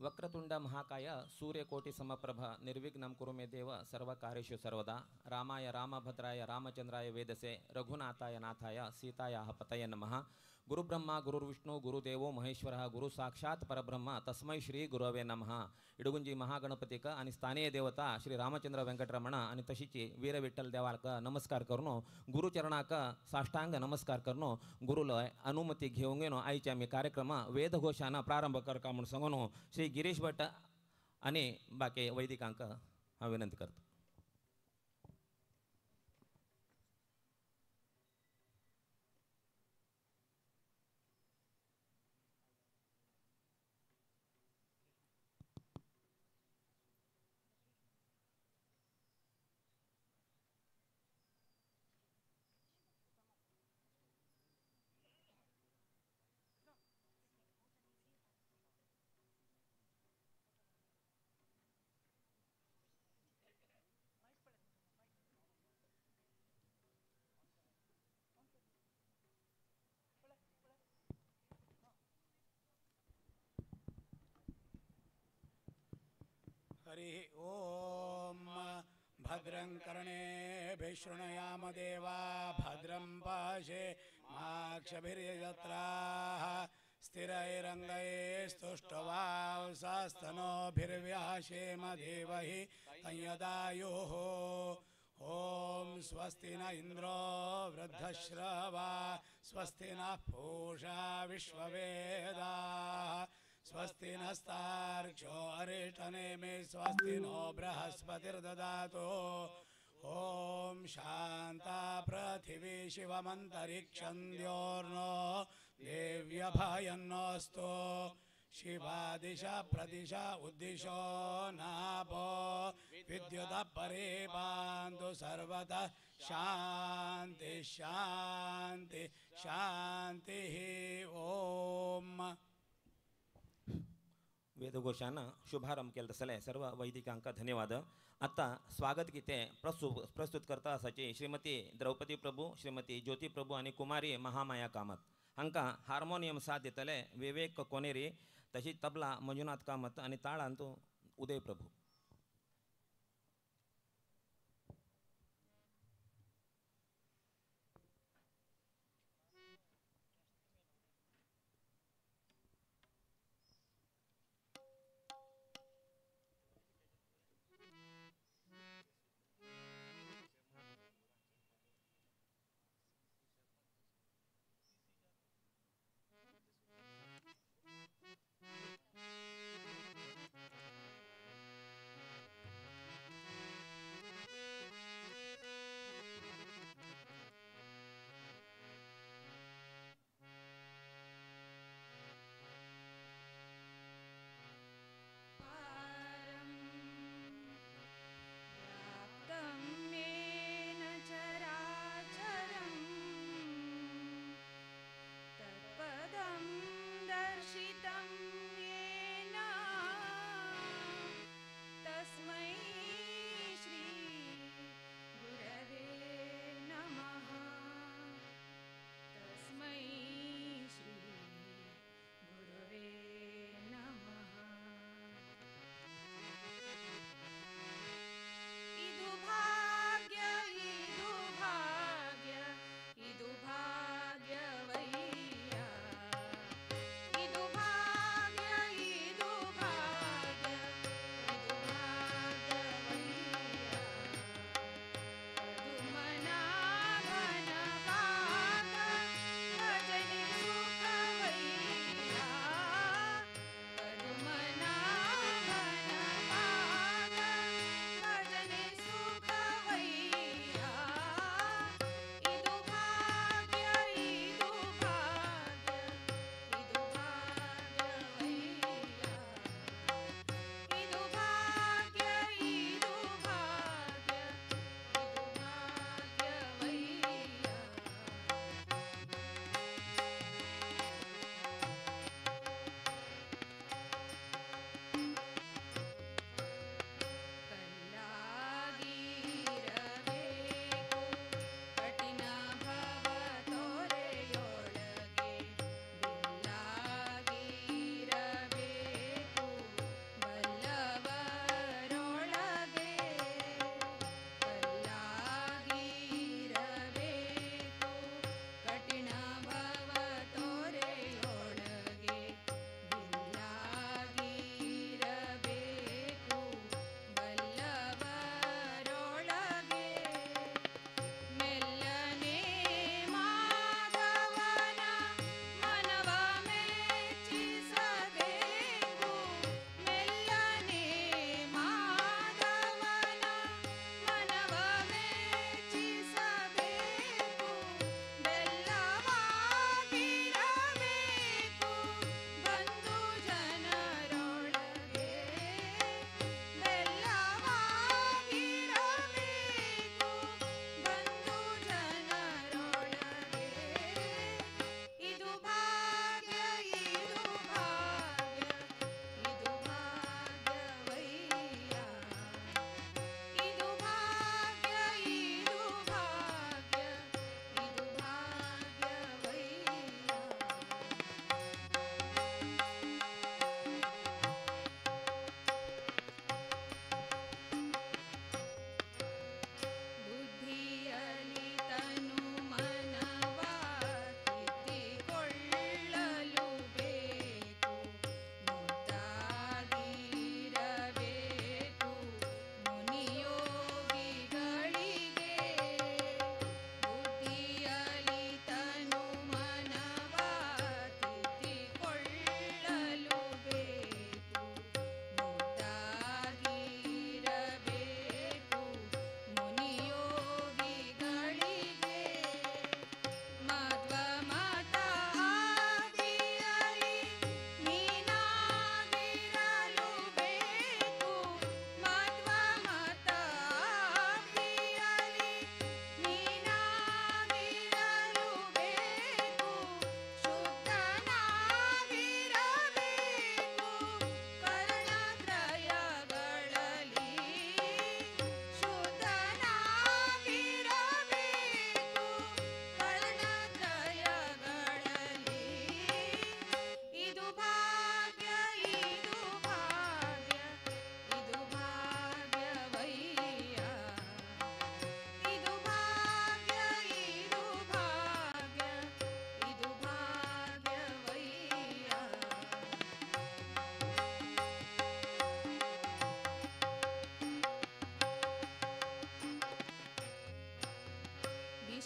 वक्रतुंड महाकाय सूर्यकोटि समप्रभ निर्विघ्नं कुरु मे देव सर्वकार्येषु सर्वदा। रामाय रामभद्राय रामचंद्राय वेदसे रघुनाथाय नाथाय सीतायाः पतये नमः। गुरुब्रह्मा गुरुर्विष्णु गुरुदेवो महेश्वरः गुरु साक्षात् परब्रह्म तस्मै श्री गुरवे नमः। इडगुंजी महागणपतीक आणि स्थानीय देवता श्री रामचंद्र वेंकटरमण आणि तशीची वीरविठ्ठल देवाक नमस्कार करणो, गुरुचरणाक साष्टांग नमस्कार करणो, गुरुल अनुमती घेऊन घेनो आयचे आमी कार्यक्रम वेदघोषानं प्रारंभ करका म्हणून सांगून श्री गिरीश भट आणि बाकी वैदिकांक हांव विनंती करतो। हरि ओम। भद्रं कर्णेभिः शृणुयाम देवा भद्रं पश्येमाक्षभिर्यजत्राः स्थिरैरङ्गैस्तुष्टुवांसस्तनूभिर्व्याशेम देवहि तय्यदायुः। ॐ स्वस्ति न इन्द्रो वृद्धश्रवा स्वस्ति नः पूषा विश्ववेदाः स्वस्ति नस्तार्क्ष्यो अरिष्टनेमि स्वस्ति नो बृहस्पतिर्ददातु। ॐ शान्ता पृथिवी शिवमन्तरिक्षं द्योर्नो देव्यभयन्नोऽस्तु। शिवा दिशा प्रदिशा उद्दिशो नाभो विद्युतः परेपान्तु सर्वतः शान्ति शान्ति शान्तिः। ॐ। वेदघोषानं शुभारंभ केला तसले सर्व वैदिकांका धन्यवाद। आता स्वागत गीते प्रस्तुत करता आसाची श्रीमती द्रौपदी प्रभू, श्रीमती ज्योती प्रभू आनी कुमारी महामाया कामत हांकां हार्मोनियम साथ दितले विवेक कोनेरी, तशीच तबला मंजुनाथ कामत आनी ताळांत उदय प्रभू।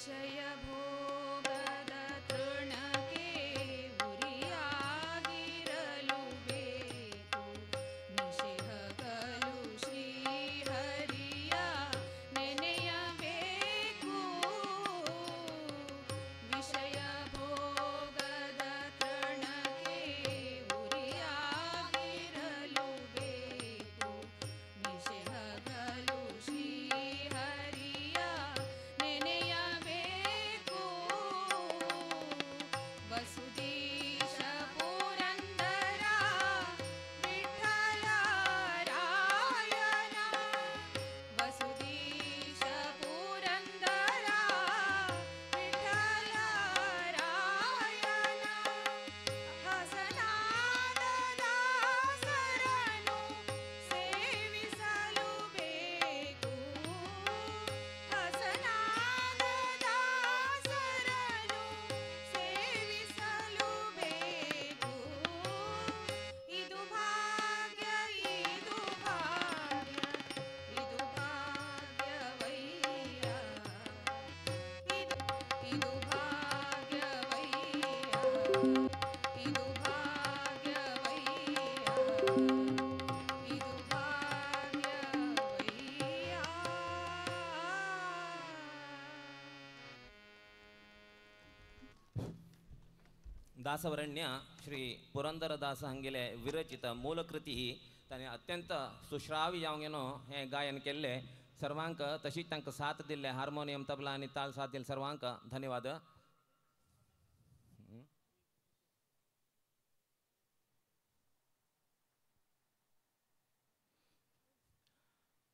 ವಿಷಯ ಭೋಗದ ತೃಣಕ್ಕೆ ಉರಿಯಾಗಿರಲು ಬೇಕು ನಿಶಿಹಗಲು ಶ್ರೀಹರಿಯ ನೆನೆಯಬೇಕು ವಿಷಯ ಭೋಗದ ತೃಣಕ್ಕೆ ಉರಿಯಾಗಿರಲು ಬೇಕು ನಿಶಿಹಗಲು ಶ್ರೀಹರಿಯ ನೆನೆಯಬೇಕು ವಸುದೇಶ ಪುರಂದರ ವಿಠಲ ರಾಯನ ವಸುದೇಶ ಪುರಂದರ ವಿಠಲ ರಾಯನ ಹಸನಾದ ದಾಸರನು ಸೇವಿಸಲು ಬೇಕು ಹಸನಾದ ದಾಸರನು ಸೇವಿಸಲು ಬೇಕು ಇದು ಭಾಗ್ಯ ಇದು ಭಾಗ್ಯ ಇದು ಭಾಗ್ಯವಯ್ಯ ಇದು ಇದು ಭಾಗ್ಯವಯ್ಯ ಇದು ಭಾಗ್ಯವಯ್ಯ ಇದು ಭಾಗ್ಯವಯ್ಯ. ದಾಸವರಣ್ಯ ಶ್ರೀ ಪುರಂದರದಾಸ ಹಂಗೆಲೆ ವಿರಚಿತ ಮೂಲಕೃತಿ ताणें अत्यंत सुश्रावी जावंक न्हू हें गायन केल्लें. सर्वांक तशीच तांकां साथ दिल्लें, हार्मोनियम तबला आनी ताल साथ दिल्ले सर्वांक धन्यवाद.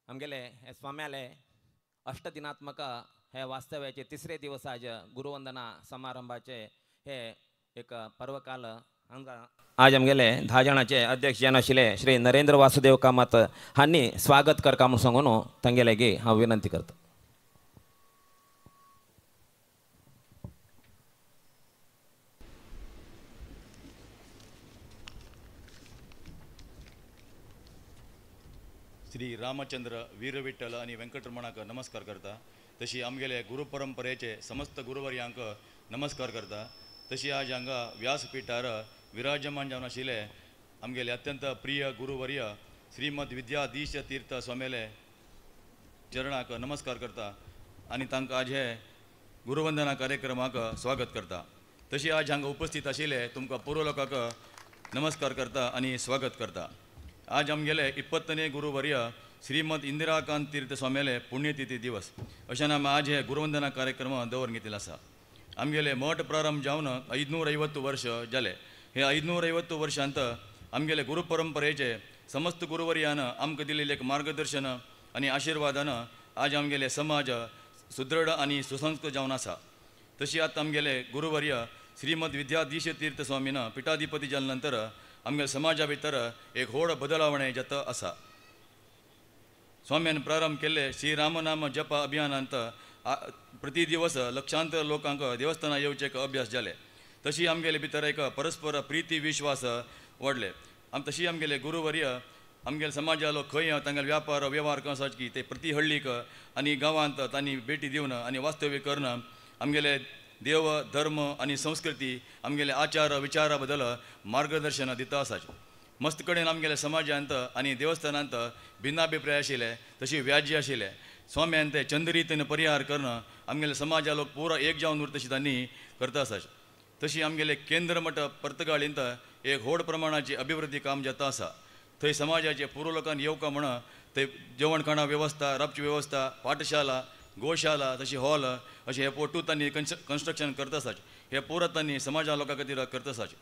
आमगेले हे स्वाम्याले अष्टदिनात्मक हे वास्तव्याचे तिसरे दिवस आज गुरुवंदना समारंभाचे हे एक पर्वकाल हांगा आज आमगेले 10 जाणाचे अध्यक्ष जावन आशिल्ले श्री नरेंद्र वासुदेव कामत हांणी स्वागत करका म्हूण सांगून तांगे लागीं हांव विनंती करता. श्री रामचंद्र वीरविठ्ठल आनी वेंकटरमणाक नमस्कार करता. तशी आमगेले गुरुपरंपरेचे समस्त गुरुवर्यांक नमस्कार करता. तशी आज हांगा व्यासपीठार विराजमान जावन आशिल्ले आमगेले अत्यंत प्रिय गुरुवर्य श्रीमद विद्याधीश तीर्थ स्वामेले चरणाक नमस्कार करता आनी तांकां आज हे गुरुवंदना कार्यक्रमाक स्वागत करता. तशी आज हांगा उपस्थित आशिल्ले तुमकां पूर्व लोकांक नमस्कार करता आनी स्वागत करता. आज आमगेले 20ನೇ गुरुवर्य श्रीमद इंदिराकांत तीर्थ स्वामेले पुण्यतिथी दिवस अशें आमी आज हे गुरुवंदना कार्यक्रम दवरून घेतिल्लो आसा. आमगेले मठ प्रारंभ जावन 550 वर्ष जाले. हे 550 वर्षांत आमगेले गुरुपरंपरेचे समस्त गुरुवर्यान आमकां दिल्लें एक मार्गदर्शन आनी आशिर्वादान आज आमगेले समाज सुदृढ आनी सुसंस्कृत जावन आसा. तशी आतां आमगेले गुरुवर्य श्रीमद विद्याधीश तीर्थ स्वामीन पिठाधिपती जाले नंतर आमगेले समाजा भितर एक व्हड बदलावणें जाता आसा. स्वाम्यान प्रारंभ केल्ले श्री रामनाम जप अभियानांत प्रति दिवस लक्षांतर लोकांक देवस्थानां येवचे एक अभ्यास जाले. तशी आमगेले भितर एक परस्पर प्रिती विश्वास वाडले. तशी आमगेले गुरुवर्य आमगेले समाजा लोक खंय तांगेले व्यापार वेव्हार कसो की ते प्रति हळ्ळीक आनी गांवांत तांणी भेटी दिवन आनी वास्तव्य करून आमगेले देव धर्म आनी संस्कृती आमगेले आचार विचारा बदल मार्गदर्शन दिता आसाचे. मस्त कडेन आमगेले समाजांत आनी देवस्थानांत भिन्नाभिप्राय आशिल्ले तशी व्याज्य आशिल्ले. स्वाम्यान ते चंद्रितीन परिहार करून आमगेले समाजा लोक पुरो एक जावन उरता तशी तांणी करता आसाचे. तशी आमगेले केंद्र मठ पर्तगाळींत एक व्हड प्रमाणाची अभिवृद्धी काम जाता आसा. थंय समाजाचे पूर्व लोकांनी येवका म्हण थंय जेवण खाणा वेवस्था, राबची वेवस्था, पाठशाला, गोशाला तशी हॉल अशें हे पोटू तांणी कन्स्ट्रक्शन करता आसाचे. हे पुरो तांणी समाजा लोकां खातीर करता आसाचे.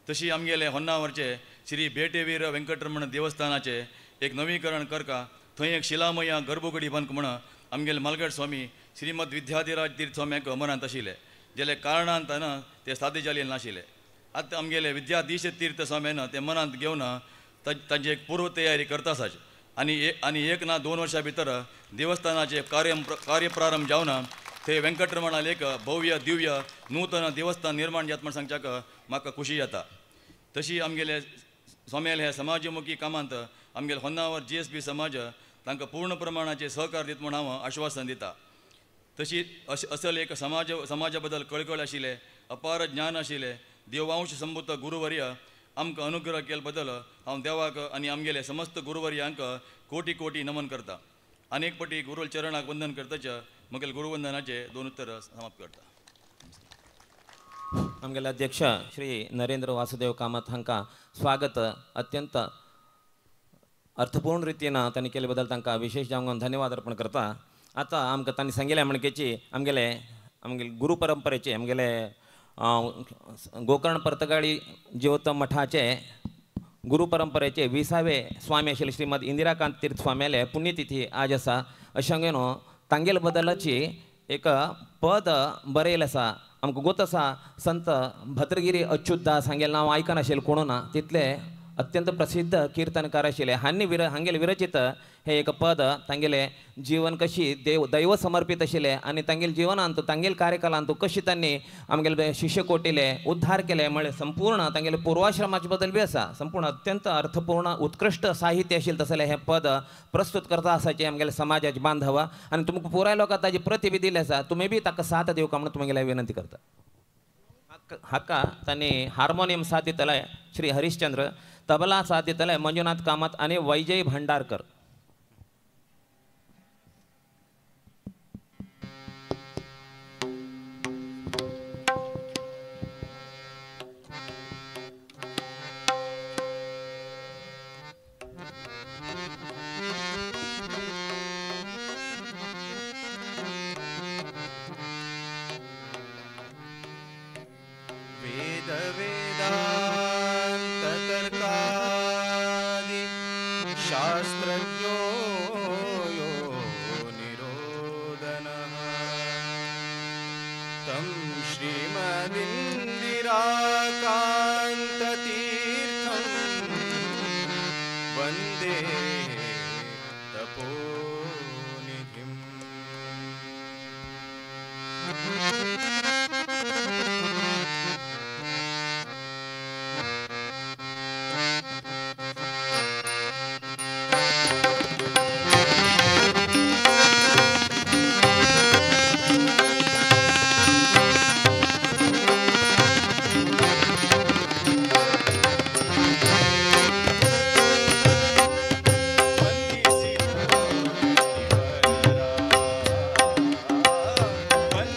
तशी आमगेले होन्नावरचे श्री बेटेवीर वेंकटरमण देवस्थानाचे एक नवीकरण करका थंय एक शिलामय गर्भगुडी बांदक म्हण आमगेले मालगड स्वामी श्रीमद विद्याधिराज तीर्थ स्वाम्याक मनांत आशिल्ले जाल्यार कारणान ताना ते साध्य जाले नाशिल्ले. आतां आमगेले विद्याधीश तीर्थ स्वाम्यान ते मनांत घेवन तांची एक पूर्व तयारी करता आसाचे आनी 1 ना 2 वर्सां भितर देवस्थानाचे कार्य प्रारंभ जावन थंय वेंकटरमणाले एक भव्य दिव्य नूतन देवस्थान निर्माण जाता म्हण सांगच्याक म्हाका खुशी जाता. तशी आमगेले स्वाम्याले ह्या समाजमुखी कामांत आमगेले होन्नावर GSB समाज तांकां पूर्ण प्रमाणाचे सहकार दिता म्हूण हांव आश्वासन दिता. तशी असल एक समाजा बद्दल कळकळ आशिल्ले, अपार ज्ञान आशिल्ले देवांश संभूत गुरुवर्य आमकां अनुग्रह केले बद्दल हांव देवाक आनी आमगेले समस्त गुरुवर्यांक कोटी कोटी नमन करता. अनेक पटी गुरु चरणाक वंदन करताच म्हगेले गुरुवंदनाचे दोन उत्तर समाप्त करता. आमगेले अध्यक्ष श्री नरेंद्र वासुदेव कामत हांकां स्वागत अत्यंत अर्थपूर्ण रितीन तांणी केले बद्दल तांकां विशेष जावन धन्यवाद अर्पण करता. आतां आमकां तांणी सांगिल्लें म्हणकेची आमगेले आमगेले गुरु परंपरेचे आमगेले गोकर्ण पर्तगाळी जिवोत्तम मठाचे गुरु परंपरेचे 20वे स्वामी आशिल्ले श्रीमद इंदिराकांत तीर्थ स्वाम्याले पुण्यतिथी आज आसा. अशें न्हू तांगेले बद्दलाची एक पद बरयलें आसा. आमकां गोत आसा संत भद्रगिरी अच्युतदास हांगेलें नांव आयकनाशिल्लें कोणू ना, तितले अत्यंत प्रसिद्ध कीर्तनकार आशिल्ले. हांणी हांगेले विरचित हे एक पद तांगेले जीवन कशी देव दैव समर्पित आशिल्ले आनी तांगेले जिवनांत तांगेले कार्यकालांत कशी तांणी आमगेले शिष्यकोटीले उद्धार केले म्हळ्यार संपूर्ण तांगेले पूर्वाश्रमाचे बद्दल बी आसा. संपूर्ण अत्यंत अर्थपूर्ण उत्कृश्ट साहित्य आशिल्लें तसलें हें पद प्रस्तुत करता आसाचें आमगेले समाजाचे बांधव आनी तुमकां पुराय लोकांक ताजी प्रती बी दिल्ली आसा. तुमी बी ताका साथ दिवका म्हणून तुमगेले विनंती करता. हाका तांणी हार्मोनियम साथ दितले श्री हरिश्चंद्र, तबला साथ दितले मंजुनाथ कामत आनी वैजय भंडारकर. शास्त्रज्ञो यो निरोधनः तं श्रीमदिन्दिराकान्ततीर्थं वन्दे तपोनिधिम्. One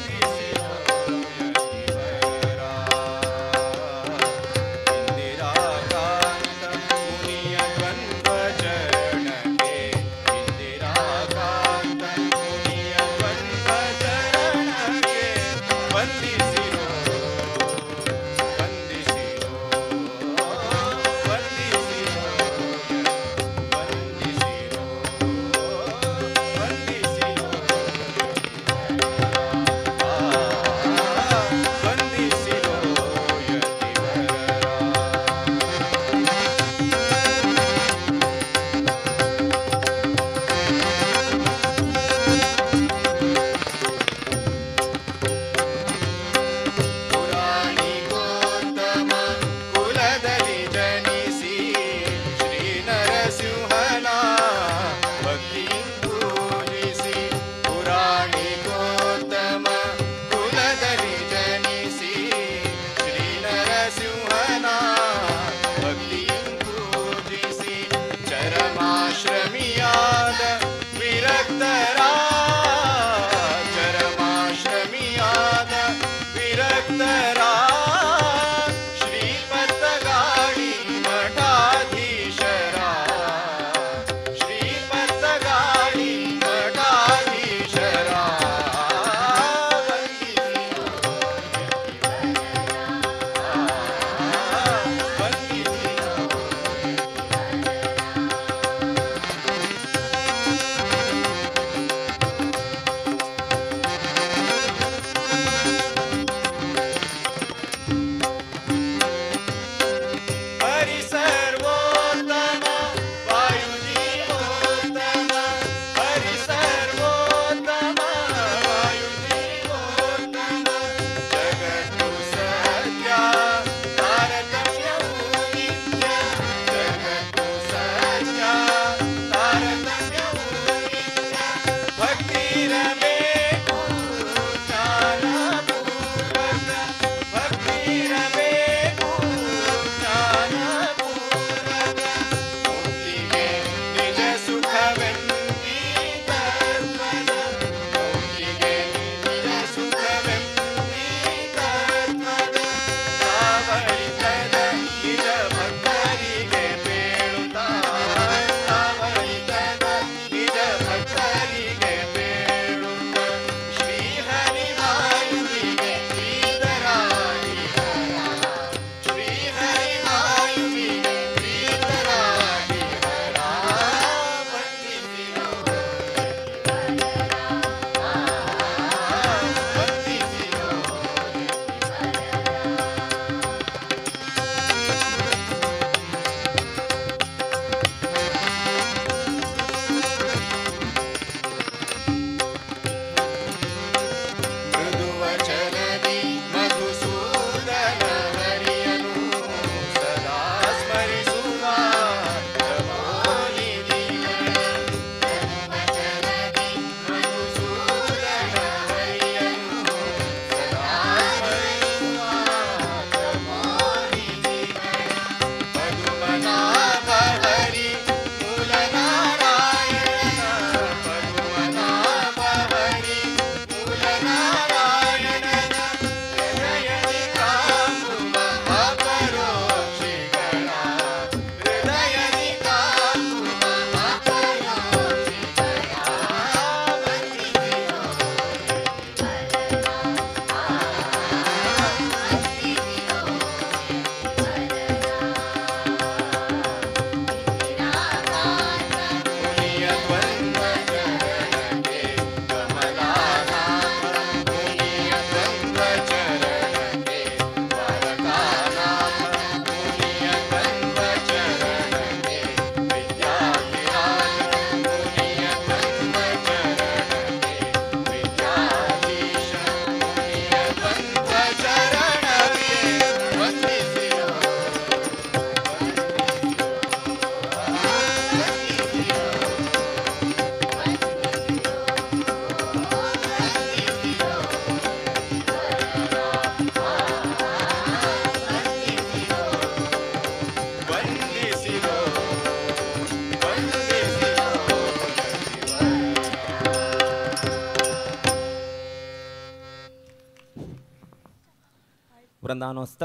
वृंदावनस्थ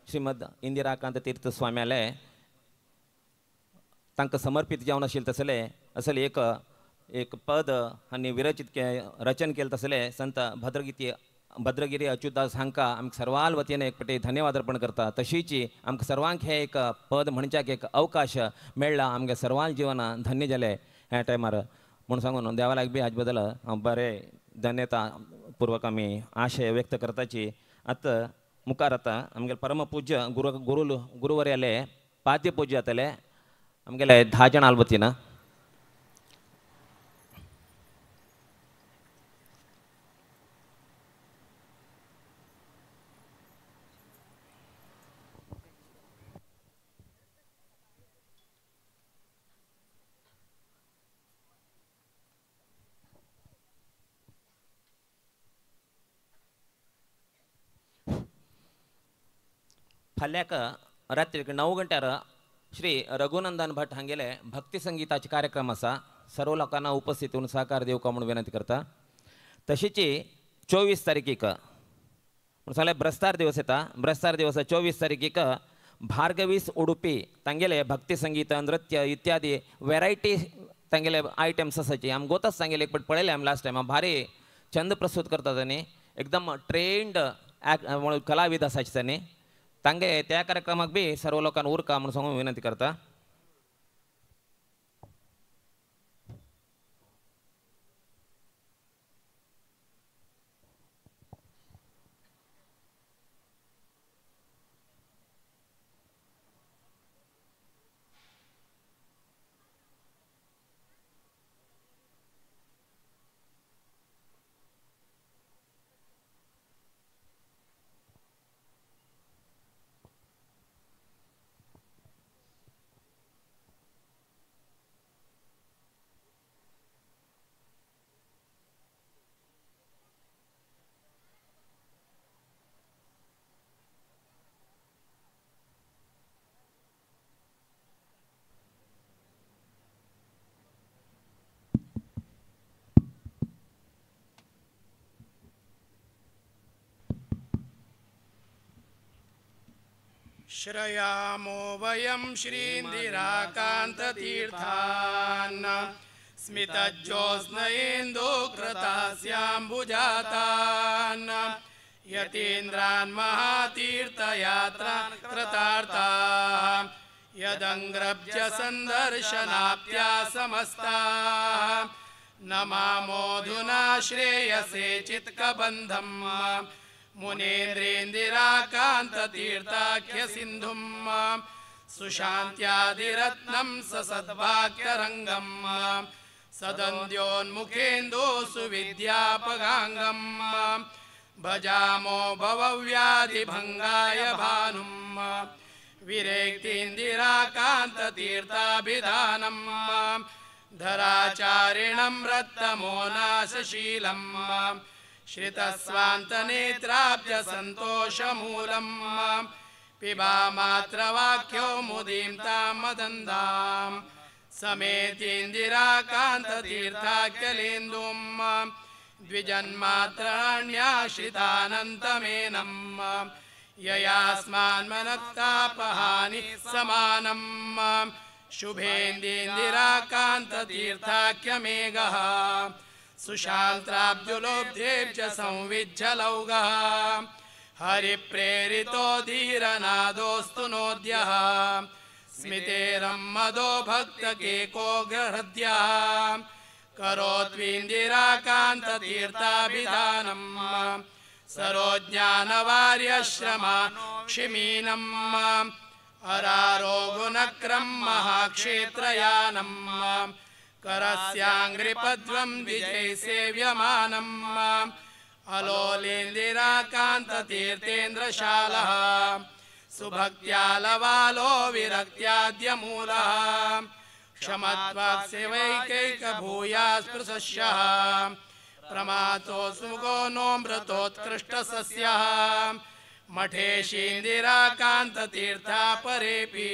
श्रीमद इंदिराकांत तीर्थ स्वाम्याले तांकां समर्पित जावन आशिल्लें तसलें असलें एक एक पद आनी विरचित रचन केलें तसलें संत भद्रगिरी अच्युतदास हांकां आमकां सर्वाल वतीन एक पटी धन्यवाद अर्पण करता. तशीच आमकां सर्वांक हें एक पद म्हणच्याक एक अवकाश मेळ्ळा, आमगे सर्वांक जिवना धन्य जालें ह्या टायमार म्हूण सांगून देवालाक बी हाजे बद्दल हांव बरें धन्यता पूर्वक आमी आशय व्यक्त करताची. आतां मुखार आतां आमगेले परमपूज्य गुरु गुरु गुरुवर्याले पाद्य पूज्य जातले आमगेले 10 जाणां वतीन. फाल्याक रात्रीक 9 गंट्यार श्री रघुनंदन भट हांगेले भक्ती संगीताचे कार्यक्रम आसा. सर्व लोकांना उपस्थित येवन सहकार दिवका म्हणून विनंती करता. तशीच 24 तारखेक म्हणून सांगलें ब्रस्तार दिवस येता. ब्रस्तार दिवसा 24 तारखेक भार्गवीस उडुपी तांगेले भक्ती संगीत नृत्य इत्यादी वेरायटी तांगेले आयटम्स आसाची. आम गोताच तांगेले एक पट पळयले आमी लास्ट टायम. भारी छंद प्रस्तुत करता तांणी, एकदम ट्रेंड कलाविद आसाचे तांणी. तांगे त्या कार्यक्रमाक बी सर्व लोकांना उरका म्हणून सांगून विनंती करता. श्रयामो वयं श्रीन्दिराकान्ततीर्थान् स्मितज्योत्स्नयेन्दुकृतास्याम्बुजातान् यतीन्द्रान् महातीर्थयात्रान् कृतार्थाः यदङ्ग्रब्ज सन्दर्शनाप्त्या समस्ताः नमामोऽधुना श्रेयसे चित्कबन्धम् मुनेन्द्रेन्दिराकान्ततीर्थाख्य सिन्धुं सुशान्त्यादिरत्नं ससद्वाक्यरङ्गं सदन्द्योन्मुखेन्दो सुविद्यापगाङ्गं भजामो भवव्याधिभङ्गाय भानुं विरेक्तीन्दिराकान्ततीर्थाभिधानं धराचारिणं रत्तमो नाशशीलम् श्रितस्वान्तनेत्राब्जसन्तोषमूलं पिबामात्रवाक्यो मुदीं तां मदन्दां समेतीन्दिराकान्ततीर्थाख्यलेन्दुं द्विजन्मात्राण्याश्रितानन्तमेनं ययास्मान्मनस्तापहानि समानं शुभेन्दिराकान्ततीर्थाख्यमेघः सुशान्त्राब्जुलोब्धे च संविज्झलौघः हरिप्रेरितो धीरनादोऽस्तु नोद्यः स्मितेरं मदो भक्तकेकोऽग्रहृद्यः करोत्वीन्दिराकान्ततीर्थाभिधानं सरोज्ञानवार्यश्रमा क्षिमीनं अरारोगुणक्रं महाक्षेत्रयानं करस्याङ्घ्रिपद्मं विजयसेव्यमानम् अलोलेन्दिराकान्ततीर्थेन्द्रशालः सुभक्त्यालवालो विरक्त्याद्यमूलः क्षमत्वाक्सेवैकैकभूयास्पृशस्यः प्रमातो सुगो नोऽमृतोत्कृष्टसस्यः मठेशीन्दिराकान्ततीर्था परेऽपि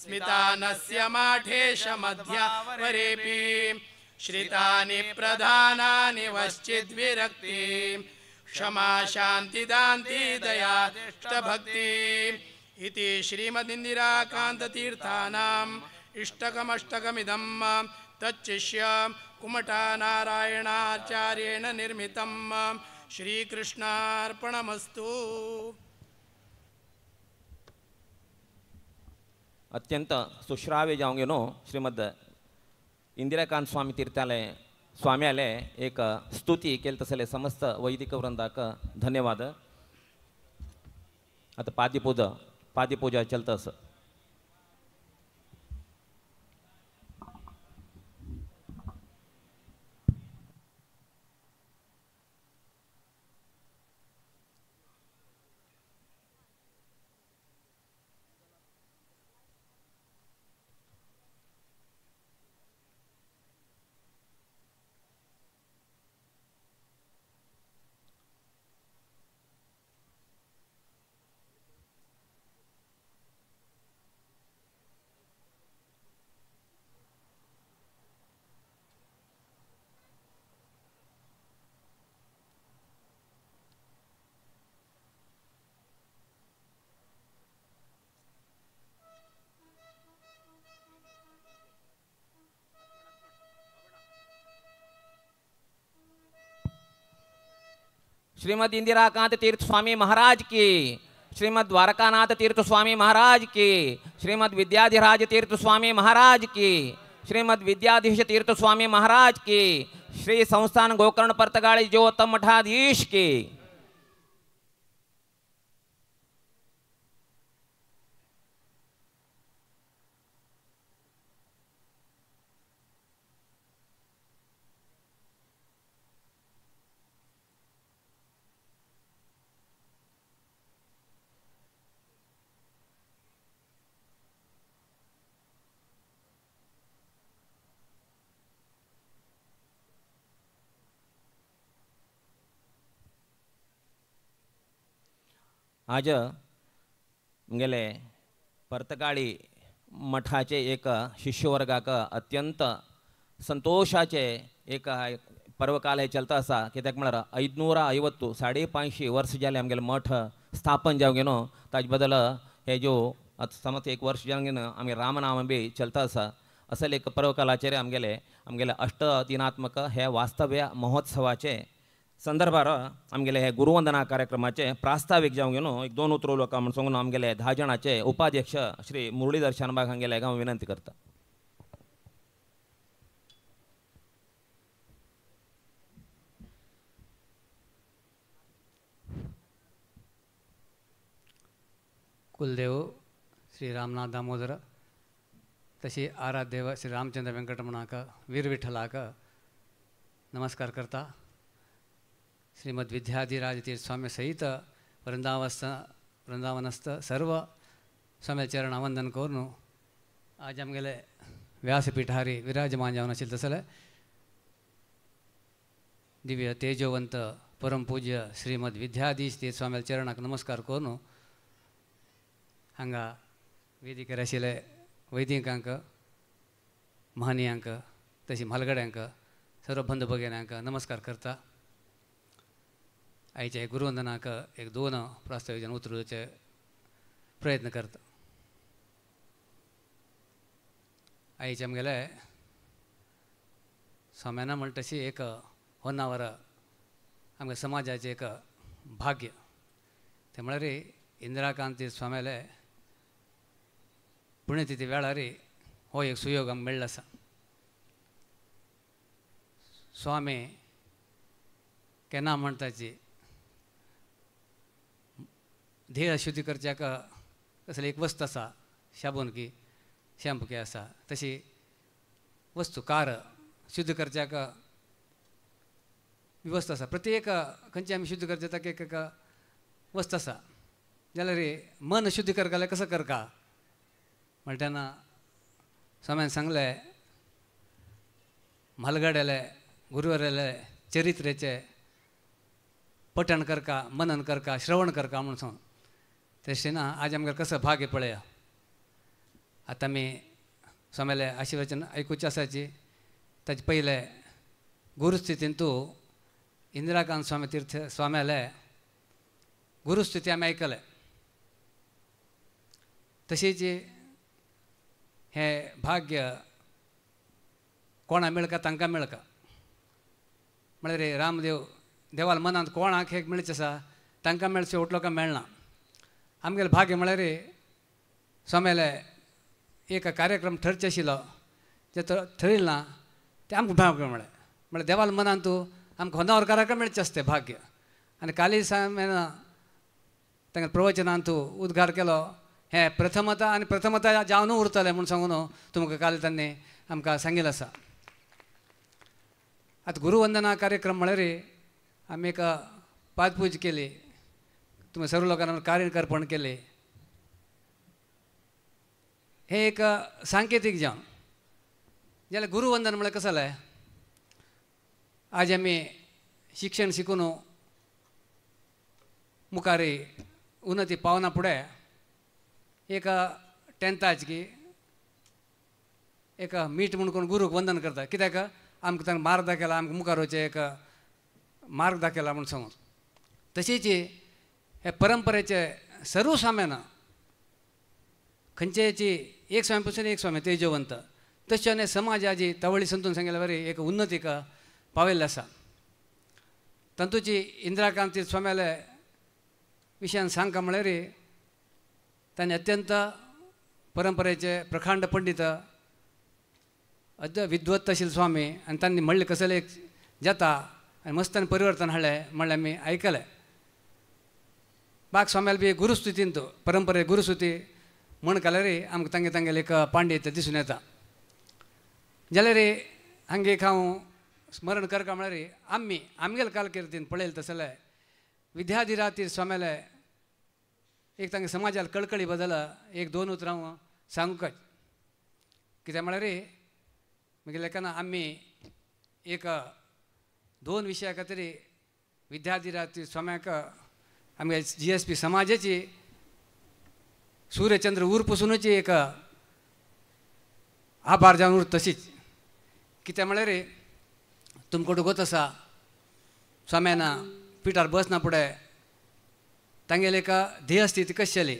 स्मितानस्य माठेश मध्यावरेऽपि श्रितानि प्रधानानि वश्चिद्विरक्ति क्षमा शांति दांति दया भक्ति इति श्रीमदिन्दिराकान्ततीर्थानाम् इष्टकमष्टकमिदं तच्चिष्य कुमटा नारायणाचार्येण निर्मितं श्रीकृष्णार्पणमस्तु. अत्यंत सुश्राव्य जावंक न्हू श्रीमद इंदिराकांत स्वामी तीर्थाले स्वाम्याले एक स्तुती केली तसले समस्त वैदिक वृंदाक धन्यवाद. आता पाद्यपूजा पाद्यपूजा चलता असं. श्रीमद इंदिराकांत तीर्थ स्वामी महाराज की, श्रीमद द्वारकानाथ तीर्थ स्वामी महाराज की, श्रीमद विद्याधिराज तीर्थ स्वामी महाराज की, श्रीमद विद्याधीश तीर्थ स्वामी महाराज की, श्री संस्थान गोकर्ण पर्तगाळी ज्योतम मठाधीश की. आज गेले पर्तगाळी मठाचे एक शिष्यवर्गाक अत्यंत संतोषाचे एक पर्वकाल हे चलता आसा. कित्याक म्हळ्यार 550 550 वर्स जालें आमगेलें मठ स्थापन जावंक न्हू, ताजे बदल हे ज्यो आतां समज एक वर्स जावंक न्हू आमगे रामनाम बी चलता आसा. असले एक पर्वकालाचेर आमगेले आमगेले अष्टदिनात्मक हे वास्तव्य महोत्सवाचे संदर्भार आमगेले हे गुरुवंदना कार्यक्रमाचे प्रास्ताविक जावंक न्हू एक दोन उतरो लोकां म्हूण सांगून आमगेले 10 जाणाचे उपाध्यक्ष श्री मुरलीधर शानबाग हांगेले हांव विनंती करता. कुलदेव श्री रामनाथ दामोदर तशी आराध्यदेव श्री रामचंद्र वेंकटरमणाक वीरविठ्ठलाक नमस्कार करता. श्रीमद विद्याधिराज तीर्थ स्वामी सहित वृंदावनस्थ सर्व स्वामी चरण वंदन करून आज आमगेले व्यासपीठारी विराजमान जावन आशिल्ले तसले दिव्य तेजोवंत परम पूज्य श्रीमद विद्याधीश तीर्थ स्वामी चरणाक नमस्कार करून हांगा वेदिकेर आशिल्ले वैदिकांक महनीयांक तशी म्हालगड्यांक सर्व बंधू भगिन्यांक नमस्कार करता. आयच्या गुरुवंदनाक एक दोन प्रास्ताविक उतरचे प्रयत्न करता. आयचे आमगेले स्वाम्याना म्हणटा तशी एक होन्नावर आमगे समाजाचें एक भाग्य तें म्हळ्यार इंदिराकांत स्वाम्याले पुण्यतिथी वेळार हो एक सुयोग आमकां मेळ्ळो आसा. स्वामी केन्ना म्हणटाची ध्येय शुद्धी करच्याक कसली एक वस्त आसा, शाबून की शॅम्पू की आसा, तशी वस्तू कार शुद्ध करच्याक वस्त आसा. प्रत्येक खंयची आमी शुद्ध करचे ताका एक वस्त आसा. जाल्यार मन शुद्ध करता जाल्यार कसो करका म्हणटना स्वाम्यान सांगलें म्हालगड्याले गुरुवराले चरित्रेचे पठण करका, मनन करका, श्रवण करका म्हणून सांग. तशें ना आज आमकां कसो भाग्य पळया. आतां आमी स्वाम्याले आशिर्वचन आयकुचें आसाची ताजे पयले गुरुस्थितींतू इंदिराकांत स्वामी तीर्थ स्वाम्याले गुरुस्तुती आमी आयकले. तशीच हें भाग्य कोणा मेळका तांकां मेळका म्हळ्यार रामदेव देवाल मनांत कोणाक एक मेळचें आसा तांकां मेळचें उठलो काय मेळना. आमगेलें भाग्य म्हळ्यार स्वाम्याले एक कार्यक्रम ठरचे आशिल्लो जे थरिल्लें ना तें आमकां भाग्य मेळ्ळें. म्हळ्यार देवाल मनांत आमकां होनावर कार्यक्रम मेळचें आसता तें भाग्य. आनी काली स्वाम्यान तांगे प्रवचनांत उद्गार केलो हें प्रथमता आनी प्रथमता जावन उरतलें म्हूण सांगून तुमकां काल तांणी आमकां सांगिल्लें आसा. आतां गुरुवंदना कार्यक्रम म्हळ्यार आमी एक पादपूज केली, तुमी सर्व लोकांना कार्यकर्पण केलें. हें एक सांकेतीक जावन जाल्यार गुरुवंदन म्हळ्यार कसं जालें आज आमी शिक्षण शिकून मुखार उन्नती पावना फुडें एक टेंथाच की एक मीठ म्हूण कोण गुरूक वंदन करता कित्याक आमकां तांकां मार्ग दाखयला आमकां मुखार वचचें एक मार्ग दाखयला म्हूण सांगून. तशीच हे परंपरेचे सर्व स्वाम्यान खंयचेची एक स्वामी पसून एक स्वामी तेजवंत तशें समाजाची तवळी संतून सांगिल्ले वरी एक उन्नतीक पाविल्लें आसा. तातूंची इंदिराकांत स्वाम्याले विशयान सांगका म्हळ्यार तांणी अत्यंत परंपरेचे प्रखांड पंडित विद्वत्त आशिल्ले स्वामी आनी तांणी म्हणलें कसलें एक जाता आनी मस्त तांणी परिवर्तन हाडलें म्हणलें आमी आयकलें. बाग स्वाम्याले बी गुरुस्तुतींत परंपरे गुरुस्तुती म्हण काल्यार आमकां तांगे तांगेलें एक पांडित्य दिसून येता. जाल्यार हांगे एक हांव स्मरण करका म्हळ्यार आमी आमगेले कारकिर्दीन पळयलें तसलें विद्याधिरातीर स्वाम्याले एक तांगे समाजाक कळकळी बदल एक दोन उतरां हांव सांगूंकच. कित्याक म्हळ्यार मागीर लेखना आमी एक दोन विशया खातीर विद्याधिरातीर स्वाम्याक आमगे जी एस पी समाजाची सूर्यचंद्र उर पसूनच एक आभार जावन उर तशीच. कित्याक म्हळ्यार तुमकां गोत आसा स्वाम्यान पिठार बसना फुडें तांगेले एक ध्येय स्थिती कशी जाली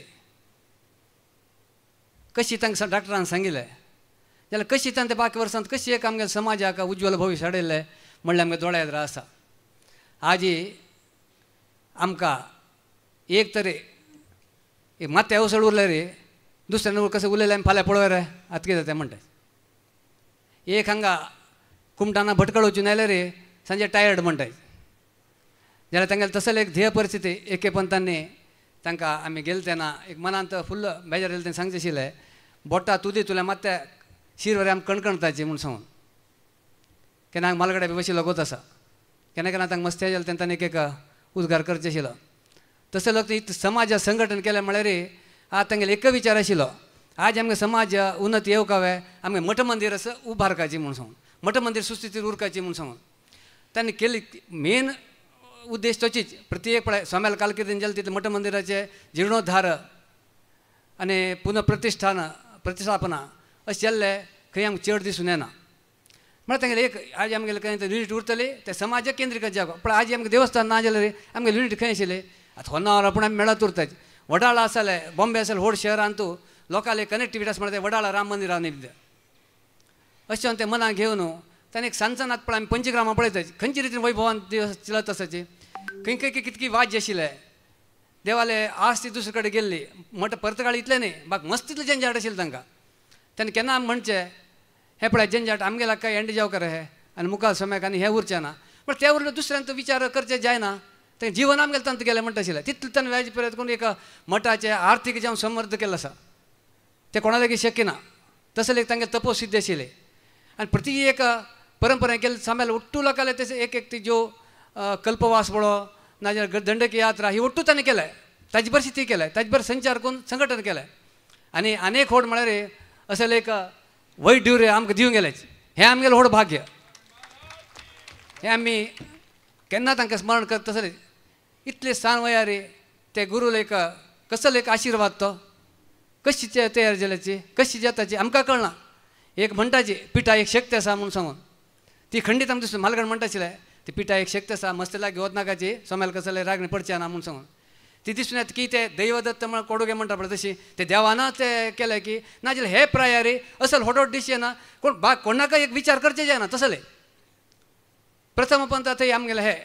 कशी तांकां डॉक्टरान सांगिल्लें जाल्यार कशी तांणी ते बाकी वर्सांत कशी एक आमगे समाजाक उज्ज्वल भविश्य हाडिल्लें म्हणल्यार आमगे दोळ्या येद्रा आसा. आजी आमकां एक तरी एक मात्या अवसर उरलें रे दुसऱ्यान कसं उलयलें आमी फाल्यां पळोवया रे आतां कितें जाता म्हणटा. एक हांगा कुमटाना भटकळ वचून आयलें रे सांजे टायर्ड म्हणटाय. जाल्यार तांगेलें तसलें एक ध्येय परिस्थिती एके पण तांणी तांकां आमी गेले तेन्ना एक मनांत फुल्ल बेजार येयलें तेन्ना सांगचें आशिल्लें बोटा तुदी तुल्या मात्या शिरवरी आमी कणकणताची म्हूण सांगून. केन्ना हांगा मालगड्या बी बशिल्लो गोत आसा केन्ना केन्ना तांकां मस्ती जालें तेन्ना तांणी एक एक उद्गार करचे आशिल्लो. तसो लोक समाजा संघटन केलें म्हळ्यार आज तांगेले एक विचार आशिल्लो आज आमगे समाज उन्नती येवंक हांवें आमगे मठ मंदीर असं उबारकाची म्हूण सांगून मठ मंदीर सुस्थितीर उरकाची म्हूण सांगून तांणी केली. मेन उद्देश तोचीच प्रत्येक पळय स्वाम्याला कारकिर्दीन जालें तितलें मठ मंदिराचे जिर्णोद्धार आनी पुनः प्रतिष्ठान प्रतिष्ठापना अशें जाल्लें खंय आमकां चड दिसून येना. म्हळ्यार तांगेलें एक आज आमगेलें खंय युनिट उरतली तें समाज केंद्रीकृत जावं. पूण आज आमकां देवस्थान ना जाल्यार आमगेलें युनिट खंय आशिल्लें आतां होन्नावर पूण आमी मेळत उरतात. वडाळा आसलें बॉम्बे आसलें व्हड शहरांत लोकांले कनेक्टिविटी आसा म्हणटा तें वडाळा राम मंदिरा निमित्त अशें तें मनाक घेवन ताणें एक सांजनात पळय आमी पंचग्रामां पळयतात खंयचे रितीन वैभवान दिवस चलत आसाची खंय खंय कितकी वाज्य आशिल्लें देवाले आज ती दुसरे कडेन गेल्ली म्हणटा परतकाळ इतलें न्ही बाक मस्त इतलें झंझाट आशिल्लें तांकां. तेन्ना केन्ना आमी म्हणचें हें पळय झंझाट आमगेल्या काय एंड जावं कर हें आनी मुखार सम्याक आनी हें उरचें ना. पण ते उरलें दुसऱ्यान तो विचार करचें जायना तें जीवन आमगेलें तांतूं गेलें म्हणटा आशिल्लें तितलें ताणें व्याज परत करून एक मठाचें आर्थीक जावन समर्थ केल्लें आसा तें कोणा लागीं शक्य ना. तसलें एक तांगेलें तपोसिद्धी आशिल्लें आनी प्रती एक परंपरा केल्ले सामेल ಒಟ್ಟು लोकांले तशें एक एक ती ज्यो कल्पवास पळो नाजाल्यार दंडकी यात्रा ही ಒಟ್ಟು ताणें केलें ताजे बरशी ती केलें ताजे बर संचार करून संघटन केलें. आनी अनेक व्हड म्हळ्यार असले एक वैट ड्युरे आमकां दिवंक गेलें हें आमगेलें व्हड भाग्य. हें आमी केन्ना तांकां स्मरण करता तसलें इतले सान वयार ते गुरूल एक कसलो एक आशिर्वाद तो कशी तयार जाल्याची कशी जाताची आमकां कळना. एक म्हणटाची पिठा एक शक्ती आसा म्हूण सांगून ती खंडीत आमकां दिसता. मालगण म्हणटा आशिल्लें ती पिठा एक शक्त आसा मस्त लागीं वचनाकाची स्वाम्याला कसले रागणे पडचे ना म्हूण सांगून ती दिसून येता की ते दैवदत्त म्हण कोडुगे म्हणटा पळय तशी ते देवाना ते केलें की नाजाल्यार हे प्रायारी असल होडोट दिसचे ना कोण बा कोणाकय एक विचार करचे जायना तसले प्रथम पंथ थंय आमगेले हे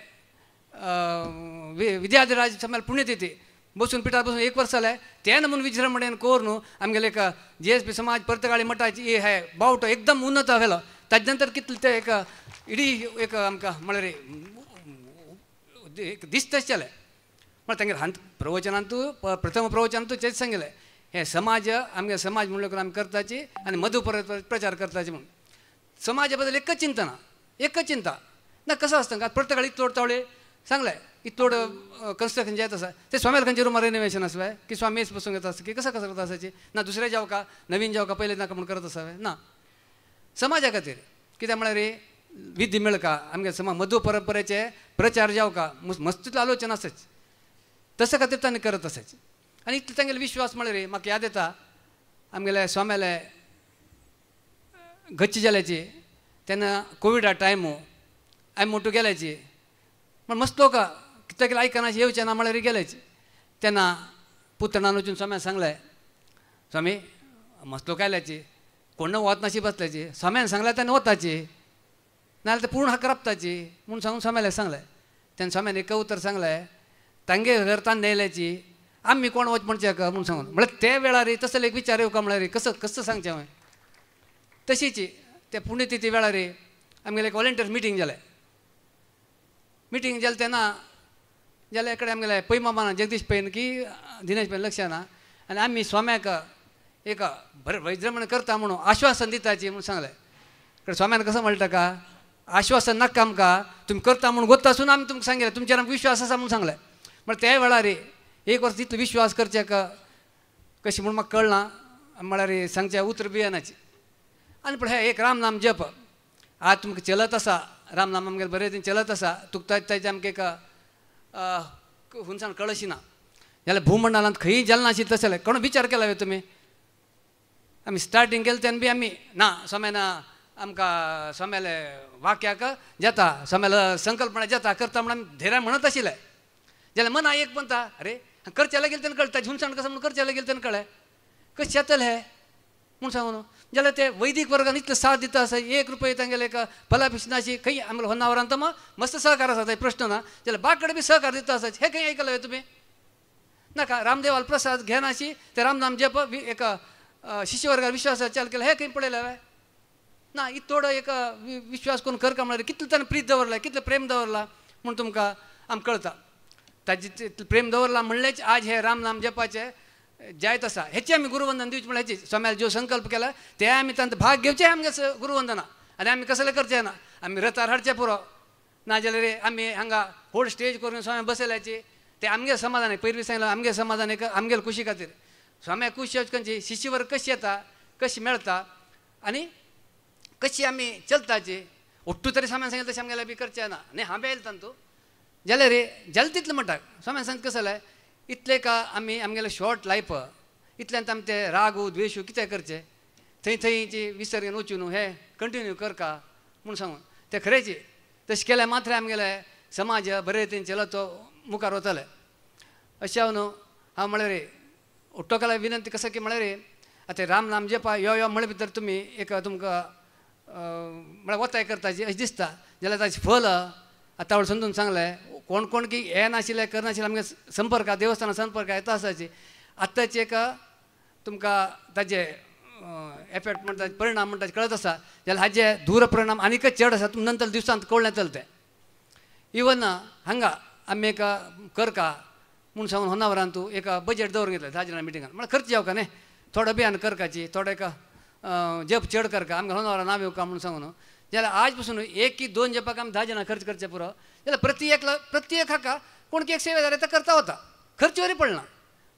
विद्याधिराज स्वाम्याला पुण्यतिथी बसून पिठार बसून एक वर्स जालें तेन्ना म्हूण विजृंभणेन कोर न्हू आमगेले एक GSP समाज पर्तगाळी मठाची हे बावटो एकदम उन्नत व्हेलो ताजे नंतर कितले ते एक इडी एक आमकां म्हळ्यार एक दिसतच जालें म्हळ्यार तांगेले हांत प्रवचनांतू प्रथम प्रवचनांतू तेच सांगलें हे समाज आमगे समाज म्हणले करून आमी करताची आनी मधु प्रचार करताची म्हणून समाजा बद्दल एकच चिंता ना एकच चिंता ना कसं आसता प्रत्येकाला इतलोड तावळे सांगलें इतलोड कन्स्ट्रक्शन जायत आसा ते स्वाम्याला खंयच्या रुमार रेनोवेशन आसवे की स्वामीच बसून घेता आसा की कसं कसं करता आसाची ना दुसरें जावं नवीन जावं पयलें नाका म्हूण करत आसावे ना समाजा खातीर कित्याक म्हळ्यार विधी मेळका आमगे समाज मधु परंपरेचे प्रचार जावका मस्त आलोचना आसाच तसं खातीर तांणी करत आसाच आनी इतलो तांगेलो विश्वास म्हळ्यार म्हाका याद येता आमगेले स्वाम्याले गच्ची जाल्याची तेन्ना कोविडा टायमू आमी मोटू गेल्याची म्हण मस्त लोक कित्याक आयकना येवचें ना म्हळ्यार गेल्याची तेन्ना पुतणान वचून स्वाम्यान सांगलें स्वामी मस्त लोक आयल्याची कोण वत नाशी बसल्याची स्वाम्यान सांगलें तेन्ना वताची नाजाल्यार ते पूर्ण हक राबताची म्हूण सांगून स्वाम्याले सांगलें तेन्ना स्वाम्यान एक उतर सांगलें तांगे घर तान नेल्याची आमी कोण वच म्हणचे म्हूण सांगून म्हळ्यार ते वेळार तसले एक विचार येवका म्हळ्यार कसं कसं सांगचें हांवें तशीच ते पुण्यतिथी वेळार आमगेलें एक वॉलंटियर मिटींग जालें मिटींग जालें तेन्ना जाल्यार कडेन आमगेले पै मामा जगदीश पैन की दिनेश पैन लक्ष ना आनी आमी स्वाम्याक एक बरें वैजमण करता म्हणून आश्वासन दिताची म्हणून सांगलें कडेन स्वाम्यान कसं म्हणटा का आश्वासन नाका आमकां तुमी करता म्हणून गोत्ता आसून आमी तुमकां सांगलें तुमचेर आमकां विश्वास आसा म्हणून सांगलें म्हळ्यार त्या वेळार एक वर्स तितलो विश्वास करचे कशें म्हूण म्हाका कळना म्हळ्यार सांगचें उतर बी येनाची आनी पूण हें एक राम नाम जप आज तुमकां चलत आसा राम नाम आमगेलें बरें तरेन चलत आसा तुका ताजें आमकां एक हुनसाण कळशी ना जाल्यार भूमंडलांत खंयी जालें नाशिल्लें तशें जालें कोण विचार केला वे तुमी आमी स्टार्टींग केलें तेन्ना बी आमी ना स्वाम्यान आमकां स्वाम्याले वाक्याक जाता स्वाम्याला संकल्पना जाता करता म्हणून आमी धैर्यान म्हणत आशिल्लें जाल्यार मना एक म्हणटा अरे करचें लागेल तेन्ना कळटा हुनसाण कसं म्हणून करचें लागेल तेन्ना कळ्ळें कशें जातलें हें म्हूण सांगून जाल्यार ते वैदीक वर्गान इतलो साथ दिता आसा एक रुपये तांगेले एक फलापेक्षनाशी खंय आमगेले होन्नावरान तर मस्त सहकार आसा प्रश्न ना जाल्यार बाकडे बी सहकार दिता आसा हें खंय आयकलां तुमी नाका रामदेवाल प्रसाद घेनाशी ते रामनाम जप एक शिष्यवर्गार विश्वास चाल केला हें खंय पळयलें हांवें ना इतलो एक विश्वास कोण करका म्हळ्यार कितलो ताणें प्रीत दवरला कितलें प्रेम दवरला म्हूण तुमकां आमकां कळटा ताजें प्रेम दवरला म्हणलेंच आज हे राम नाम जपाचें जायत आसा हेचें आमी गुरुवंदन दिवचें म्हळ्यार हेची स्वाम्याल जो संकल्प केला ते आमी तांचो भाग घेवचें आमगे गुरुवंदना आनी आमी कसलें करचें ना आमी रथार हाडचें पुरो नाजाल्यार आमी हांगा व्हड स्टेज करून स्वाम्या बसयल्याची ते आमगे समाधान पयलीं सांगलें आमगे समाधान एक आमगेले खुशी खातीर स्वाम्या खुश खंयची शिष्यवर्ग कशी येता कशी मेळटा आनी कशी आमी चलताची ഒട്ടു तरी स्वाम्यान सांगितलं तशें आमगेलें बी करचें ना न्ही हांव येयलें तांतू जाल्यार रे जालें तितलें म्हणटा स्वाम्यान सांगता कसं जालें इतलें का आमी आमगेलें शॉर्ट लायफ इतल्यान आमी ते रागू द्वेशू कितें करचें थंय थंयची विसर्जन वचून न्हू हें कंटिन्यू करका म्हूण सांगून तें खरेंच तशें केल्यार मात्र आमगेलें समाज बरे रितीन चलत तो मुखार वतलें. अशें हांव न्हू हांव म्हळ्यार रे उट्टोकाला विनंती कसं की म्हळ्यार रे आतां राम नाम जपा यो यो म्हळ्या भितर तुमी एक तुमकां म्हळ्यार वताय करताची अशें दिसता जाल्यार ताचें फल आतां आवड समजून सांगलें कोण कोण की हे नाशिल्लें करनाशिल्लें आमगे संपर्क देवस्थाना संपर्क येता आसाची आतांचे एक तुमकां ताजे एफेक्ट म्हणटा परिणाम म्हणटा कळत आसा जाल्यार हाजे दूर परिणाम आनीकच चड आसा तुमी नंतर दिवसांत कळ्ळें चलतें तें. इवन हांगा आमी एक करका म्हूण सांगून होनावरान तूं एक बजेट दवरून घेतलें 10 जाणां मिटिंगान म्हळ्यार खर्च जावका न्ही थोडो अभियान करकाची थोडो एक जप चड करका आमकां होनावरा नांव येवका म्हणून सांगून जाल्यार आज पसून 1 की 2 जपाक आमी 10 जाणां खर्च करचें पुरो जाल्यार प्रत्येक हाका कोण की एक सेवेदार येता करता वता खर्च वरी पडना.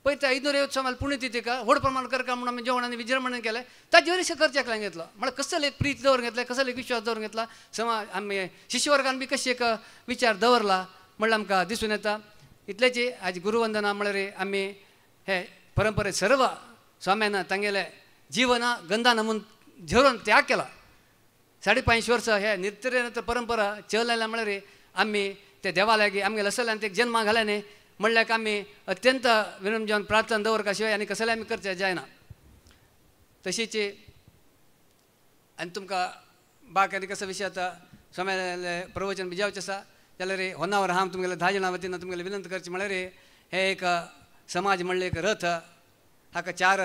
पळयता 500 येवचो आमी पुण्यतिथीक व्हड प्रमाण करका म्हणून आमी जेवण आनी विजृंभण केलें ताजे वरीश खर्च एकल्यान घेतलो म्हळ्यार कसलो एक प्रीत दवरून घेतलें कसलो एक विश्वास दवरून घेतला समाज आमी शिष्यवर्गान बी कशी एक विचार दवरला म्हणल्यार आमकां दिसून येता. इतलेंच आज गुरुवंदना म्हळ्यार आमी हे परंपरे सर्व स्वाम्यान तांगेलें जीवन गंधा नमून झरोवन त्याग केला 550 वर्सां हे नित्य परंपरा चलल्या म्हळ्यार आमी ते देवा लागीं आमगे असल्यान ते जन्मा घाले न्ही म्हणल्यार आमी अत्यंत विनम्र जावन प्रार्थना दवरका शिवाय आनी कसलें आमी करचें जायना. तशीच आनी तुमकां बाक आनी कसो विशय आतां स्वाम्याले प्रवचन बी जावचें आसा जाल्यार होनावर हांव तुमगेले 10 जाणां वतीन तुमगेले विनंती करची म्हळ्यार हे एक समाज म्हणलें एक रथ हाका 4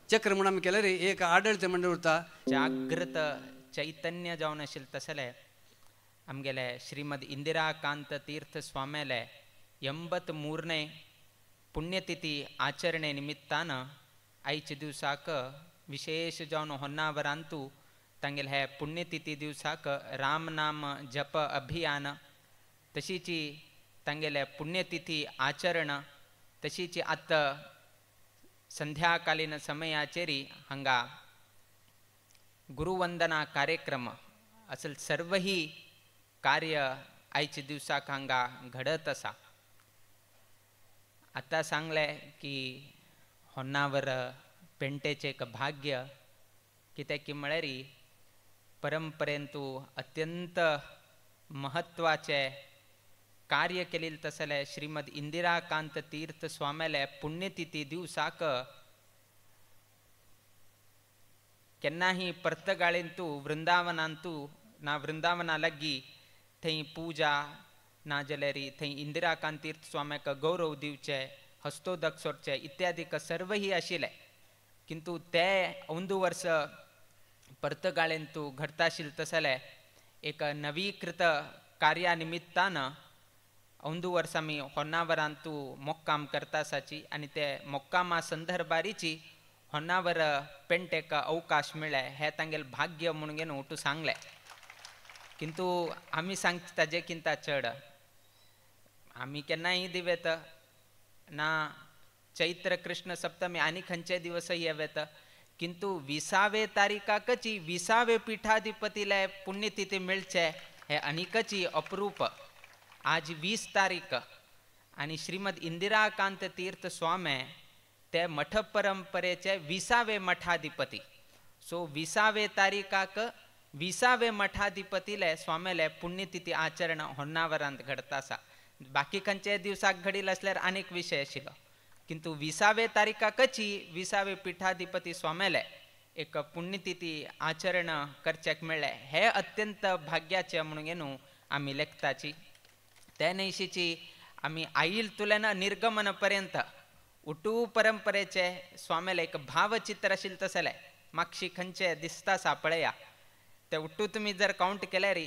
चक्र म्हणून आमी केलें रे एक आडळते मंडळ उरता. जागृत चैतन्य जावन आशिल्लें तसलें आमगेले श्रीमद इंदिराकांत तीर्थ स्वाम्याले 83 पुण्यतिथी आचरणे निमित्तान आयच्या दिवसाक विशेष जावन होन्नावरांतू तांगेले हे पुण्यतिथी दिवसाक रामनाम जप अभियान तशीची तांगेले पुण्यतिथी आचरण तशीची आतां संध्याकालीन समयाचेरी हांगा गुरुवंदना कार्यक्रम असल सर्वही कार्य आयच्या दिवसाक हांगा घडत आसा. आतां सांगलें की होन्नावर पेंटेचें एक भाग्य कित्याक की म्हळ्यार परंपरेंतू अत्यंत महत्वाचें कार्य केलें तसलें श्रीमद इंदिराकांत तीर्थ स्वाम्याले पुण्यतिथी दिवसाक केन्नाही पर्तगाळेंतू वृंदावनांतू ना वृंदावना लागीं थंय पूजा ना जाल्यार थंय इंदिराकांत तीर्थ स्वाम्याक गौरव दिवचे हस्तोदक सोडचे इत्यादी सर्वही आशिल्लें किंतु ते अंदू वर्स पर्तगाळेंतू घडता आशिल्लें तसलें एक नवीकृत कार्या निमित्तान अंदू वर्स आमी होन्नावरांतू मोक्काम करता आसाची आनी ते मोक्कामा संदर्भारीची होन्नावर पेंटेक अवकाश मेळ्ळे हें तांगेलें भाग्य म्हणून घेवन तूं सांगलें. किंतु आमी सांगता ताजे किंता चड आमी केन्नाय दिवेत ना चैत्र कृष्ण सप्तमी आनी खंयचे दिवसय येवेत किंतु 20वे तारीखाकची 20वे पीठाधिपतीले पुण्यतिथी मेळचे हे आनीकची अप्रूप. आज 20 तारीख आनी श्रीमद इंदिराकांत तीर्थ स्वामी ते मठ परंपरेचे 20वे मठाधिपती. सो 20वे तारीखाक 20वे मठाधिपतीले स्वाम्याले पुण्यतिथी आचरण होन्नावरांत घडता आसा. बाकी खंयचे दिवसाक घडील आसल्यार आनीक विशय आशिल्लो किंतु 20वे तारीखाकची 20वे पीठाधिपती स्वाम्याले एक पुण्यतिथी आचरण करच्याक मेळ्ळें हें अत्यंत भाग्याचें म्हणून न्हू आमी लेखताची. ते न्हयशीची आमी आईल तुल्यान निर्गमन पर्यंत उटू परंपरेचे स्वाम्याले एक भावचित्र आशिल्लें तसलें मागशी खंयचे दिसता आसा पळया ते उट्टू तुमी जर कावंट केल्यार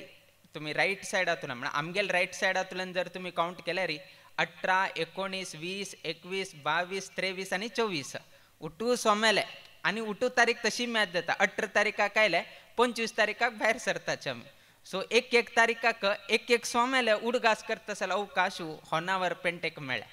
तुमी रायट सायडांतल्यान म्हणल्यार आमगेले रायट सायडांतल्यान जर तुमी कावंट केल्यार 18, 19, 20, 21, 22, 23 आनी 24 उट्टू स्वाम्याले आनी उट्टू तारीख तशी मॅच जाता. 18 तारीखाक आयले 25 तारीखाक भायर सरताचे आमी. सो एक एक तारीखाक एक एक स्वाम्याले उडगास करता जाल्यार अवकाश होन्नावर पेंटेक मेळ्ळें.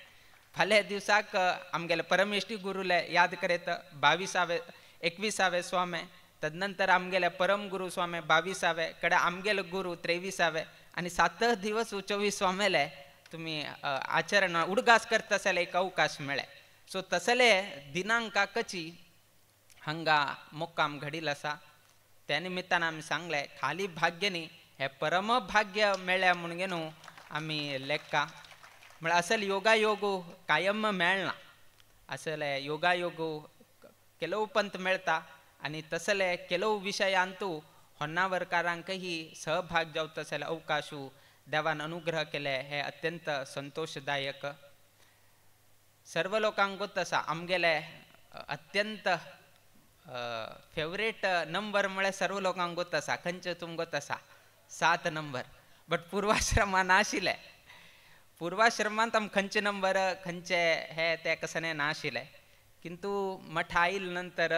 फाल्यां दिवसाक आमगेले परमेश्टी गुरुले याद करीत 22वे 21वे स्वामे तदनंतर आमगेले परम गुरु स्वामी 22वे कडे आमगेले गुरु 23वे आनी 7 दिवस 24 स्वाम्याले तुमी आचरण उडगास करता जाल्यार एक अवकाश मेळ्ळे. सो तसले दिनांकाकची हांगा मुक्काम घडील आसा. त्या निमित्तान आमी सांगलें खाली भाग्य न्ही हें परम भाग्य मेळ्ळें म्हणून न्हू आमी लेखा. म्हळ्यार असल योगायोग कायम मेळना असले योगायोग ಕೆಲವು पंत मेळटा आनी तसले ಕೆಲವು विशयांतू होन्नावरकारांकही सहभाग जावता जाल्यार अवकाशू देवान अनुग्रह केले हे अत्यंत संतोशदायक. सर्व लोकांक गोत आसा आमगेले अत्यंत फेवरेट नंबर म्हळ्यार सर्व लोकांक गोत आसा खंयचे तुमकां गोत आसा 7 नंबर. बट पुर्वाश्रमा नाशिल्लें पुर्वाश्रमांत आम खंयचे नंबर खंयचे हे ते कसने नाशिल्लें किंतु मठ आयल नंतर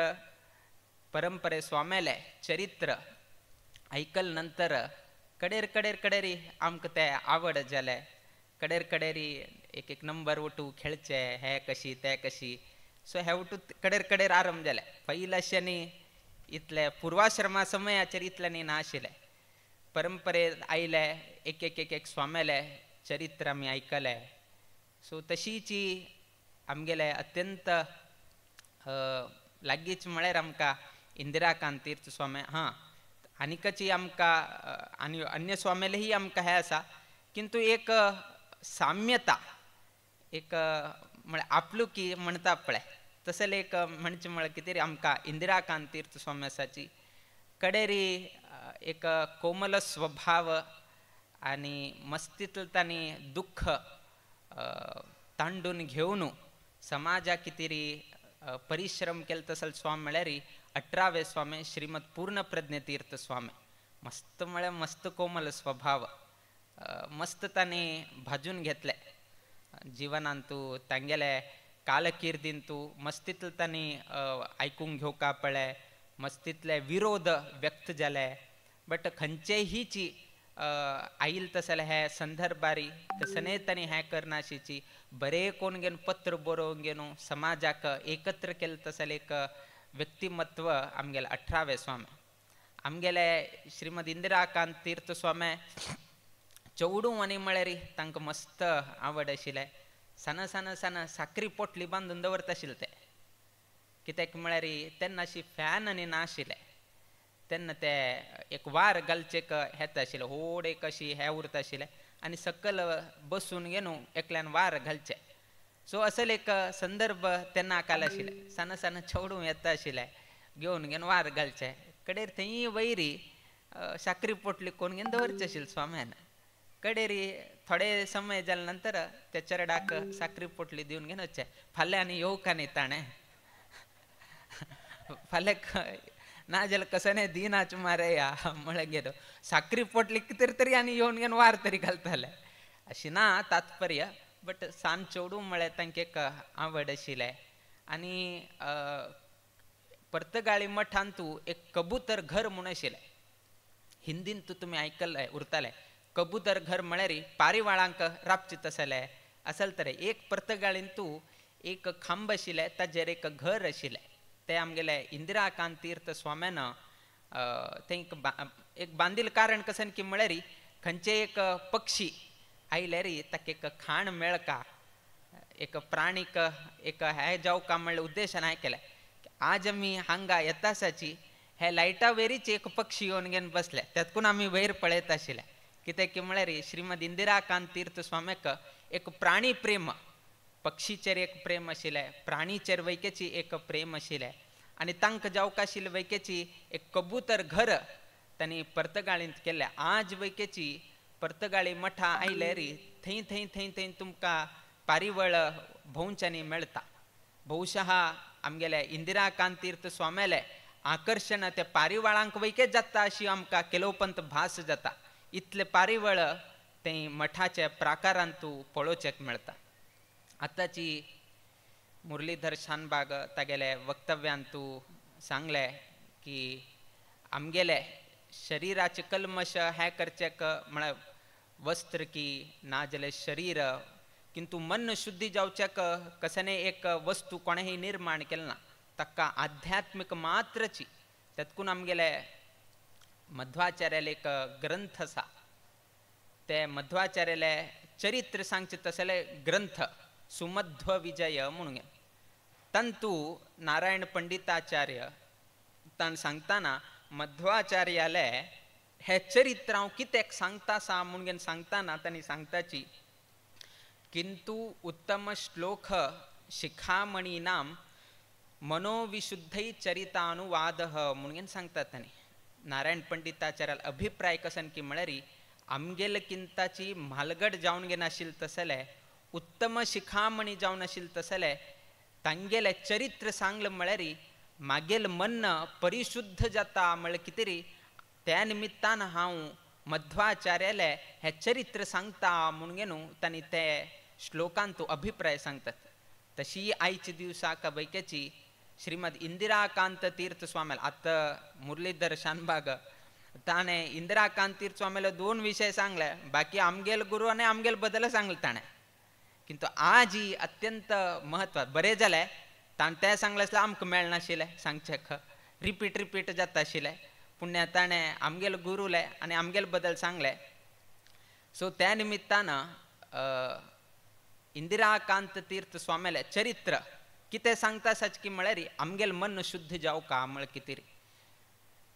परंपरे स्वाम्याले चरित्र आयकल नंतर कडेर कडेर कडेरी आमकां ते आवड जालें कडेर कडेरी एक एक नंबर उठू खेळचे हे कशी ते कशी. सो हे उठू कडेर कडेर आरंभ जाले. पयलीं अशें न्ही इतले पुर्वाश्रमा समयाचेर इतलें न्ही नाशिल्लें. परंपरेत आयले एक एक एक एक स्वाम्याले चरित्र आमी आयकलें. सो तशीची आमगेले अत्यंत लागींच म्हळ्यार आमकां इंदिराकांत तीर्थ स्वामी हां आनीकची आमकां आनी अन्य स्वाम्यालेही आमकां हें आसा किंतु एक साम्यता एक म्हळ्यार आपलुकी म्हणटा पळय तसलें एक म्हणचें म्हळ्यार कितें आमकां इंदिराकांत तीर्थ स्वामी आसाची कडेरी एक कोमल स्वभाव आनी मस्तींतलें तांणी दुख्ख तांडून घेवन समाजा कितें परिश्रम केले तसले स्वामी म्हळ्यार 18वे स्वामी श्रीमद पूर्णप्रज्ञ तीर्थ स्वामी. मस्त म्हळ्यार मस्त कोमल स्वभाव, मस्त तांणी भाजून घेतले जिवनांतू तांगेले कालकिर्दींतू मस्तींतले तांणी आयकूंक घेवका पळय, मस्तींतले विरोध व्यक्त जाले, बट खंयचेहीची आयल तसले हे संदर्भारी कसने तांणी हें करनाशीची बरें कोण घेवन पत्र बरोवन घेवन समाजाक एकत्र केलें तसलें एक व्यक्तिमत्व आमगेले 18वे स्वामी. आमगेले श्रीमद इंदिराकांत तीर्थ स्वामी चवडूं आनी म्हळ्यार तांकां मस्त आवड आशिल्लें. सान सान सान साकरी पोटली बांदून दवरता आशिल्ले ते, कित्याक म्हळ्यार तेन्ना अशी फॅन आनी नाशिल्लें, तेन्ना ते एक वार घालचेक हेत आशिल्लें, व्हड एक अशी हें उरता आशिल्लें आनी सकयल बसून घेवन एकल्यान वार घालचें. सो असले एक संदर्भ तेन्ना काल आशिल्लें. सान सान चेडूं येता आशिल्लें घेवन घेवन वार घालचें, कडेर थंय वयरी साकरी पोटली कोण घेवन दवरचें आशिल्लें स्वाम्यान. कडेरी थोडे समय जाले नंतर त्या चेरडाक साकरी पोटली दिवन घेवन वचचें. फाल्यां आनी येवका न्ही ताणें, फाल्यां ना जाल्यार कसं दिनाच मारे या म्हळ्यार गेलो साकरी पोटली कितें तरी आनी येवन घेवन वार तरी घालताले. अशी ना तात्पर्य, बट सान चेडूं म्हळ्यार तांकां एक आवड आशिल्लें. आनी पर्तगाळी मठांतू एक कबूतर घर म्हूण आशिल्लें, हिंदीन तूं तुमी आयकल्लें उरतालें. कबूतर घर म्हळ्यार पारिवाळांक राबचें तसलें असल तर एक पर्तगाळीन तूं एक खांब आशिल्लें ताजेर एक घर आशिल्लें. ते आमगेले इंदिराकांत तीर्थ स्वाम्यान तें एक बांदील कारण कशें की म्हळ्यार खंयचे एक पक्षी आयल्यार ताका एक खाण मेळका, एक प्राणीक एक हें जावका म्हणल्यार उद्देशान हें केलें. आज आमी हांगा येता आसाची हे लायटा वेरीच एक पक्षी येवन घेवन बसले, तेतकून आमी वयर पळयत आशिल्ले. कित्याक की म्हळ्यार श्रीमद इंदिराकांत तीर्थ स्वाम्याक एक प्राणी प्रेम, पक्षीचेर एक प्रेम आशिल्लें, प्राणीचेर वैकेची एक प्रेम आशिल्लें आनी तांकां जावका आशिल्लें वैकेची एक कबूतर घर तांणी पर्तगाळींत केल्लें. आज वैकेची पर्तगाळी मठा आयल्यार थंय थंय थंय थंय तुमकां पारिवळ भोंवच्यांनी मेळटा. बहुशः आमगेले इंदिराकांत तीर्थ स्वाम्याले आकर्शण त्या पारिवाळांक वैकेच जाता अशी आमकां केलोवपंत भास जाता. इतले पारिवळ ते मठाच्या प्राकारांतू पळोवचेक मेळटा. आतांची मुरलीधर शानबाग तागेले वक्तव्यांतू सांगलें की आमगेले शरीराचे कल्मश हें करचेक म्हळ्यार वस्त्र की ना जाल्यार शरीर, किंतु मन शुद्धी जावच्याक कसने एक वस्तू कोणेंय निर्माण केलें ना, ताका आध्यात्मीक मात्रची. तेतकून आमगेले मध्वाचार्याले एक ग्रंथ आसा, ते मध्वाचार्याले चरित्र सांगचे तसले ग्रंथ सुमध्व विजय म्हणून तंतू नारायण पंडिताचार्य ताण सांगताना मध्वाचार्याले हे चरित्र हांव कित्याक सांगता सा म्हणून सांगताना तांणी सांगताची किंतु उत्तम श्लोक शिखामणी नाम मनोविशुद्धै चरितानुवाद म्हणून सांगतात तांणी. नारायण पंडिताचार्याल अभिप्राय कसन की म्हळ्यार आमगेले किंताची म्हालगड जावन घेनाशिल्लें तसले उत्तम शिखामणी जावन आशिल्लें तसले तांगेले चरित्र सांगलें म्हळ्यार मागेल मन परिशुद्ध जाता म्हळ्यार कितें री त्या निमित्तान हांव मध्वाचार्याले हें चरित्र सांगता म्हणून न्हू तांणी ते श्लोकांत अभिप्राय सांगतात. तशी आयच्या दिवसाक बैकेची श्रीमद इंदिराकांत तीर्थ स्वामी आतां मुरलीधर शानबाग ताणें इंदिराकांत तीर्थ स्वामीले दोन विशय सांगले, बाकी आमगेल गुरू आनी आमगेल बदल सांगले ताणें. किंतु आज ही अत्यंत महत्व बरें जालें ताणें तें सांगलें आसल्यार आमकां मेळनाशिल्लें सांगचें, रिपीट रिपीट जाता आशिल्लें. पूण ताणें आमगेल गुरूले आनी आमगेल बदल सांगले. सो त्या निमित्तान इंदिराकांत तीर्थ स्वामीले चरित्र कितें सांगता साच की म्हळ्यार आमगेल मन शुद्ध जावका म्हळ्यार कितें री.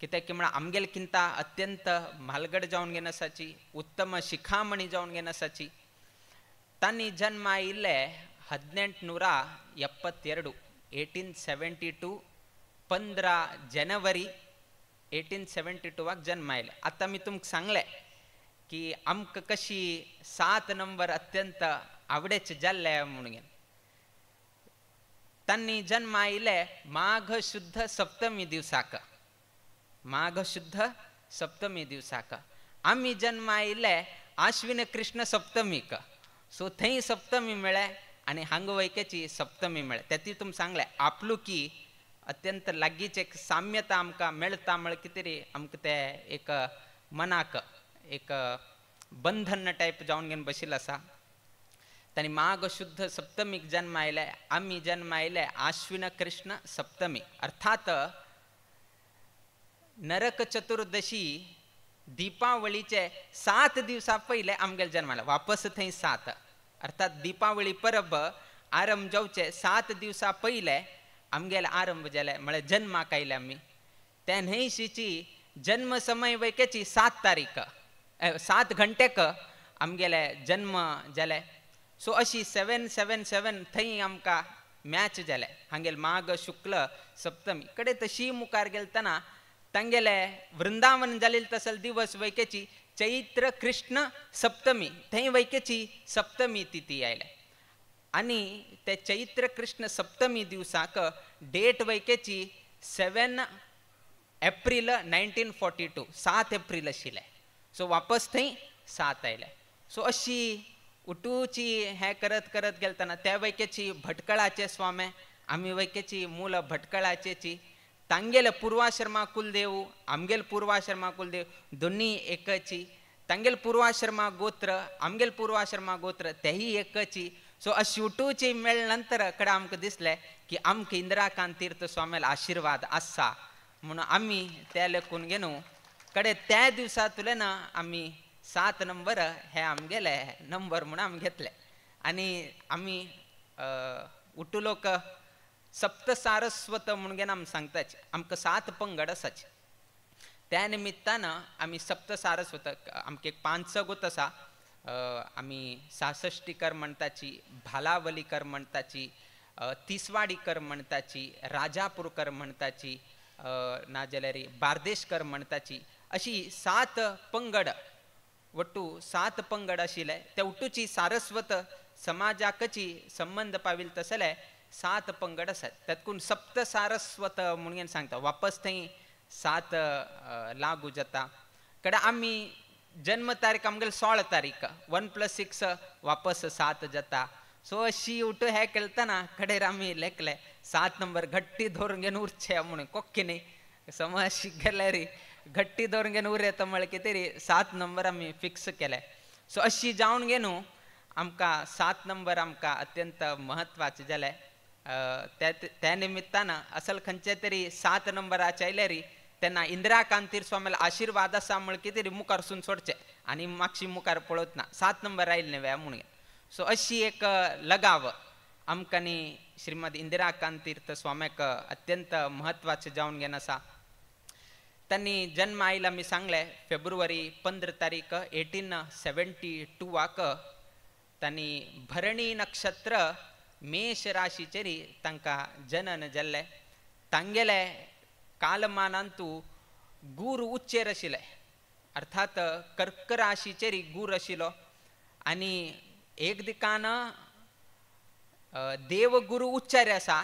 कित्याक की म्हळ्यार आमगेले किंता अत्यंत म्हालगड जावन घेन आसाची, उत्तम शिखामणी जावन घेन आसाची. तांणी जन्म आयिल्ले 1872 1872 15 जानेवारी 1872 जन्म आयले. आतां मी तुमकां सांगलें की आमकां कशी 7 नंबर अत्यंत आवडेचे जाल्ले म्हणून. तांणी जन्म आयिल्ले माघ शुद्ध सप्तमी दिवसाक, माघ शुद्ध सप्तमी दिवसाक. आमी जन्म आयिल्ले आश्विन कृष्ण सप्तमीक. सो थंय सप्तमी मेळ्ळे आनी हांगा वैकेची सप्तमी मेळ्ळे. तेती तुमकां सांगलें आपलुकी अत्यंत लागींच एक साम्यता आमकां मेळटा म्हळ्यार कितें रे आमकां तें एक मनाक एक बंधन टायप जावन घेवन बशिल्लो आसा. तांणी माघ शुद्ध सप्तमीक जन्म आयले, आमी जन्म आयले आश्विन कृष्ण सप्तमी. अर्थात नरक चतुर्दशी दीपावळीचे 7 दिवसा पयले आमगेले जन्म आयले, वापस थंय 7. अर्थात दीपावळी परब आरंभ जावचे 7 दिवसा पयले आमगेले आरंभ जाले, म्हळ्यार जन्माक आयले आमी. त्या न्हंयशीची जन्म समय वैकेची 7 तारीख 7 घंटेक आमगेले जन्म जाले. सो अशी 7 7 7 थंय आमकां मॅच जाले. हांगेले माघ शुक्ल सप्तमी कडे तशी मुखार गेलतना तांगेले वृंदावन जालेले तसल दिवस वैकेची चैत्र कृष्ण सप्तमी, थंय वैकेची सप्तमी तिथी आयले. आनी ते चैत्र कृष्ण सप्तमी दिवसाक डेट वैकेची 7 एप्रिल 1942, 7 एप्रिल आशिल्ले. सो वापस थंय 7 आयले. सो अशी उटूची हें करत करत गेलतना त्या वैकेची भटकळाचे स्वामे, आमी वैकेची मूल भटकळाचेची. तांगेले पूर्वाश्रमा कुलदेव आमगेले पूर्वाश्रमा कुलदेव दोन्ही एकची. तांगेले पूर्वाश्रमा गोत्र आमगेले पूर्वाश्रमा गोत्र तेही एकची. सो अशी उटूची मेळ नंतर कडे आमकां दिसलें की आमकां इंदिराकांत तीर्थ स्वामीले आशिर्वाद आसा म्हणून आमी ते लेखून घेवन कडे त्या दिवसा ना आमी 7 नंबर हे आमगेले नंबर म्हणून आमी घेतले. आनी आमी उटू लोक सप्तसारस्वत म्हणून घेवन आमी सांगताच, आमकां 7 पंगड आसाच. त्या निमित्तान आमी सप्तसारस्वत, आमकां एक 5 गोत आसा. आमी सासष्टीकर म्हणटाची, भालावलीकर म्हणटाची, तिसवाडीकर म्हणटाची, राजापूरकर म्हणटाची, नाजाल्यार बार्देशकर म्हणटाची, अशी 7 पंगड वट्टू 7 पंगड आशिल्ले. त्या उटूची सारस्वत समाजाकची संबंद पाविल तसले 7 पंगड आसात. तातूंत सप्त सारस्वत म्हणून सांगता, वापस थंय 7 लागू जाता. कडे आमी जन्म तारीख आमगेले 16 तारीख, 1 + 6 वापस 7 जाता. सो अशी उठ हे केलतना कडेर आमी लेखले 7 नंबर घट्टी धरून घेवन उरचे म्हणून. कोक्की न्ही समज गेल्यार घट्टी धरून घेवन उरता म्हळ्यार कितें रे 7 नंबर आमी फिक्स केले. सो अशी जावन घेवन आमकां 7 नंबर आमकां अत्यंत म्हत्वाचें जालें. त्या निमित्तान असल खंयचे तरी 7 नंबराचे आयल्यार तेन्ना इंदिराकांत तीर्थ स्वामीले आशिर्वाद आसा म्हळ्यार कितें तरी मुखार सून सोडचें आनी मागशी मुखार पळोवच ना, 7 नंबर आयले न्ही म्हणून. सो अशी एक लगाव आमकां न्ही श्रीमद इंदिराकांत तीर्थ स्वाम्याक अत्यंत म्हत्वाचें जावन घेवन आसा. तांणी जन्म आयला आमी सांगलें फेब्रुवारी 15 तारीख 1872 तांणी भरणी नक्षत्र मेष राशीचेर तांकां जनन जाल्लें. तांगेले कालमानांतू गुरू उच्चेर आशिल्ले, अर्थात कर्क राशीचेर गुरू आशिल्लो. आनी एक दिकान देवगुरू उच्चार आसा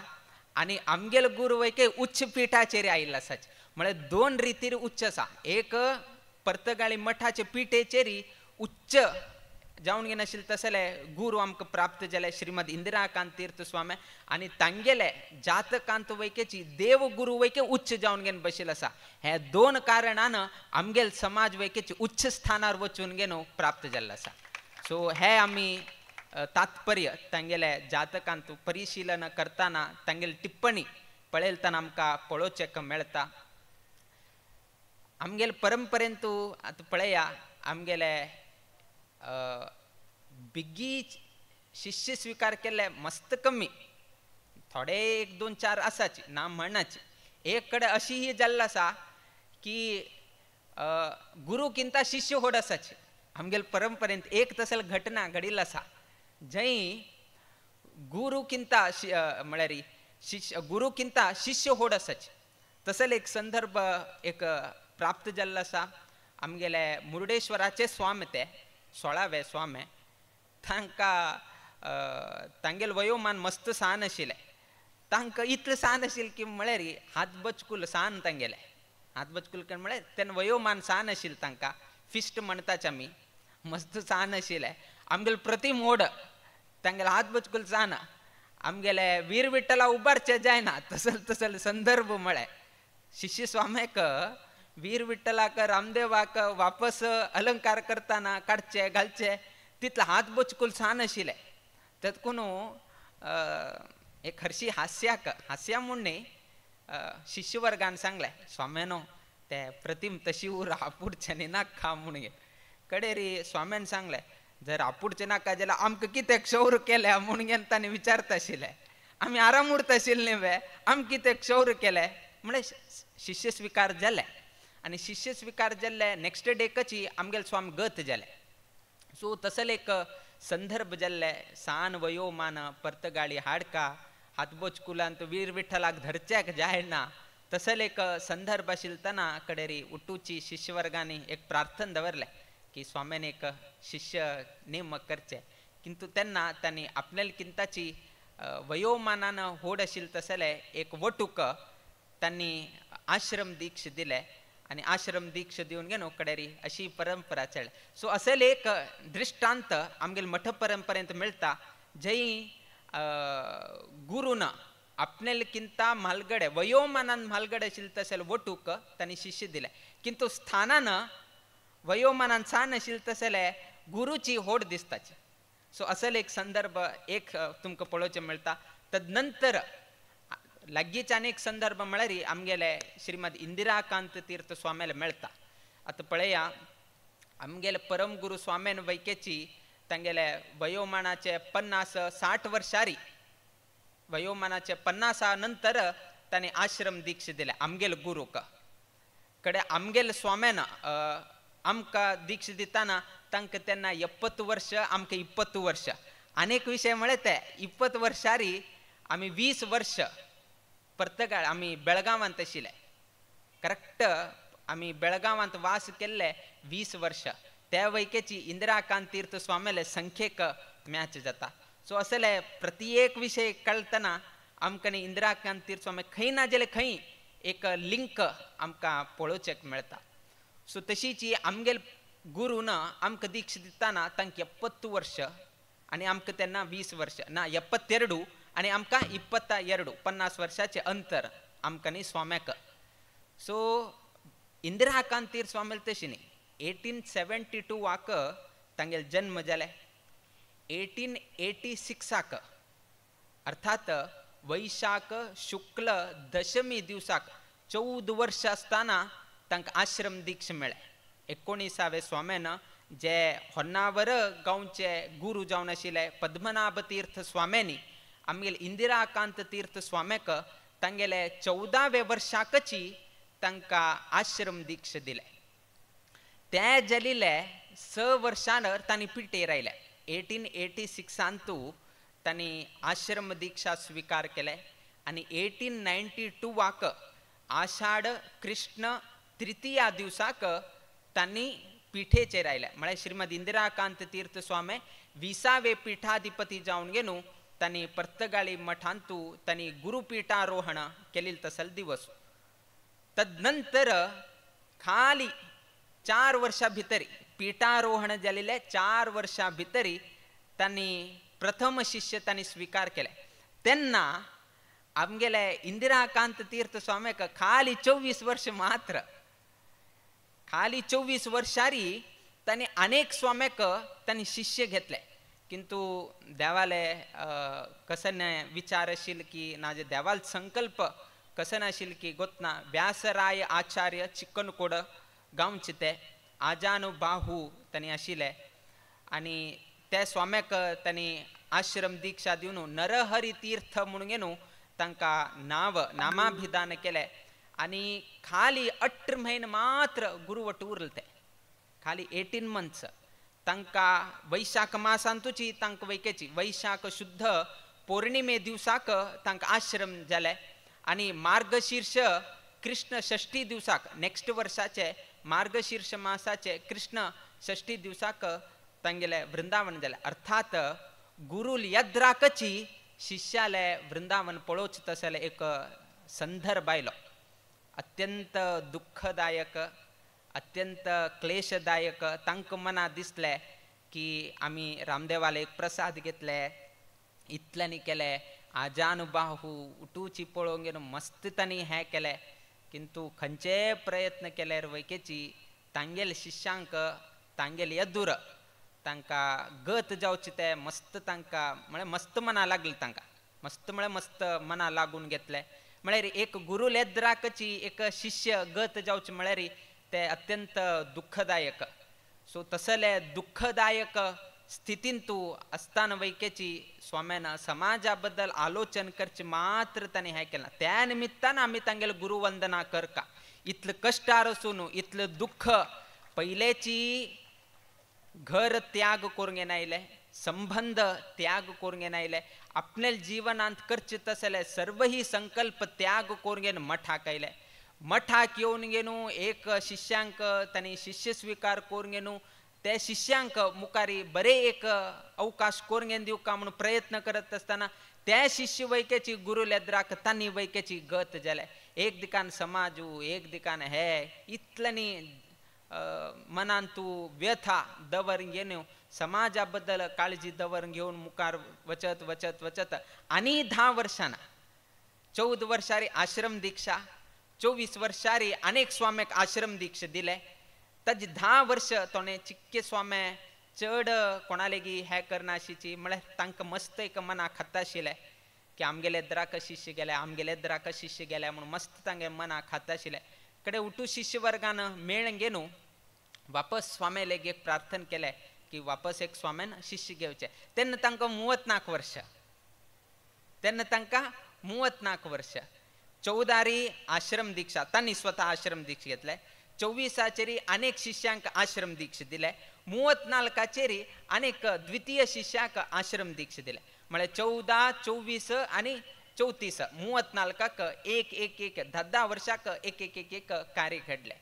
आनी आमगेलो गुरू वैके उच्च पिठाचेर आयिल्लो आसाच. म्हळ्यार 2 रितीर उच्च आसा. एक पर्तगाळी मठाचे पिठेचेर उच्च जावन घेवन आशिल्ले तसले गुरू आमकां प्राप्त जाले श्रीमद इंदिराकांत तीर्थ स्वामी. आनी तांगेले जातकांत वैकेची देवगुरू वैके उच्च जावन घेवन बशिल्ले आसा. हे 2 कारणान आमगेल समाज वैकेची उच्च स्थानार वचून घेवन प्राप्त जाल्लो आसा. सो हे आमी तात्पर्य तांगेले जातकांत परिशीलन करतना तांगेले टिप्पणी पळयतना आमकां पळोवचें मेळटा. आमगेले परंपरेंतू आतां पळया आमगेले बिग्गी शिष्य स्वीकार केल्ले मस्त कमी, थोडे 1 2 4 आसाची ना म्हणनाची. एक कडेन अशीय जाल्लो आसा की गुरुकिंता शिष्य होड आसाचे आमगेले परंपरेंत एक तसल घटना घडिल्ल आसा जंय गुरुकिंता म्हळ्यार शिष्य गुरुकिंता शिष्य होड आसाचे तसल एक संदर्भ एक प्राप्त जाल्लो आसा. आमगेले मुर्डेश्वराचे स्वामी ते 16वे स्वामी तांकां तांगेले वयोमान मस्त सान आशिल्लें तांकां इतलें सान आशिल्लें की म्हळ्यार हात बचकूल सान तांगेले हात बचकूल म्हळ्यार तेन्ना वयोमान सान आशिल्लें तांकां फिस्ट म्हणटाच आमी मस्त सान आशिल्लें आमगेले प्रतिम होड तांगेले हात बचकूल सान आमगेले वीर विठ्ठला उबारचे जायना तसल तसल संदर्भ म्हळ्यार शिष्य स्वाम्याक वीर विठ्ठलाक रामदेवाक वापस अलंकार करतना काडचे घालचे तितले हात बचकूल सान आशिल्लें तेतकून एक हरशी हास्याक हास्या म्हूण न्ही शिष्यवर्गान सांगलें स्वाम्यानो ते प्रतिम तशी उर आपुडच्यांनी नाका म्हूण कडेरी स्वाम्यान सांगलें जर आपुडचें नाका जाल्यार आमकां कितें क्षौर केल्या म्हूण घेवन तांणी विचारता आशिल्लें आमी आराम उरता आशिल्ले न्ही वे आमकां कितें क्षौर केलें म्हळ्यार शिष्य स्विकार जाले आनी शिष्य स्विकार जाल्ले नेक्स्ट डेकची आमगेले स्वामी गत जाले. सो तसल एक संदर्भ जाल्ले सान वयोमान पर्तगाळी हाडका हातबोचकुलांत वीर विठ्ठलाक धरच्याक जायना तसल एक संदर्भ आशिल्लतना कडेरी उट्टूची शिष्यवर्गांनी एक प्रार्थना दवरलें की स्वाम्यान एक शिष्य नेमक करचे किंतु तेन्ना तांणी आपल्याला किंताची वयोमानान होड आशिल्लें तसलें एक वटूक तांणी आश्रम दीक्ष दिले आनी आश्रम दीक्ष दिवन घेवन कडेरी अशी परंपरा चडली. सो असले एक दृश्टांत आमगेले मठ परंपरेंत मेळटा जंय गुरून आपल्याला किंता म्हालगडे वयोमानान म्हालगडे आशिल्लें तशें वटूक तांणी शिष्य दिले किंतु स्थानान वयोमानान सान आशिल्लें तसलें गुरुची होड दिसताची. सो असले एक संदर्भ एक तुमकां पळोवचें मेळटा. तदनंतर लागींच आनी एक संदर्भ म्हळ्यार आमगेले श्रीमद इंदिराकांत तीर्थ स्वाम्याले मेळटा. आतां पळया आमगेले परमगुरू स्वाम्यान वैकेची तांगेले वयोमानाचे 50-60 वर्सांनी वयोमानाचे 50 नंतर तांणी आश्रम दीक्ष दिले आमगेले गुरूक कडे आमगेले स्वाम्यान आमकां दीक्ष दितना तांकां तेन्ना 70 वर्ष आमकां 20 वर्ष आनी एक विशय म्हळ्यार ते 20 वर्सांनी आमी 20 वर्ष पर्तगाळ आमी बेळगांवांत आशिल्ले करेक्ट आमी बेळगांवांत वास केल्ले 20 वर्ष त्या वैकेची इंदिराकांत तीर्थ स्वाम्याले संख्येक मॅच जाता. सो असले प्रत्येक विशय कळटना आमकां न्ही इंदिराकांत तीर्थ स्वामी खंय ना जाल्यार खंय एक लिंक आमकां पळोवचेक मेळटा. सो तशीच आमगेले गुरून आमकां दीक्ष दितना तांकां 70 वर्ष आनी आमकां तेन्ना 20 वर्ष ना 72 आनी आमकां 22 50 वर्साचें अंतर आमकां न्ही स्वाम्याक. सो इंदिराकांत तीर्थ स्वामी तशी न्ही 1872 तांगेले जन्म जाले 1886 अर्थात वैशाख शुक्ल दशमी दिवसाक 14 वर्ष आसतना तांकां आश्रम दीक्ष मेळ्ळें. 19वे स्वाम्यान जे होन्नावर गांवचे गुरू जावन आशिल्ले पद्मनाभ तीर्थ स्वाम्यांनी आमगेले इंदिराकांत तीर्थ स्वाम्याक तांगेले 14वे वर्साकची तांकां आश्रम दीक्ष दिले. ते जाल्ले 6 वर्सांर तांणी पिटेर आयले. 1886 तांणी आश्रम दीक्षा स्विकार केले आनी 1892 आषाढ कृष्ण तृतीया दिवसाक तांणी पिठेचेर आयले. म्हळ्यार श्रीमद इंदिराकांत तीर्थ स्वामी 20वे पीठाधिपती जावन घेवन तांणी पर्तगाळी मठांतू तांणी गुरुपीठारोहण केलें तसल दिवस. तदनंतर खाली 4 वर्षां भितर पीठारोहण जाल्ले 4 वर्षां भितर तांणी प्रथम शिष्य तांणी स्विकार केले. तेन्ना आमगेले इंदिराकांत तीर्थ स्वाम्याक खाली 24 वर्ष मात्र खाली 24 वर्सांनी तांणी अनेक स्वाम्याक तांणी शिष्य घेतले. किंतु देवाले कसं विचार आशिल्लो की ना जे देवाल संकल्प कसं नाशिल्लो की गोतना व्यासराय आचार्य चिक्कनकोड गांवचे ते आजानुबाहू तांणी आशिल्ले आनी त्या स्वाम्याक तांणी आश्रम दीक्षा दिवन नरहरी तीर्थ म्हणून घेवन तांकां नाव नामाभिधान केलें. आनी खाली 18 म्हयने मात्र गुरुवट उरले ते खाली 18 मंथ्स तांकां वैशाख मासांतूची तांकां वैकेची वैशाख शुद्ध पौर्णिमे दिवसाक तांकां आश्रम जाले आनी मार्गशीर्ष कृष्ण षष्ठी दिवसाक नेक्स्ट वर्साचे मार्गशीर्ष मासाचे कृष्ण षष्ठी दिवसाक तांगेले वृंदावन जाले. अर्थात गुरुल यद्राकची शिष्याले वृंदावन पळोवचें तसले एक संदर्भ आयलो. अत्यंत दुःखदायक अत्यंत क्लेशदायक तांकां मना दिसलें की आमी रामदेवाले एक प्रसाद घेतले इतल्यांनी केले आजानुबाहू उठूची पळोवंक घेवन मस्त तांणी हें केलें किंतु खंयचेय प्रयत्न केल्यार वैकेची तांगेले शिष्यांक तांगेले यदूर तांकां गत जावचें तें मस्त तांकां म्हळ्यार मस्त मना लागलें तांकां मस्त म्हळ्यार मस्त मना लागून घेतलें. म्हळ्यार एक गुरू लेद्राकची एक शिष्य गत जावचें म्हळ्यार ते अत्यंत दुःखदायक. सो तसले दुःखदायक स्थितीन तूं आसतना वैकेची स्वाम्यान समाजा बद्दल आलोचन करचें मात्र ताणें हें केलां. त्या निमित्तान आमी तांगेले गुरुवंदना करका. इतलें कश्टार आसून इतलें दुःख पयलेची घर त्याग करूंक येनायले संबंध त्याग करूंक येनायले आपल्या जिवनांत करचें तसले सर्वही संकल्प त्याग करूंक येवन मठाक आयले. मठाक येवन घेवन एक शिष्यांक तांणी शिष्य स्विकार करून घेवन ते शिष्यांक मुखारी बरे एक अवकाश करून घेवन दिवका म्हणून प्रयत्न करत आसतना त्या शिष्य वैकेची गुरु लेद्राक तांणी वैकेची गत जाले. एक दिकान समाजू एक दिकान हे इतल्यांनी मनान तूं व्यथा दवर घेवन समाजा बद्दल काळजी दवर घेवन मुखार वचत वचत वचत आनी 10 वर्सां 14 वर्सांनी आश्रम दीक्षा 24 वर्सांनी अनेक स्वाम्याक आश्रम दीक्षा दिले. ताजी 10 वर्ष तोणे चिक्के स्वामे चड कोणालेगी हें करनाशिची म्हळ्यार तांकां मस्त एक मना खाता आशिल्लें की आमगेले द्राक शिष्य गेले आमगेले द्राक शिष्य गेले म्हणून मस्त तांगे मना खाता आशिल्लें. कडे उठू शिष्य वर्गान मेळ घेवन वापस स्वामे लेगी एक प्रार्थना केलें की वापस एक स्वाम्यान शिष्य घेवचें. तेन्ना तांकां 34 वर्ष तेन्ना तांकां 34 वर्ष 14 आश्रम दीक्षा तांणी स्वतः आश्रम दीक्षा घेतले. 24 अनेक शिष्यांक आश्रम दीक्षा दिले. 34 अनेक द्वितीय शिष्याक आश्रम दीक्षा दिले. म्हळ्यार 14 24 आनी 34 34 एक एक एक 10 वर्षाक एक एक एक एक कार्य घडलें.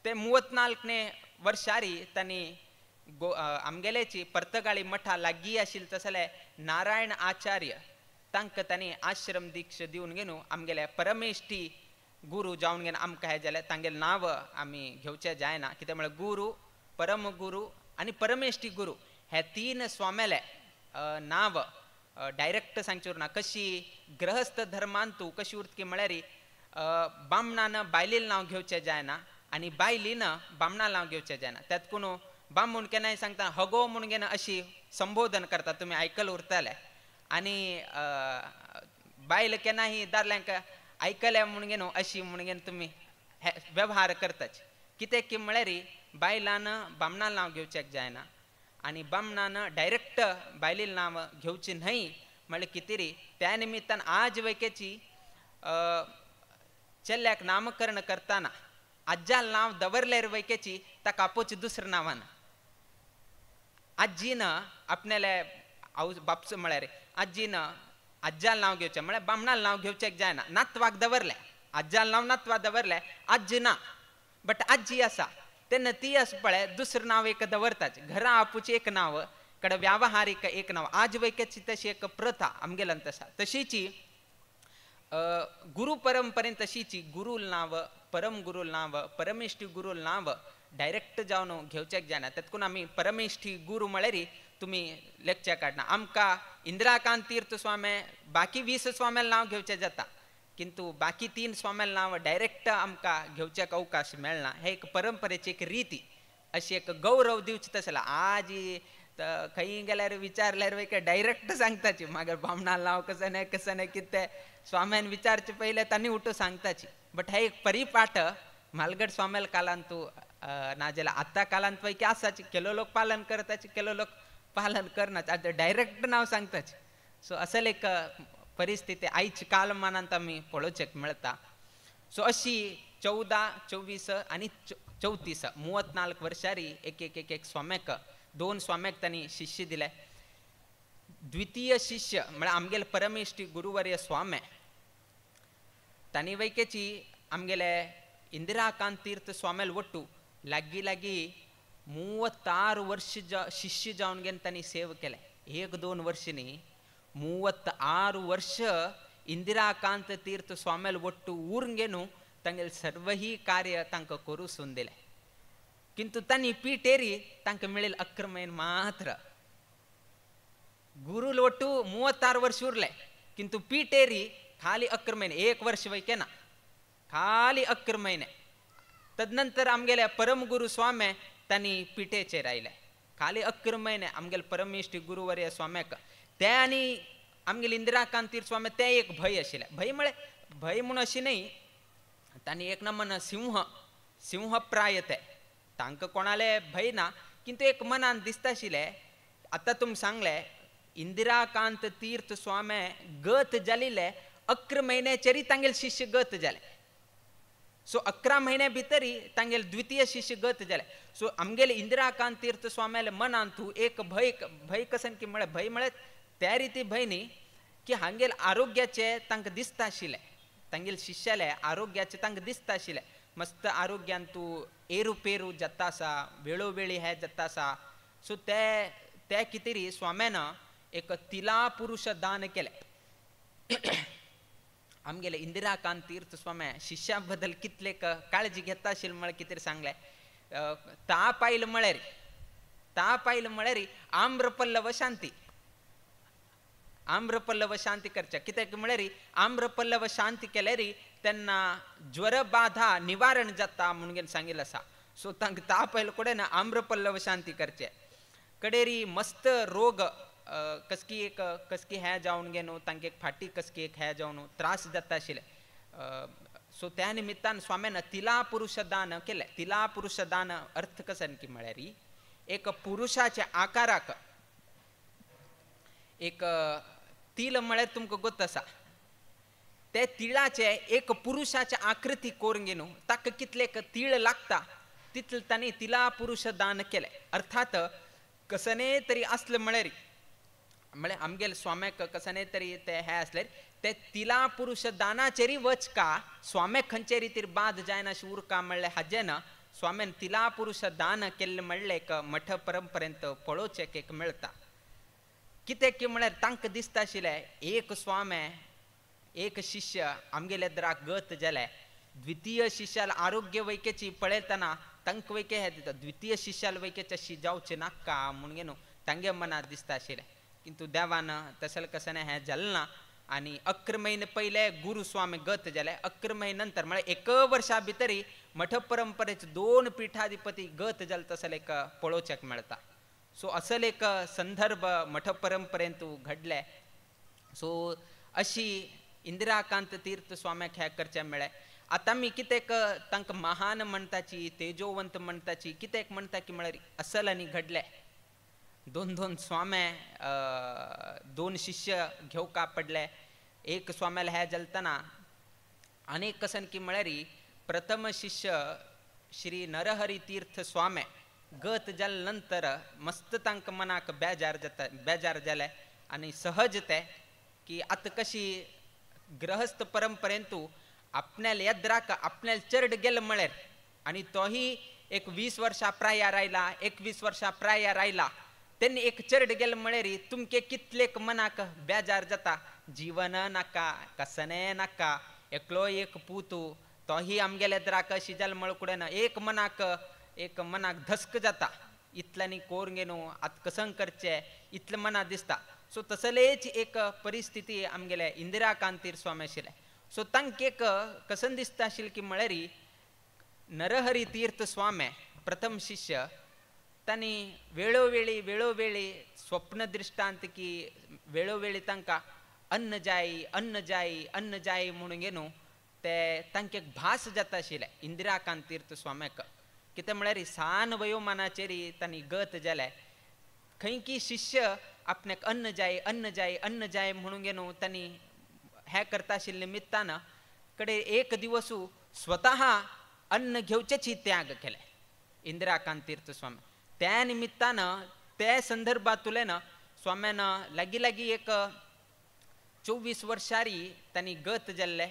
ते 34 वर्सांनी तांणी आमगेल्याची पर्तगाळी मठा लागीं आशिल्लें तसले नारायण आचार्य तांकां तांणी आश्रम दीक्षा दिवन घेवन आमगेले परमेष्ठी गुरू जावन घेवन आमकां हें जालें. तांगेलें नांव आमी घेवचें जायना कित्याक म्हळ्यार गुरू परमगुरू आनी परमेष्ठी गुरू हे 3 स्वाम्याले नांव डायरेक्ट सांगचें उरना. कशी गृहस्थ धर्मांतू कशी उरता की म्हळ्यार बामणान बायलेन नांव घेवचें जायना आनी बायलीन बामणा नांव घेवचें जायना. त्यात कोण बामण केन्नाय सांगता हगो म्हूण घेवन अशी संबोधन करता तुमी आयकल उरतले आनी बायल केन्नाय दादल्यांक आयकलें म्हूण घेवन अशी म्हूण घेवन तुमी हे वेव्हार करताच. कित्याक की म्हळ्यार बायलान बामणा नांव घेवचें जायना आनी बामणान डायरेक्ट बायलेन नांव घेवचें न्हय म्हळ्यार कितें री त्या निमित्तान आज वैकेची चेल्ल्याक नामकरण करतना आज्याल नांव दवरल्यार वैकेची ताका आपोवचें दुसऱ्या नांवान. आजीन आपणाले आवय बापसो म्हळ्यार आजीन आज्याल नांव घेवचें म्हळ्यार बामणाल नांव घेवचें जायना. नातवाक दवरलें आज्याल नांव नातवा दवरलें आजी ना बट आजी आसा तेन्ना ती आसा पळय दुसरें नांव एक दवरताच. घरा आपूचें एक नांव कडेन व्यावहारीक एक नांव. आज वैकेची तशी एक प्रथा आमगेल्यान आसा. तशीची गुरु परंपरेन तशीची गुरूल नांव परम गुरूल नांव परमेष्ठी गुरूल नांव डायरेक्ट जावन घेवचें जायना. तेतकून आमी परमेष्ठी गुरू म्हळ्यार तुमी लेक्चर काडना. आमकां इंदिराकांत तीर्थ स्वामे बाकी 20 स्वाम्याल नांव घेवचें जाता किंतु बाकी 3 स्वाम्याल नांव डायरेक्ट आमकां घेवच्याक अवकाश मेळना. हे एक परंपरेची एक रिती अशी एक गौरव दिवची तसला. आज खंय गेल्यार विचारल्यार वय डायरेक्ट सांगताची मागीर बामणा नांव कसं नाही कसं नाही कितें स्वाम्यान विचारचे पयलें तांणी उठू सांगताची. बट हे एक परिपाठ म्हालगड स्वाम्याल कालांतू नाजाल्यार आतां कालांत पैकी आसाची केलो लोक पालन करताची केलो लोक पालन करनाच आतां डायरेक्ट नांव सांगताची. सो असल एक परिस्थिती आयज कालमानांत आमी पळोवचेक मेळटा. सो अशी 14 24 आनी 34 34 वर्सांनी एक एक एक एक स्वाम्याक 2 स्वाम्याक तांणी शिष्य दिले. द्वितीय शिष्य म्हळ्यार आमगेले परमेश्टी गुरुवर्य स्वामे तांणी वैकेची आमगेले इंदिराकांत तीर्थ स्वाम्याल ಒಟ್ಟು लागीं लागीं 36 वर्ष शिष्य जावन घेवन तांणी सेव केले. 1-2 वर्ष न्ही, 36 वर्ष इंदिराकांत तीर्थ स्वाम्याल ಒಟ್ಟು ಊರ್ಗೆನು तांगेले सर्वही कार्य तांकां करूसून दिलें. किंतु तांणी पीटेरी तांकां मेळिल्ले 11 म्हयने मात्र. गुरुल ಒಟ್ಟು 36 वर्ष उरले, किंतु पीटेरी खाली 11 महिने, 1 वर्ष वैके ना, खाली 11 महिने. तदनंतर आमगेले परमगुरु स्वामे तांणी पिठेचेर आयले, खाली 11 महिने आमगेले परमेश्टी गुरुवर्य स्वाम्याक. ते आनी आमगेले इंदिराकांत तीर्थ स्वामे ते एक भंय आशिल्लें. भंय म्हळ्यार भंय म्हूण अशी न्ही, तांणी एक नमन सिंह सिंहप्राय ते, तांकां कोणाले भंय ना, किंतु एक मनान दिसता आशिल्लें. आतां तुमी सांगलें इंदिराकांत तीर्थ स्वामे गत जालिले 11 महिन्याचेरय तांगेले शिष्य गत जाले. सो 11 महिन्या भितरी तांगेले द्वितीय शिष्य गत जाले. सो आमगेले इंदिराकांत तीर्थ स्वाम्याले मनांतू एक भंय, भंय कसन की म्हळ्यार भंय म्हळ्यार त्या रिती भंय न्ही की हांगेले आरोग्याचे तांकां दिसता आशिल्लें, तांगेले शिष्याले आरोग्याचे तांकां दिसता आशिल्लें. मस्त आरोग्यान तूं एरुपेरू जाता आसा, वेळोवेळी हें जाता आसा. सो ते ते कितें स्वाम्यान एक तिला पुरुष दान केलें. आमगेले इंदिराकांत तीर्थ स्वामी शिष्या बद्दल कितले काळजी घेता आशिल्ले म्हळ्यार कितें सांगलें. ताप आयलो म्हळ्यार, ताप आयलो म्हळ्यार आम्रपल्लव शांती, आम्रपल्लव शांती करच्या. कित्याक म्हळ्यार आम्रपल्लव शांती केल्यार तेन्ना ज्वर बाधा निवारण जाता म्हणून सांगिल्लें आसा. सो तांकां ताप आयलो कडेन आम्रपल्लव शांती करचें. कडेरी मस्त रोग कसकी एक कसकी हें जावन घेवन तांकां एक फाटी कसकी एक हें जावन त्रास जाता आशिल्ले. सो त्या निमित्तान स्वाम्यान तिला पुरुष दान केलें. तिला पुरुष दान अर्थ कसन की म्हळ्यार एक पुरुषाच्या आकाराक एक तिल म्हळ्यार तुमकां गोत आसा, ते तिळाचे एक पुरुषाच्या आकृती करून घेवन ताका कितले तीळ लागता तितले तांणी तिला पुरुष दान केलें. अर्थात कसने तरी आसलें म्हळ्यार म्हळ्यार आमगेले स्वाम्याक कसने तरी ते हें आसलें ते तिला पुरुष दानाचेरय वच का स्वाम्याक खंयचे रितीर बाद जायना अशें उरका म्हणलें हाजें ना स्वाम्यान तिला पुरुष दान केल्लें म्हणलें एक मठ परंपरेंत पळोवचें एक मेळटा. कित्याक की म्हळ्यार तांकां दिसता आशिल्लें एक स्वामे एक शिष्य आमगेले द्राक गत जालें, द्वितीय शिष्याल आरोग्य वैकेची पळयतना तांकां वैके हें दिता, द्वितीय शिष्याल वैकेचे अशी जावचें नाका म्हणून न्हू तांगे मनांत दिसता आशिल्लें. किंतु देवान तशें कशें हें जालें ना आनी 11 म्हयने पयले गुरु स्वामी गत जाले. 11 म्हयने नंतर म्हळ्यार 1 वर्सा भितरी मठ परंपरेचे 2 पीठाधिपती गत जाले तसलें एक पळोवच्याक मेळटा. सो असले एक संदर्भ मठ परंपरेंत घडले. सो अशी इंदिराकांत तीर्थ स्वाम्याक हें करचें मेळ्ळें. आतां आमी कितें तांकां महान म्हणटाची, तेजोवंत म्हणटाची, कित्याक म्हणटा की म्हळ्यार असल आनी घडलें. 2-2 स्वामे 2 शिष्य घेवका पडले. एक स्वाम्याला हें जालतना आनी कसन की म्हळ्यार प्रथम शिष्य श्री नरहरी तीर्थ स्वामे गत जाले नंतर मस्त तांकां मनाक बेजार जाता, बेजार जालें आनी सहज ते की आतां कशी गृहस्थ परंपरेंतू आपण्याल येद्राक आपण्याल चर्ड गेले म्हळ्यार आनी तोही एक 20 वर्सां प्रायार आयला, 21 वर्सां प्रायार आयला, तेन्ना एक चर्ड गेले म्हळ्यार तुमके कितलेक मनाक बेजार जाता, जीवन नाका, कसने नाका, एकलो एक पूतू तोही आमगेले द्राक अशी जाल म्हळ कुडेन एक मनाक धस्क जाता, इतल्यांनी कोर घेवन आतां कसंग करचें इतलें मनाक दिसता. सो तसलेच एक परिस्थिती आमगेले इंदिराकांत तीर्थ स्वामी आशिल्ले. सो तांकां एक कसन दिसता आशिल्लें की म्हळ्यार नरहरी तीर्थ स्वामी प्रथम शिष्य तांणी वेळोवेळी वेळोवेळी स्वप्न दृश्टांत की वेळोवेळी तांकां अन्न जाय अन्न जाय अन्न जाय म्हणून घेवन ते तांकां एक भास जाता आशिल्लें इंदिराकांत तीर्थ स्वाम्याक. कितें म्हळ्यार सान वयोमानाचेर तांणी गत जालें. खंय की शिष्य आपल्याक अन्न जाय अन्न जाय अन्न जाय म्हणून घेवन तांणी हें करता आशिल्ले निमित्तान कडे एक दिवसू स्वतः अन्न घेवचेची त्याग केले इंदिराकांत तीर्थ स्वामी. त्या निमित्तानं त्या संदर्भातुल्यान स्वाम्यान लागीं लागीं एक 24 वर्सांरी तांणी गत जाल्ले.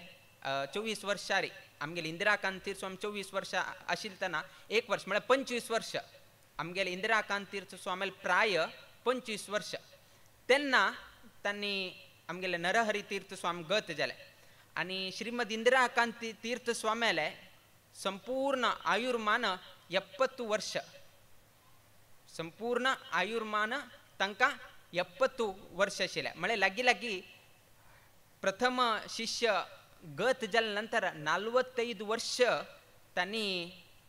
24 वर्सांरी आमगेले इंदिराकांत तीर्थ स्वामी 24 वर्सां आशिल्तना 1 वर्स म्हळ्यार 25 वर्ष आमगेले इंदिराकांत तीर्थ स्वामील प्राय 25 वर्ष तेन्ना तांणी आमगेले नरहरी तीर्थ स्वामी गत जाले. आनी श्रीमद इंदिराकांत तीर्थ स्वाम्याले संपूर्ण आयुर्मान 70 वर्ष, संपूर्ण आयुर्मान तांकां 70 वर्ष आशिल्लें. म्हळ्यार लागीं लागीं प्रथम शिष्य गत जाले नंतर 45 वर्ष तांणी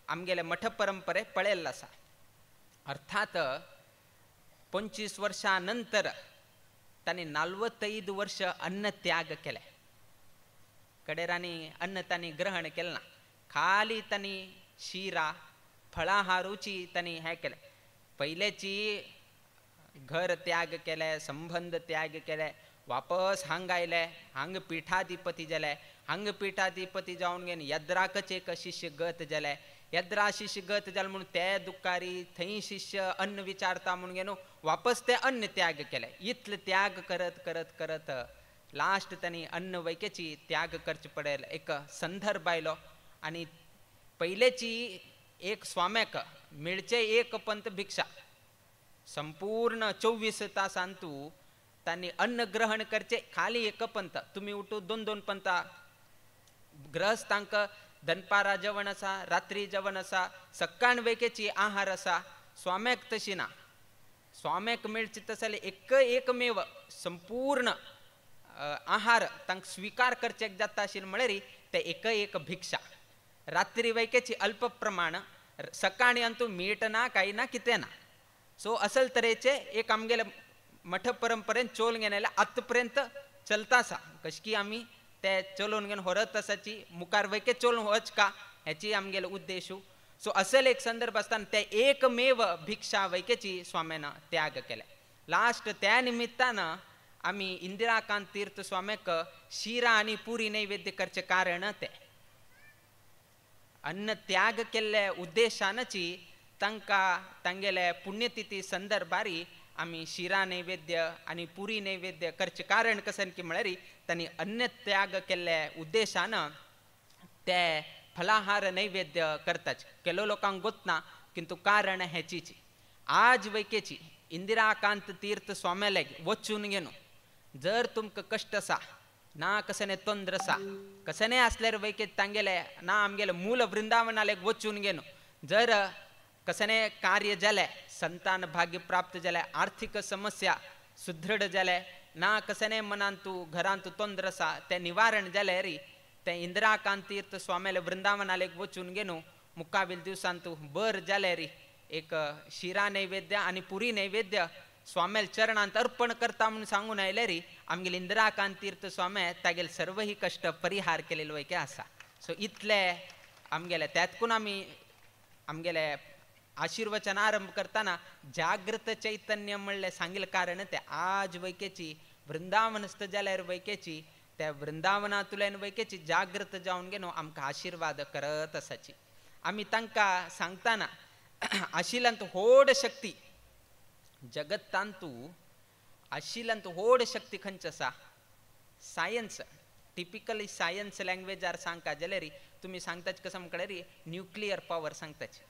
आमगेले मठ परंपरे पळयल्लो आसा. अर्थात 25 वर्षां नंतर तांणी 45 वर्ष अन्न त्याग केले. कडेरांनी अन्न तांणी ग्रहण केलें ना, खाली तांणी शिरा फळाहारूची तांणी हें केलें. पयलेची घर त्याग केले, संबंध त्याग केले, वापस हांग आयले, हांग पिठाधिपती जाले. हांग पिठाधिपती जावन घेवन यद्राकच एक शिष्य गत जाले. यद्रा शिष्य गत जाले म्हणून ते दुकारी थंय शिष्य अन्न विचारता म्हणून घेवन वापस ते अन्न त्याग केले. इतले त्याग करत करत करत लास्ट तांणी अन्न वैकेची त्याग करचे पडेल एक संदर्भ आयलो. आनी पयलेची एक स्वाम्याक मेळचे एक पंत भिक्षा संपूर्ण 24 तासांतू तांणी अन्न ग्रहण करचे खाली एक पंत. तुमी उठू 2-2 पंता गृहस्थांक दनपारा जेवण आसा, रात्री जेवण आसा, सक्काण वेकेची आहार आसा. स्वाम्याक तशी ना, स्वाम्याक मेळचे तसले एक एकमेव संपूर्ण आहार तांकां स्विकार करचेक जाता आशिल्लें म्हळ्यार ते एक एक भिक्षा. रात्री वैकेची अल्प प्रमाण, सकाळी अंतू मीठ ना कांय ना कितें ना. सो असल तरेचे एक आमगेले मठ परंपरेन चोल घेवन आतां पर्यंत चलता आसा. कशें की आमी ते चलोवन घेवन व्हरत आसाची मुखार वैके चलोवन वच का हेची आमगेले उद्देशू. सो असल एक संदर्भ आसतना ते एकमेव भिक्षा वैकेची स्वाम्यान त्याग केले. लास्ट त्या निमित्तान आमी इंदिराकांत तीर्थ स्वाम्याक शिरा आनी पुरी नैवेद्य करचें कारण ते अन्न त्याग केल्ले उद्देशानची तांकां तांगेले पुण्यतिथी संदर्भारी आमी शिरा नैवेद्य आनी पुरी नैवेद्य करचें कारण कशें की म्हळ्यार तांणी अन्न त्याग केल्ले उद्देशान ते फलाहार नैवेद्य करतात. केलो लोकांक गोतना किंतु कारण हेचीच. आज वैकेची इंदिराकांत तीर्थ स्वाम्याले वचून घेवन जर तुमकां कश्ट आसा ना कसने तोंद्र आसा कसने आसल्यार वैके तांगेले ना आमगेले मूल वृंदावनाले वचून घेवन जर कसने कार्य जालें, संतान भाग्य प्राप्त जालें, आर्थिक समस्या सुदृढ जालें, ना कसने मनांतू घरांतू तोंद्र आसा तें निवारण जालें री तें इंदिराकांत तीर्थ स्वाम्याले वृंदावनाले वचून घेवन मुखावेल दिवसांतू बर जालें री एक शिरा नैवेद्य आनी पुरी नैवेद्य स्वाम्याल चरणांत अर्पण करता म्हणून सांगून आयले री आमगेले इंदिराकांत तीर्थ स्वामी तागेले सर्वही कश्ट परिहार केलेलो वैके आसा. सो इतले आमगेले त्यातकून आमी आमगेले आशीर्वचन आरंभ करताना जागृत चैतन्य म्हणलें सांगिल्लें कारण ते आज वैकेची वृंदावनस्थ जाल्यार वैकेची त्या वृंदावनांतल्यान वैकेची जागृत जावन घेवन आमकां आशिर्वाद करत आसाची. आमी तांकां सांगतना आशिल्यांत व्हड शक्ती जगत्तांतू आशिल्यांत व्हड शक्ती खंयची आसा? सायन्स. टिपिकली सायन्स लँग्वेजार सांगता जाल्यार तुमी सांगताच कसम कडेन न्युक्लियर पावर सांगताच.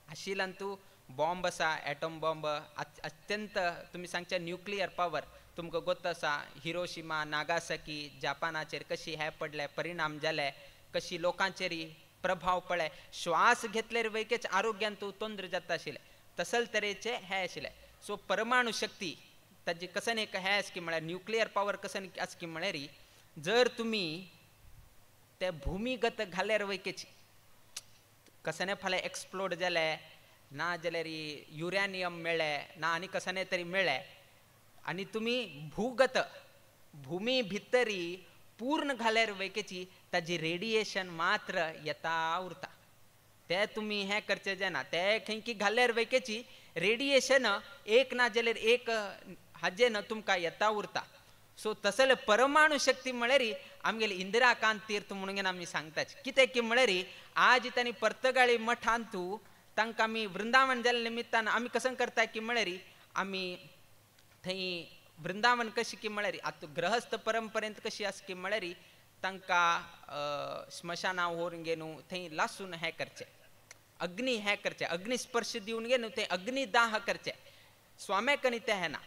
आशिल्यांतू बॉम्ब आसा, एटॉम बॉम्ब अत्यंत तुमी सांगचे न्युक्लियर पावर तुमकां गोत आसा. हिरोशिमा नागासाकी जापानाचेर कशी हें पडलें, परिणाम जाले, कशी लोकांचेर प्रभाव पडले, श्वास घेतल्यार वैकेच आरोग्यांत तोंद्र जाता आशिल्लें तसल तरेचे हें आशिल्लें. सो परमाणु शक्ती ताजी कसन एक हें आसा की म्हळ्यार न्युक्लियर पावर कसन आसा की म्हळ्यार जर तुमी ते भुमीगत घाल्यार वैकेची कसने फाल्यां एक्सप्लोड जालें ना जाल्यार युरेनियम मेळ्ळें ना आनी कसने तरी मेळ्ळें आनी तुमी भूगत भुमी भितरी पूर्ण घाल्यार वैकेची ताजी रेडिएशन मात्र येता उरता. ते तुमी हें करचें जायना. ते खंय की घाल्यार वैकेची रेडिएशन एक ना जाल्यार एक हाजें न तुमकां येता उरता. सो तसले परमाणु शक्ती म्हळ्यार आमगेले इंदिराकांत तीर्थ म्हणून आमी सांगताच कित्याक की म्हळ्यार आज तांणी पर्तगाळी मठांतू तांकां आमी वृंदावन जाल्ल्या निमित्तान आमी कसं करता की म्हळ्यार आमी थंय वृंदावन कशी की म्हळ्यार आतां गृहस्थ परंपरेंत कशी आसा की म्हळ्यार तांकां स्मशाना व्हरून घेवन थंय लासून हें करचें अग्नी हें करचें अग्निस्पर्श दिवन घेवन थंय अग्निदाह करचें स्वाम्याकनी तें हें ना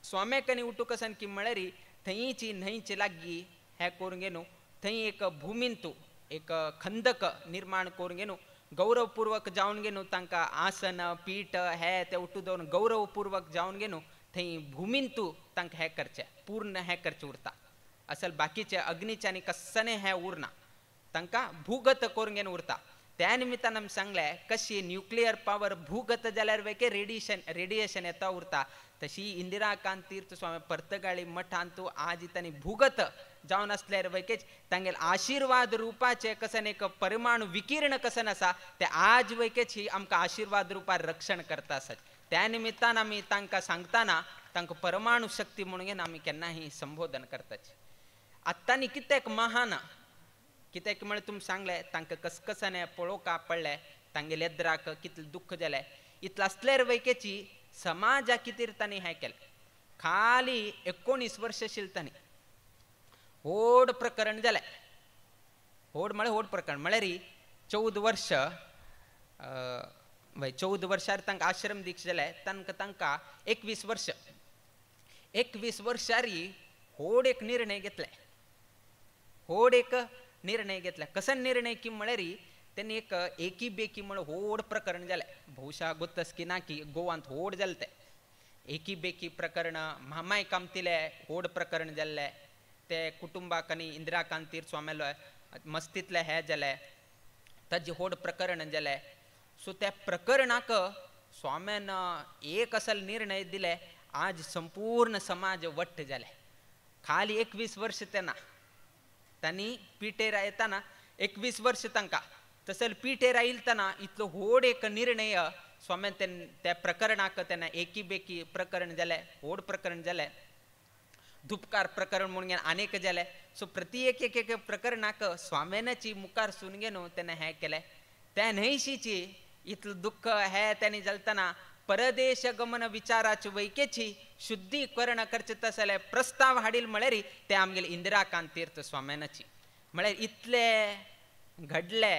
स्वाम्याकनी उठू कसन की म्हळ्यार थंयची न्हंयचे लागीं हें करून घेवन थंय एक भुमींतू एक खंदक निर्माण करून घेवन गौरवपूर्वक जावन घेवन तांकां आसन पीठ हें तें उठू दवरून गौरवपूर्वक जावन घेवन थंय भुमींतू तांकां हें करचें पूर्ण हें करचें उरता असल बाकीचे अग्निच्यानी कसने हें उरना तांकां भूगत करून घेवन उरता. त्या निमित्तान आमी सांगलें कशी न्युक्लियर पावर भूगत जाल्यार वेके रेडिएशन येता उरता तशी इंदिराकांत तीर्थ स्वामी पर्तगाळी मठांतू आज तांणी भूगत जावन आसल्यार वैकेच तांगेले आशिर्वाद रुपाचे कसन एक परमाणु विकिरण कसन आसा ते आज वैकेच ही आमकां आशिर्वाद रुपार रक्षण करता आसात. त्या निमित्तान आमी तांकां सांगतना तांकां परमाणु शक्ती म्हणून आमी केन्नाही संबोधन करताच. आतां न्ही कित्याक महान कित्याक म्हळ्यार तुमी सांगलें तांकां कसकसाने पळोवका पडलें तांगेले येद्राक कितलें दुख्ख जालें इतलें आसल्यार वैकेची समाजा खातीर तांणी हें केलें. खाली 19 वर्स आशिल्लें तांणी व्हड प्रकरण जालें व्हड म्हळ्यार व्हड प्रकरण म्हळ्यार 14 वर्स 14 वर्सार तांकां आश्रम दीक्षा जालें तांकां तांकां 21 वर्स 21 वर्सार व्हड एक निर्णय घेतले व्हड एक निर्णय घेतला. कसो निर्णय की म्हळ्यार तेणी एक एकी बेकी म्हण व्हड प्रकरण जालें बहुशा गोत्तस की ना की गोवांत व्हड जालें तें एकी बेकी प्रकरण म्हामाय कामतीले व्हड प्रकरण जाल्लें ते कुटुंबाक आनी इंदिराकांत तीर्थ स्वाम्यालो मस्तींतलें हें जालें ताजें व्हड प्रकरण जालें. सो त्या प्रकरणाक स्वाम्यान एक असल निर्णय दिले आज संपूर्ण समाज वट्ट जाले. खाली 21 वर्स तेन्ना तांणी पिटेर येताना 21 वर्स तांकां तसो पिटेर आयिल्तना इतलो व्हड एक निर्णय स्वाम्यान त्या प्रकरणाक तेन्ना एकी बेकी प्रकरण जालें व्हड प्रकरण जालें धुपकार प्रकरण म्हणून आनेक जालें. सो प्रति एक एक एक प्रकरणाक स्वाम्यानाची मुखार सून घेवन तेन्ना हें केलें. त्या न्हंयशीची इतलें दुख्ख हें तेणी जालतना परदेश गमन विचाराचे वैकेची शुद्धीकरण करचें तसले प्रस्ताव हाडील म्हळ्यार ते आमगेले इंदिराकांत तीर्थ स्वाम्यानाची म्हळ्यार इतले घडले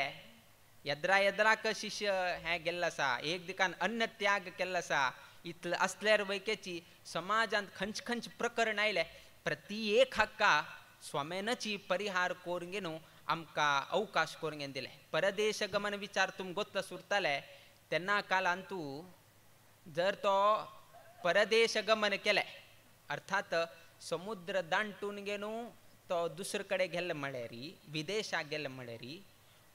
येद्रा येद्राक शिष्य हें गेल्लो आसा एक दिकान अन्न त्याग केल्लो आसा इतले आसल्यार वैकेची समाजांत खंच खंच प्रकरण आयले प्रति एक हक्का स्वाम्यानाची परिहार करून घेवन आमकां अवकाश करून घेवन दिले. परदेश गमन विचार तुम गोत्त सुरताले तेन्ना कालान तूं जर तो परदेश गमन केलें अर्थात समुद्र दांटून घेवन तो दुसरे कडेन गेल्लो म्हळ्यार विदेशाक गेल्लो म्हळ्यार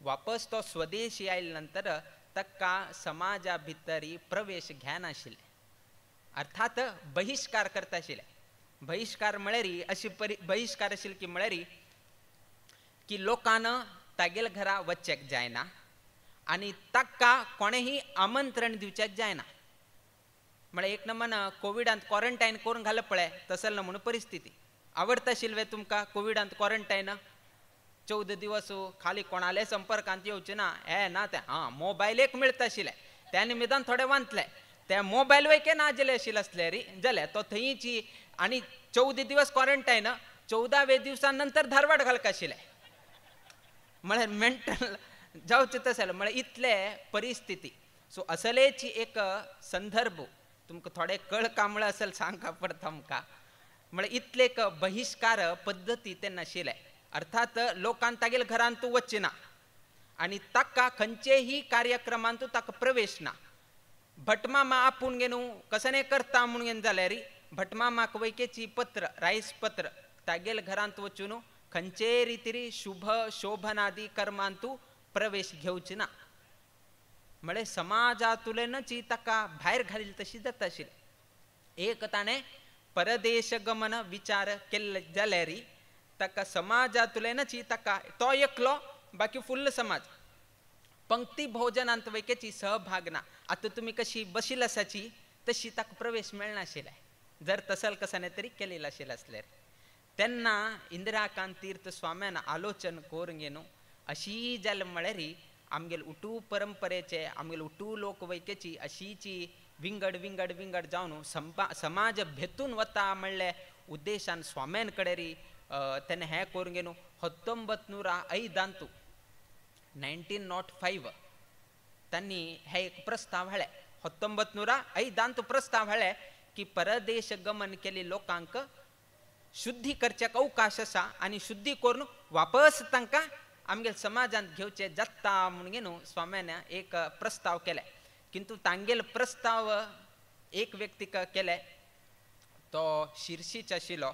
वापस तो स्वदेशी आयले नंतर ताका समाजा भितर प्रवेश घेनाशिल्ले अर्थात बहिश्कार करता आशिल्ले. बहिश्कार म्हळ्यार अशी बहिश्कार आशिल्ले की म्हळ्यार की लोकान तागेले घरा वचचेक जायना आनी ताका कोणेंही आमंत्रण दिवचेक जायना. म्हळ्यार एक नमन कोविडांत क्वॉरंटायन करून घालप पळय तसल ना म्हणून परिस्थिती आवडटा आशिल्ले तुमकां कोविडांत क्वॉरंटायन 14 दिवस खाली कोणाले संपर्कांत येवचें ना हें ना तें आं मोबायल एक मेळटा आशिल्लें त्या निमित्तान थोडे वांतले त्या मोबायल वयके ना जाले आशिल्ले आसले री जाल्यार तो थंयची आनी 14 दिवस क्वॉरंटायन 14व्या दिवसा नंतर धारवाड घालका आशिल्लें म्हळ्यार मेंटल जावचें तशें म्हळ्यार इतले परिस्थिती. सो असलेची एक संदर्भ तुमकां थोडे कळका म्हळ्यार असल सांगका पडटा आमकां म्हळ्यार इतले एक बहिश्कार पद्दती तेन्ना आशिल्ले अर्थात लोकान तागेले घरांत वचचें ना आनी ताका खंयचेही कार्यक्रमांत ताका प्रवेश ना. भटमामा आपूण घेवन कसने करता म्हणून घेवन जाल्यार भटमामाक वैकेची पत्र रायस पत्र तागेले घरांत वचून खंयचेय रितीरी शुभ शोभनादी कर्मांतू प्रवेश घेवचे ना म्हळ्यार समाजांतल्यानच ताका भायर घालील तशी जाता आशिल्ली. एक ताणें परदेश गमन विचार केल्ले जाल्यार ताका समाजांतल्यानच ताका तो एकलो बाकी फुल्ल समाज पंक्ती भोजनांत वैकेची सहभाग ना. आतां तुमी कशी बशील आसाची तशी ताका प्रवेश मेळनाशिल्ले जर तसल कसाने तरी केलेलं आशिल्लें आसल्यार. तेन्ना इंदिराकांत तीर्थ स्वाम्यान आलोचन करून न्हू अशी जालें म्हळ्यार आमगेले उटू परंपरेचे आमगेले उटू लोकवैकेची अशीची विंगड विंगड विंगड जावन समाज भेतून वता म्हणले उद्देशान स्वाम्यान कडेन तेन्ना हें करून न्हू 1905 1905 तांणी हे एक प्रस्ताव हाडले 1905 प्रस्ताव हाडले की परदेश गमन केल्ले लोकांक शुद्धी करच्याक अवकाश आसा आनी शुद्धी करून वापस तांकां आमगेले समाजांत घेवचे जाता म्हणून न्हू स्वाम्यान एक प्रस्ताव केले. किंतु तांगेलो प्रस्ताव एक व्यक्तीक केले तो शिर्शीच आशिल्लो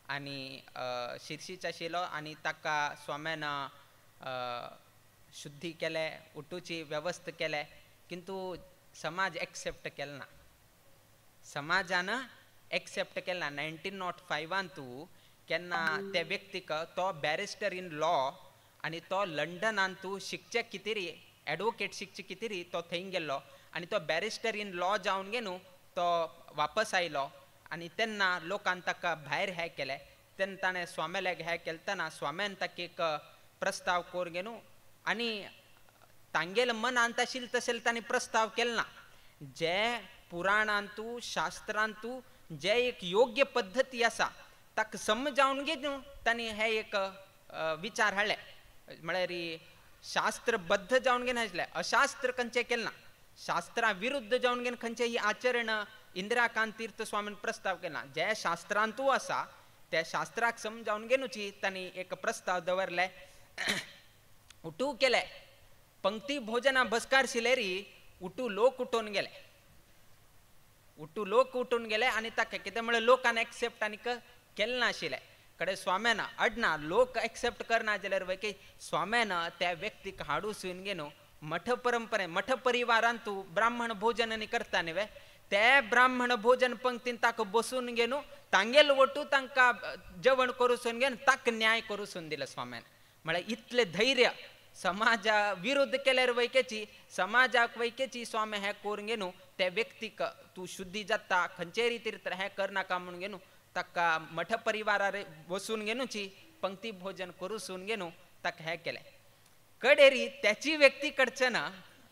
आनी शिर्शीच आशिल्लो आनी ताका स्वाम्यान शुद्धी केले उठूची व्यवस्था केले. किंतु समाज एक्सेप्ट केले ना, समाजान एक्सेप्ट केले ना. 1905 तूं केन्ना त्या व्यक्तीक तो बॅरिस्टर इन लॉ आनी तो लंडनान तूं शिकचे कितें एडवोकेट शिकचे कितें तो थंय गेल्लो आनी तो बॅरिस्टर इन लॉ जावन गे न्हू तो वापस आयलो आनी तेन्ना लोकान ताका भायर हें केलें. तेन्ना ताणें स्वाम्याक हें केलें स्वाम्यान ताका एक प्रस्ताव करून गे न्हू आनी तांगेले मनांत आशिल्लें तशें ताणें प्रस्ताव केलो ना. जे पुराणांतू शास्त्रांतू जे एक योग्य पद्दती आसा ताका समजावन गे न्हू ताणें हे एक विचार हाडले. म्हळ्यार शास्त्रबद्ध जावन गे नासलें, अशास्त्र खंयचें केलें ना, शास्त्रा विरुद्ध जावन गे खंयचेंय आचरण इंदिराकांत तीर्थ स्वामीन प्रस्ताव केला ना. जे शास्त्रांतू आसा त्या शास्त्राक समजावन घेवची तांणी एक प्रस्ताव दवरले. उठू केले पंक्ती भोजना बसकार शिलेरी उठू लोक उठून गेले, उठू लोक उठून गेले आनी ताका कितें म्हळ्यार लोकान एक्सेप्ट आनीक केलें नाशिल्लें. कडे स्वाम्यान अडना लोक एक्सेप्ट करना जाल्यार वय की स्वाम्यान त्या व्यक्तीक हाडून घेवन मठ परंपरे मठ परिवारान तूं ब्राह्मण भोजन आनी करता न्ही वे ते ब्राह्मण भोजन पंक्तीन ताका बसून घेवन तांगेल वटू तांकां जेवण करूसून घेवन ताका न्याय करूसून दिलो स्वाम्यान. म्हळ्यार इतलें धैर्य समाजा विरुद्ध केल्यार वैकेची समाजाक वैकेची स्वामी हें करून घेवन त्या व्यक्तीक तूं शुद्धी जाता खंयचे रितीर हें करनाका म्हणून घेवन ताका मठ परिवारार बसून घेवची पंक्ती भोजन करूसून घेवन ताका हें केलें. कडेरी त्याची व्यक्ती कडचे ना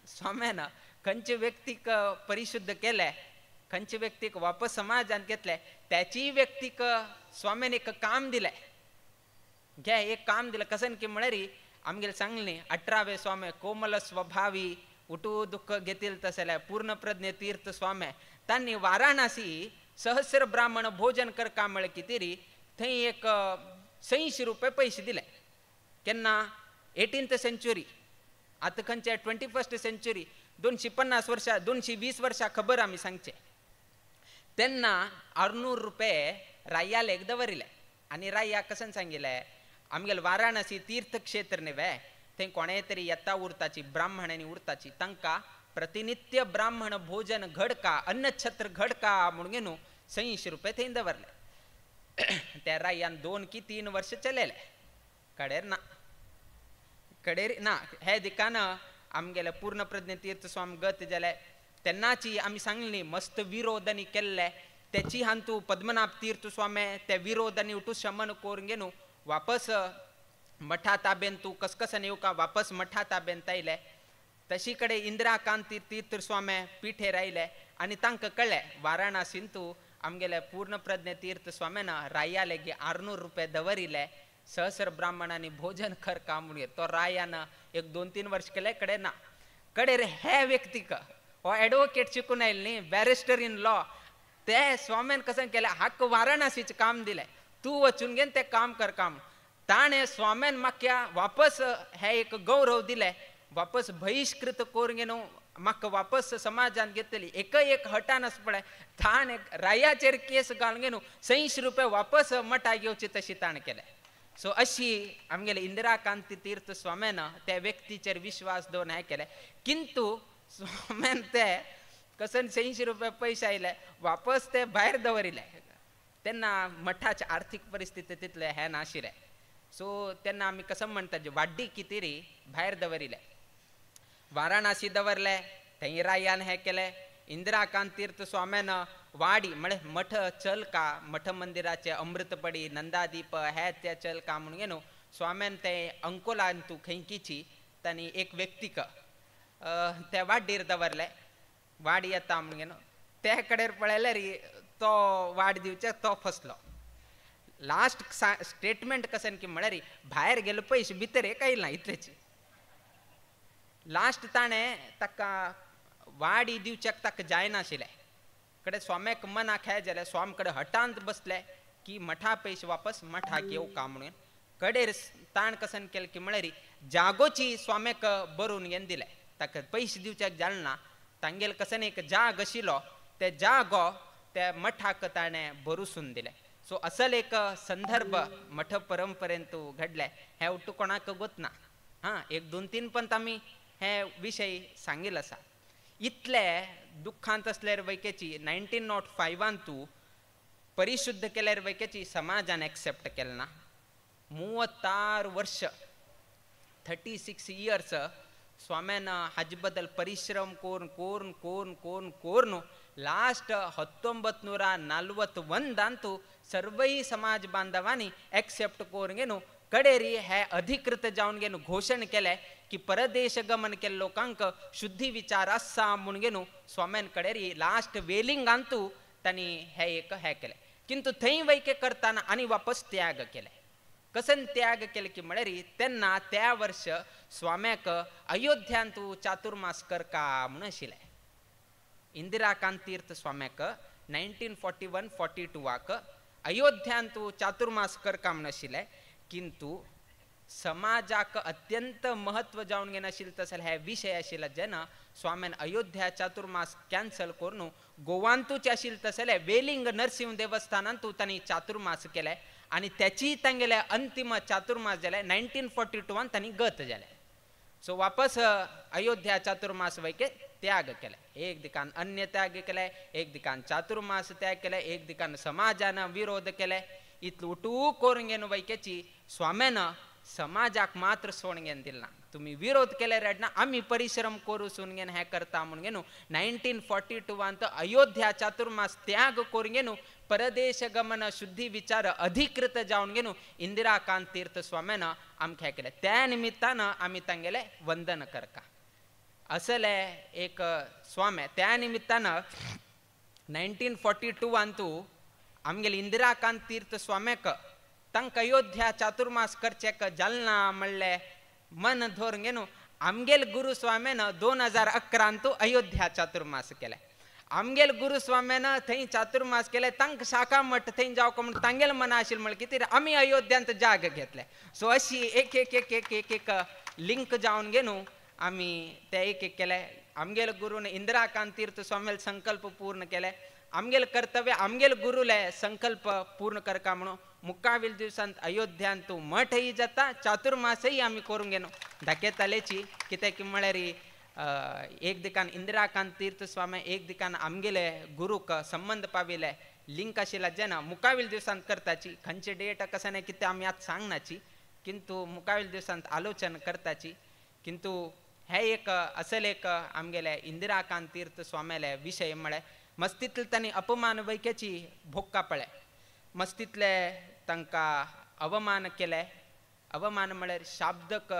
स्वाम्यान खंयचे व्यक्तीक परिशुद्ध केलें, खंयचे व्यक्तीक वापस समाजान घेतलें, त्याची व्यक्तीक स्वाम्यान एक काम दिलें. घे एक काम दिलें कशें की म्हळ्यार आमगेले सांगलें 18वे स्वामी कोमल स्वभावी उठू दुःख घेतील तसले पूर्णप्रज्ञ तीर्थ स्वामी तांणी वाराणसी सहस्र ब्राह्मण भोजन करका म्हळ्यार कितें थंय एक 180 रुपये पयशे दिले. केन्ना 18th century, आतां खंयचे 21st century, 250 वर्सां 220 वर्सां खबर आमी सांगचे. तेन्ना 600 रुपये रायाले एक दवरिले आनी राया कशें सांगिल्लें आमगेले वाराणसी तीर्थक्षेत्र न्ही वे थंय कोणेय तरी येता उरताची ब्राह्मणांनी उरताची तांकां प्रतिनित्य ब्राह्मण भोजन घडका अन्नछत्र घडका म्हणून न्हू 180 रुपये थंय दवरले. त्या रायान 2 की 3 वर्ष चलयले कडेर ना कडेर ना. हे दिकान आमगेले पूर्णप्रज्ञ तीर्थ स्वामी गत जाले तेन्नाची आमी सांगली मस्त विरोध आनी केल्ले तेची हांतू पद्मनाभ तीर्थ स्वामी ते विरोध आनी उठू शमन करून घेवन वापस मठा ताबेन तूं कसकसान येवका वापस मठा ताबेन आयले. तशी कडेन इंदिराकांत तीर्थ स्वामी पिठेर आयले आनी तांकां कळ्ळें वाराणसीन तूं आमगेले पूर्णप्रज्ञ तीर्थ स्वाम्यान रायाले गे 600 रुपये दवरिले सहस्र ब्राह्मणांनी भोजन कर का म्हणून तो रायान एक 2-3 वर्ष केले कडे ना. कडेर हे व्यक्तीक हो एडवोकेट शिकून आयले न्ही बॅरिस्टर इन लॉ ते स्वाम्यान कशें केलें हाका वाराणसीचें काम दिलें तूं वचून घेवन तें काम कर काम. ताणें स्वाम्यान म्हाका वापस हे एक गौरव दिलें वापस बहिष्कृत करून घेवन म्हाका वापस समाजान घेतली एकय एक हटान आसा पळय ताणें रायाचेर केस घालून घेवन 180 रुपये वापस मठा घेवचे तशी ताणें केलें. सो अशी आमगेले इंदिराकांत तीर्थ स्वाम्यान त्या व्यक्तीचेर विश्वास दवरून हें केलें. किंतु स्वाम्यान ते कसन 180 रुपये पयशे आयले वापस ते भायर दवरिले. तेन्ना मठाचे आर्थीक परिस्थिती तितले हें नाशिल्लें. सो तेन्ना आमी कसं म्हणटा वाड्डी कितें भायर दवरिले वाराणसी दवरले थंय रायान हें केलें. इंदिराकांत तीर्थ स्वाम्यान वाडी म्हळ्यार मठ चल का मठ मंदिराचे अमृतपडी नंदादीप हे ते चल का म्हणून घेनो स्वाम्यान ते अंकोलान तू खंयकीची तांणी एक व्यक्तीक ते वाडीर दवरले वाडी येता म्हणून घेनो ते कडेर पळयल्यार तो वाड दिवचे तो फसलो. लास्ट स्टेटमेंट कशें की म्हळ्यार भायर गेलो पयशे भितर एक येयला इतलेच. लास्ट ताणें ताका वाडी दिवच्याक ताका जायनाशिल्लें कडे स्वाम्याक मनाक हें जालें स्वाम कडेन हटांत बसले की मठा पयशे वापस मठाक येवका म्हणून कडेर ताण कसन केलें की म्हळ्यार जागोची स्वाम्याक बरोवन घेवन दिलें ताका पयशे दिवच्याक जालें ना तांगेल कसन एक जाग आशिल्लो ते जागो त्या मठाक ताणें भरुसून दिलें. सो असल एक संदर्भ मठ परंपरेन तूं घडलें हें उट्टू कोणाक गोतना हां एक दोन तीन पंत आमी हे विशय सांगील आसा. इतले दुख्खांत आसल्यार वैकेची 1905 तूं परिशुद्ध केल्यार वैकेची समाजान एक्सेप्ट केलें ना. 36 वर्ष 36 इयर्स स्वाम्यान हाजे बद्दल परिश्रम करून करून करून करून करून लास्ट 1941 सर्वय समाज बांधवांनी एक्सेप्ट करून घेवन कडेरी हे अधिकृत जावन घेवन घोशण केलें की परदेश गमन केल्ले लोकांक शुद्धी विचार आसा म्हूण घेवन स्वाम्यान कडेरी लास्ट वेलिंगांतू तांणी हे एक हें केलें. किंतु थंय वैके करतना आनी वापस त्याग केले. कसन त्याग केले की म्हळ्यार तेन्ना त्या वर्स स्वाम्याक अयोध्यांतू चातुर्मास करका म्हूण आशिल्लें. इंदिराकांत तीर्थ स्वाम्याक 1941-42 अयोध्यांतू चातुर्मास करका म्हूण आशिल्लें. किंतु समाजाक अत्यंत महत्व जावन घेनाशिल्लें तसले हे विशय आशिल्ले जेन्ना स्वाम्यान अयोध्या चातुर्मास कॅन्सल करून गोवांतूच आशिल्लें तसले वेलिंग नरसिंह देवस्थानांतू तांणी चातुर्मास केले आनी त्याची तांगेले अंतिम चातुर्मास जाले 1942 तांणी गत जाले. सो वापस अयोध्या चातुर्मास वैके त्याग केले. एक दिकान अन्य त्याग केले, एक दिकान चातुर्मास त्याग केले, एक दिकान समाजान विरोध केले. इतलो उटू करून घेवन वैकेची स्वाम्यान समाजाक मात्र सोडून घेवन दिला. तुमी विरोध केले रेडना आमी परिश्रम करू सून घेवन हें करता म्हणून घेवन 1942 अयोध्या चातुर्मास त्याग करून घेवन परदेश गमन शुद्धी विचार अधिकृत जावन घेवन इंदिराकांत तीर्थ स्वाम्यान आमकां हें केलें. त्या निमित्तान आमी तांगेलें वंदन करका असले एक स्वामे. त्या निमित्तान 1942 आमगेले इंदिराकांत तीर्थ स्वाम्याक तांकां अयोध्या चातुर्मास करचेक जालना म्हणलें मन धरून घेवन आमगेल गुरुस्वाम्यान 2011 अयोध्या चातुर्मास केलें. आमगेल गुरुस्वाम्यान थंय चातुर्मास केलें तांकां शाखा मठ थंय जावका म्हूण तांगेल मना आशिल्लें म्हळ्यार कितें आमी अयोध्यांत जाग घेतले. सो अशी एक एक एक एक एक एक लिंक जावन घेवन आमी ते एक एक केलें. आमगेल गुरून इंदिराकांत तीर्थ स्वाम्याले संकल्प पूर्ण केले. आमगेल कर्तव्य आमगेल गुरुले संकल्प पूर्ण करका म्हणून मुकावील दिवसांत अयोध्यांत मठय जाता चातुर्मासय आमी करून घेनो दाखयतालेची कित्याक की म्हळ्यार एक दिकान इंदिराकांत तीर्थ स्वामी एक दिकान आमगेले गुरूक संबंद पाविले लिंक आशिल्ला जेन्ना मुकावील दिवसांत करताची खंयचे डेट कशें नाही कितें आमी आतां सांगनाची किंतु मुकावील दिवसांत आलोचन करताची. किंतु हे एक असल एक आमगेले इंदिराकांत तीर्थ स्वाम्याले विशय म्हळ्यार मस्तींतले तांणी अपमान वैक्याची भोक्का पळय मस्तींतले तांकां अवमान केले. अवमान म्हळ्यार शाब्दक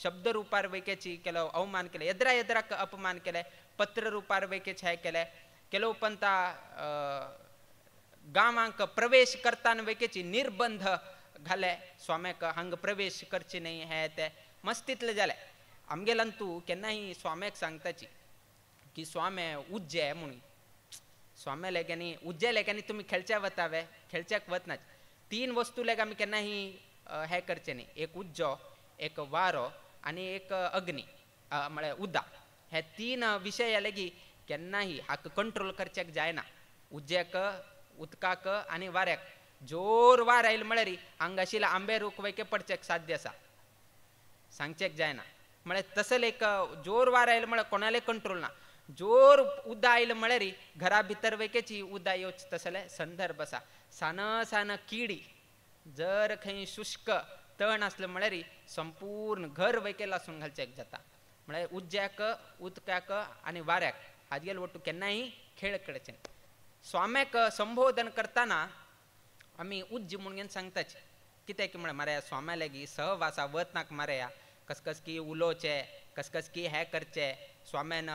शब्द रुपार वैक्याची केलो अवमान केले, येद्रा येद्राक अपमान केले, पत्र रुपार वैक्याचे हें केले. केलो पंता गांवांक प्रवेश करतना वैक्याची निर्बंध घाले स्वाम्याक हांगा प्रवेश करचे न्हय हें तें मस्तींतले जाले. आमगेल्यान तूं केन्नाय स्वाम्याक सांगताची की स्वामे उज्जे म्हणून स्वाम्या लेग्यांनी उज्जे लेग्यांनी तुमी खेळच्या वतावे खेळच्याक वतनाच तीन वस्तू लेग आमी केन्नाय हें करचें न्ही, एक उज्जो, एक वारो आनी एक अग्नी म्हळ्यार उदक. हे तीन विशय लेगी केन्नाय हाका कंट्रोल करच्याक जायना. उज्ज्याक, उदकाक आनी वाऱ्याक. जोर वार आयलो म्हळ्यार हांगा आशिल्ले आंबे रूख वैके पडच्याक साध्य आसा, सांगचेक जायना. म्हळ्यार तसले एक जोर वार आयलो म्हळ्यार कोणाले कंट्रोल ना. जोर उदक आयलो म्हळ्यार घरा भितर वैकेची उदक येवचें तसले संदर्भ आसा. सान सान किडी जर खंय शुष्क तण आसलें म्हळ्यार संपूर्ण घर वैके लासून घालचें जाता. म्हळ्यार उज्ज्याक, उदकाक आनी वाऱ्याक हाजगेल ಒಟ್ಟು केन्नाय खेळ कळचें. स्वाम्याक संबोधन करतना आमी उज्ज म्हणून सांगताच कित्याक म्हळ्यार मारे स्वाम्या लागीं सहवासा वतनाक मारया कसकस की उलोवचें कसकस की हें करचें स्वाम्यान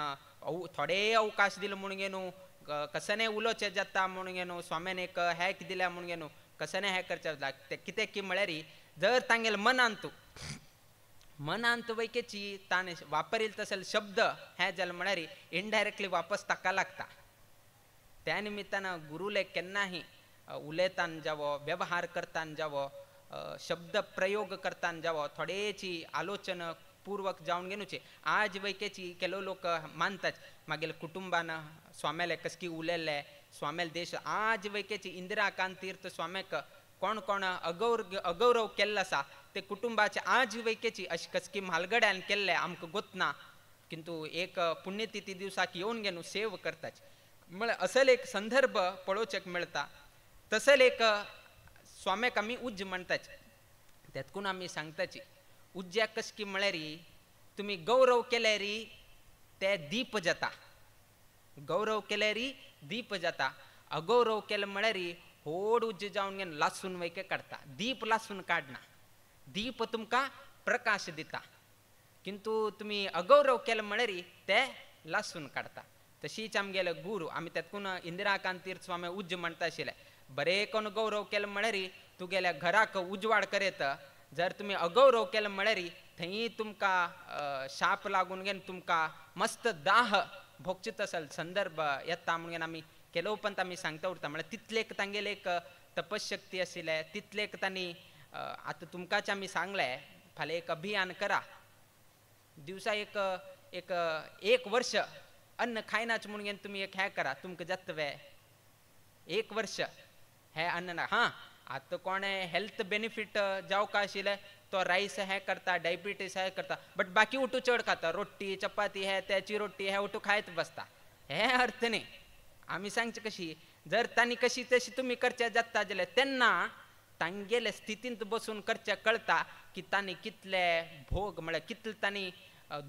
थोडे अवकाश दिलो म्हणून न्हू कसने उलोवचें जाता म्हणून न्हू स्वाम्यान एक हॅक दिल्या म्हणून न्हू कसने हें करचें तें कित्याक की म्हळ्यार जर तांगेले मनांत मनांत वैकेची ताणें वापरील तसले शब्द हें जालें म्हळ्यार इनडायरेक्टली वापस ताका लागता. त्या निमित्तान गुरुले केन्नाही उलयतान जावो व्यवहार करतान जावो शब्द प्रयोग करतान जावो थोडेची आलोचन पूर्वक जावन घेवचे. आज वैकेची केलो लोक मानतात मागीर कुटुंबान स्वाम्याले कसकी उलयल्ले स्वाम्याले देश आज वैकेची इंदिराकांत तीर्थ स्वाम्याक कोण कोण अगौरव केल्लो आसा ते कुटुंबाचे आज वैकेची अशी कसकी म्हालगड्यान केल्ले आमकां गोतना किंतु एक पुण्यतिथी दिवसाक येवन घेवन सेव करताच म्हळ्यार असल एक संदर्भ पळोवचेक मेळटा. तसल एक स्वाम्याक आमी उज्ज म्हणटाच तेतकून आमी सांगताची उज्ज्याक कसकी म्हळ्यार तुमी गौरव केल्यार ते दीप जाता गौरव केल्यार दीप जाता अगौरव केलें म्हळ्यार होड उज्ज जावन घेवन लासून वैके काडटा दीप लासून काडना दीप तुमकां प्रकाश दिता किंतु तुमी अगौरव केलें म्हळ्यार ते लासून काडटा. तशीच आमगेले गुरू आमी तेतकून इंदिराकांत तीर्थ स्वामी उज्ज म्हणटा आशिल्ले बरें कोण गौरव केलें म्हळ्यार तुगेल्या घराक उजवाड करयत जर तुमी अगौरव केलें म्हळ्यार थंय तुमकां शाप लागून घेवन तुमकां मस्त दाह भोगचीत असल संदर्भ येता म्हणून आमी केलो उपरांत आमी सांगता उरता म्हळ्यार तितलेक तांगेले एक तपशक्ती आशिल्ले तितलेक तांणी आतां तुमकांच आमी सांगलें फाल्यां एक अभियान करा दिवसा एक एक एक वर्ष अन्न खायनाच म्हणून तुमी एक हें करा तुमकां जाता वे एक वर्ष हें अन्न ना. हां आतां कोणें हेल्थ बेनिफीट जावका आशिल्लें तो रायस हें करता डायबिटीस हें करता बट बाकी उठू चड खाता रोटी चपाती हे त्याची रोटी हे उठू खायत बसता हें अर्थ न्ही. आमी सांगचे कशी जर तांणी कशी तशी तुमी करचे जाता जाल्यार तेन्ना तांगेले स्थितींत बसून करचें कळटा की तांणी कितले भोग म्हळ्यार कितले तांणी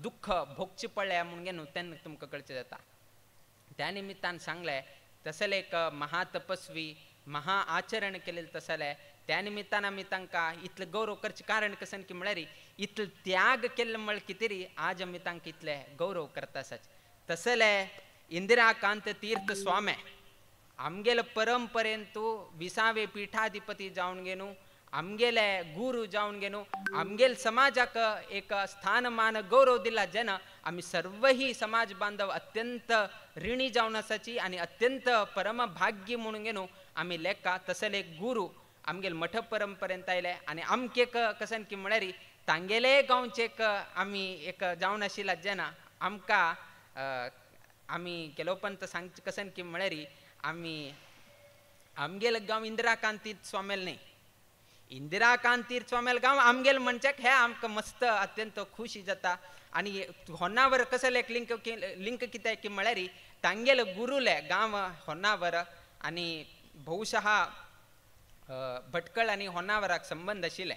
दुःख भोगचें पडलें म्हणून न्हू तेन्ना तुमकां कळचें जाता. त्या निमित्तान सांगलें तसले एक महातपस्वी महा आचरण केलें तसलें त्या निमित्तान आमी तांकां इतलें गौरव करचें कारण कशें की म्हळ्यार इतलो त्याग केल्लो म्हळ्यार कितें री आज आमी तांकां इतलें गौरव करता आसाच. तसले इंदिराकांत तीर्थ स्वामी आमगेले परंपरेंतू विसावे पीठाधिपती जावन घेवन आमगेले गुरू जावन घेवन आमगेले समाजाक एक स्थानमान गौरव दिला जेन्ना आमी सर्वही समाज बांधव अत्यंत ऋणी जावन आसाची आनी अत्यंत परमभाग्य म्हणून घेवन आमी लेखा. तसले एक गुरू आमगेले मठ परंपरेंत आयले आनी आमके एक कशें की म्हळ्यार तांगेले गांवचे एक आमी एक जावन आशिल्ला जेन्ना आमकां आमी केलोपंत सांगचे कशें की म्हळ्यार आमी आमगेले गांव इंदिराकांत तीर्थ स्वामेल न्ही इंदिराकांत तीर्थ स्वामेल गांव आमगेले म्हणच्याक हें आमकां मस्त अत्यंत खुशी जाता. आनी होन्नावर कसले एक लिंक लिंक कित्याक की म्हळ्यार तांगेले गुरुले गांव होन्नावर आनी बहुशः भटकळ आनी होन्नावराक संबंद आशिल्ले.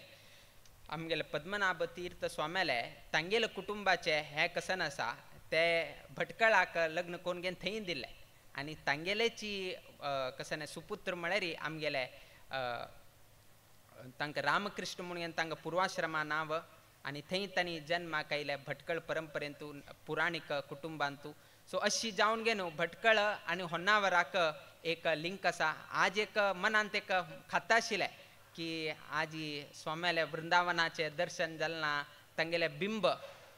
आमगेले पद्मनाभ तीर्थ स्वाम्याले तांगेले कुटुंबाचे हें कसन आसा ते भटकळाक लग्न कोण घेवन थंय दिल्ले आनी तांगेलेची कसन सुपुत्र म्हळ्यार आमगेले तांकां रामकृष्ण म्हणून तांकां पुर्वाश्रमा नांव आनी थंय तांणी जन्माक आयले भटकळ परंपरेंतू पुराणीक कुटुंबांतू. सो अशी जावन घेवन भटकळ आनी होन्नावराक एक लिंक आसा. आज एक मनांत एक खाता आशिल्लें की आज स्वाम्याले वृंदावनाचें दर्शन जालें ना तांगेलें बिंब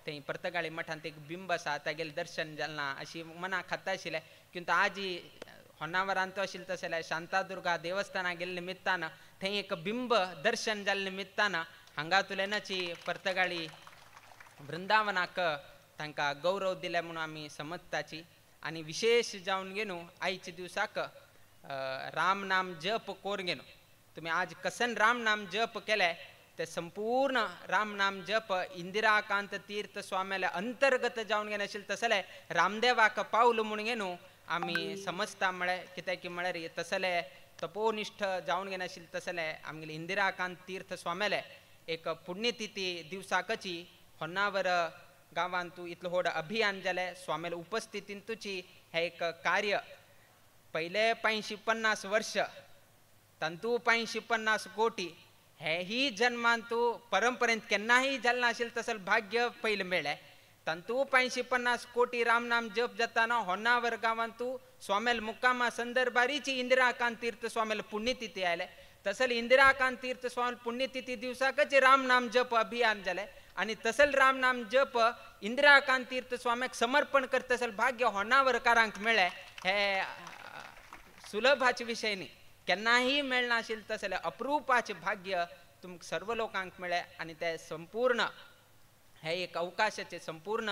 थंय पर्तगाळी मठांत एक बिंब आसा तागेलें दर्शन जालें ना अशी मनाक खाता आशिल्लें. किंतु आज होन्नावरांत आशिल्लें तशें जाल्यार शांतादुर्गा देवस्थाना गेल्ले निमित्तान थंय एक बिंब दर्शन जाल्ले निमित्तान हांगा तुलेनाची पर्तगाळी वृंदावनाक तांकां गौरव दिले म्हणून आमी समजताची. आनी विशेश जावन घेवन आयच्या दिवसाक राम नाम जप कोर घेवन तुमी आज कसन राम नाम जप केलें ते संपूर्ण राम नाम जप इंदिराकांत तीर्थ स्वाम्याले अंतर्गत जावन घेवन आशिल्लें तसलें रामदेवाक पावल म्हणून घेवन आमी समजता म्हळ्यार कित्याक की म्हळ्यार तसले तपोनिष्ठ जावन घेवन आशिल्लें तसलें आमगेले इंदिराकांत तीर्थ स्वाम्याले एक पुण्यतिथी दिवसाकची होन्नावर गांवांतू इतलो व्हड अभियान जालें स्वाम्याले उपस्थितींतूची हें एक कार्य पयले 550 वर्ष तांतू 550 कोटी हेही जन्मांतू परंपरेंत केन्नाही जालें नाशिल्लें तसलें भाग्य पयलें मेळ्ळें. तांतू 550 कोटी रामनाम जप जाताना होन्नावर गांवांतू स्वाम्याल मुक्कामा संदर्भारीची इंदिराकांत तीर्थ स्वाम्याल पुण्यतिथी आयले तसल इंदिराकांत तीर्थ स्वामी पुण्यतिथी दिवसाकच रामनाम जप अभियान जालें आनी तसल रामनाम जप इंदिराकांत तीर्थ स्वाम्याक समर्पण करतसल भाग्य होन्नावरकारांक मेळ्ळें. हे सुलभाचे विशय न्ही, केन्नाही मेळनाशिल्लें तसलें अप्रुपाचें भाग्य तुमकां सर्व लोकांक मेळ्ळें आनी ते संपूर्ण हे एक अवकाशाचे संपूर्ण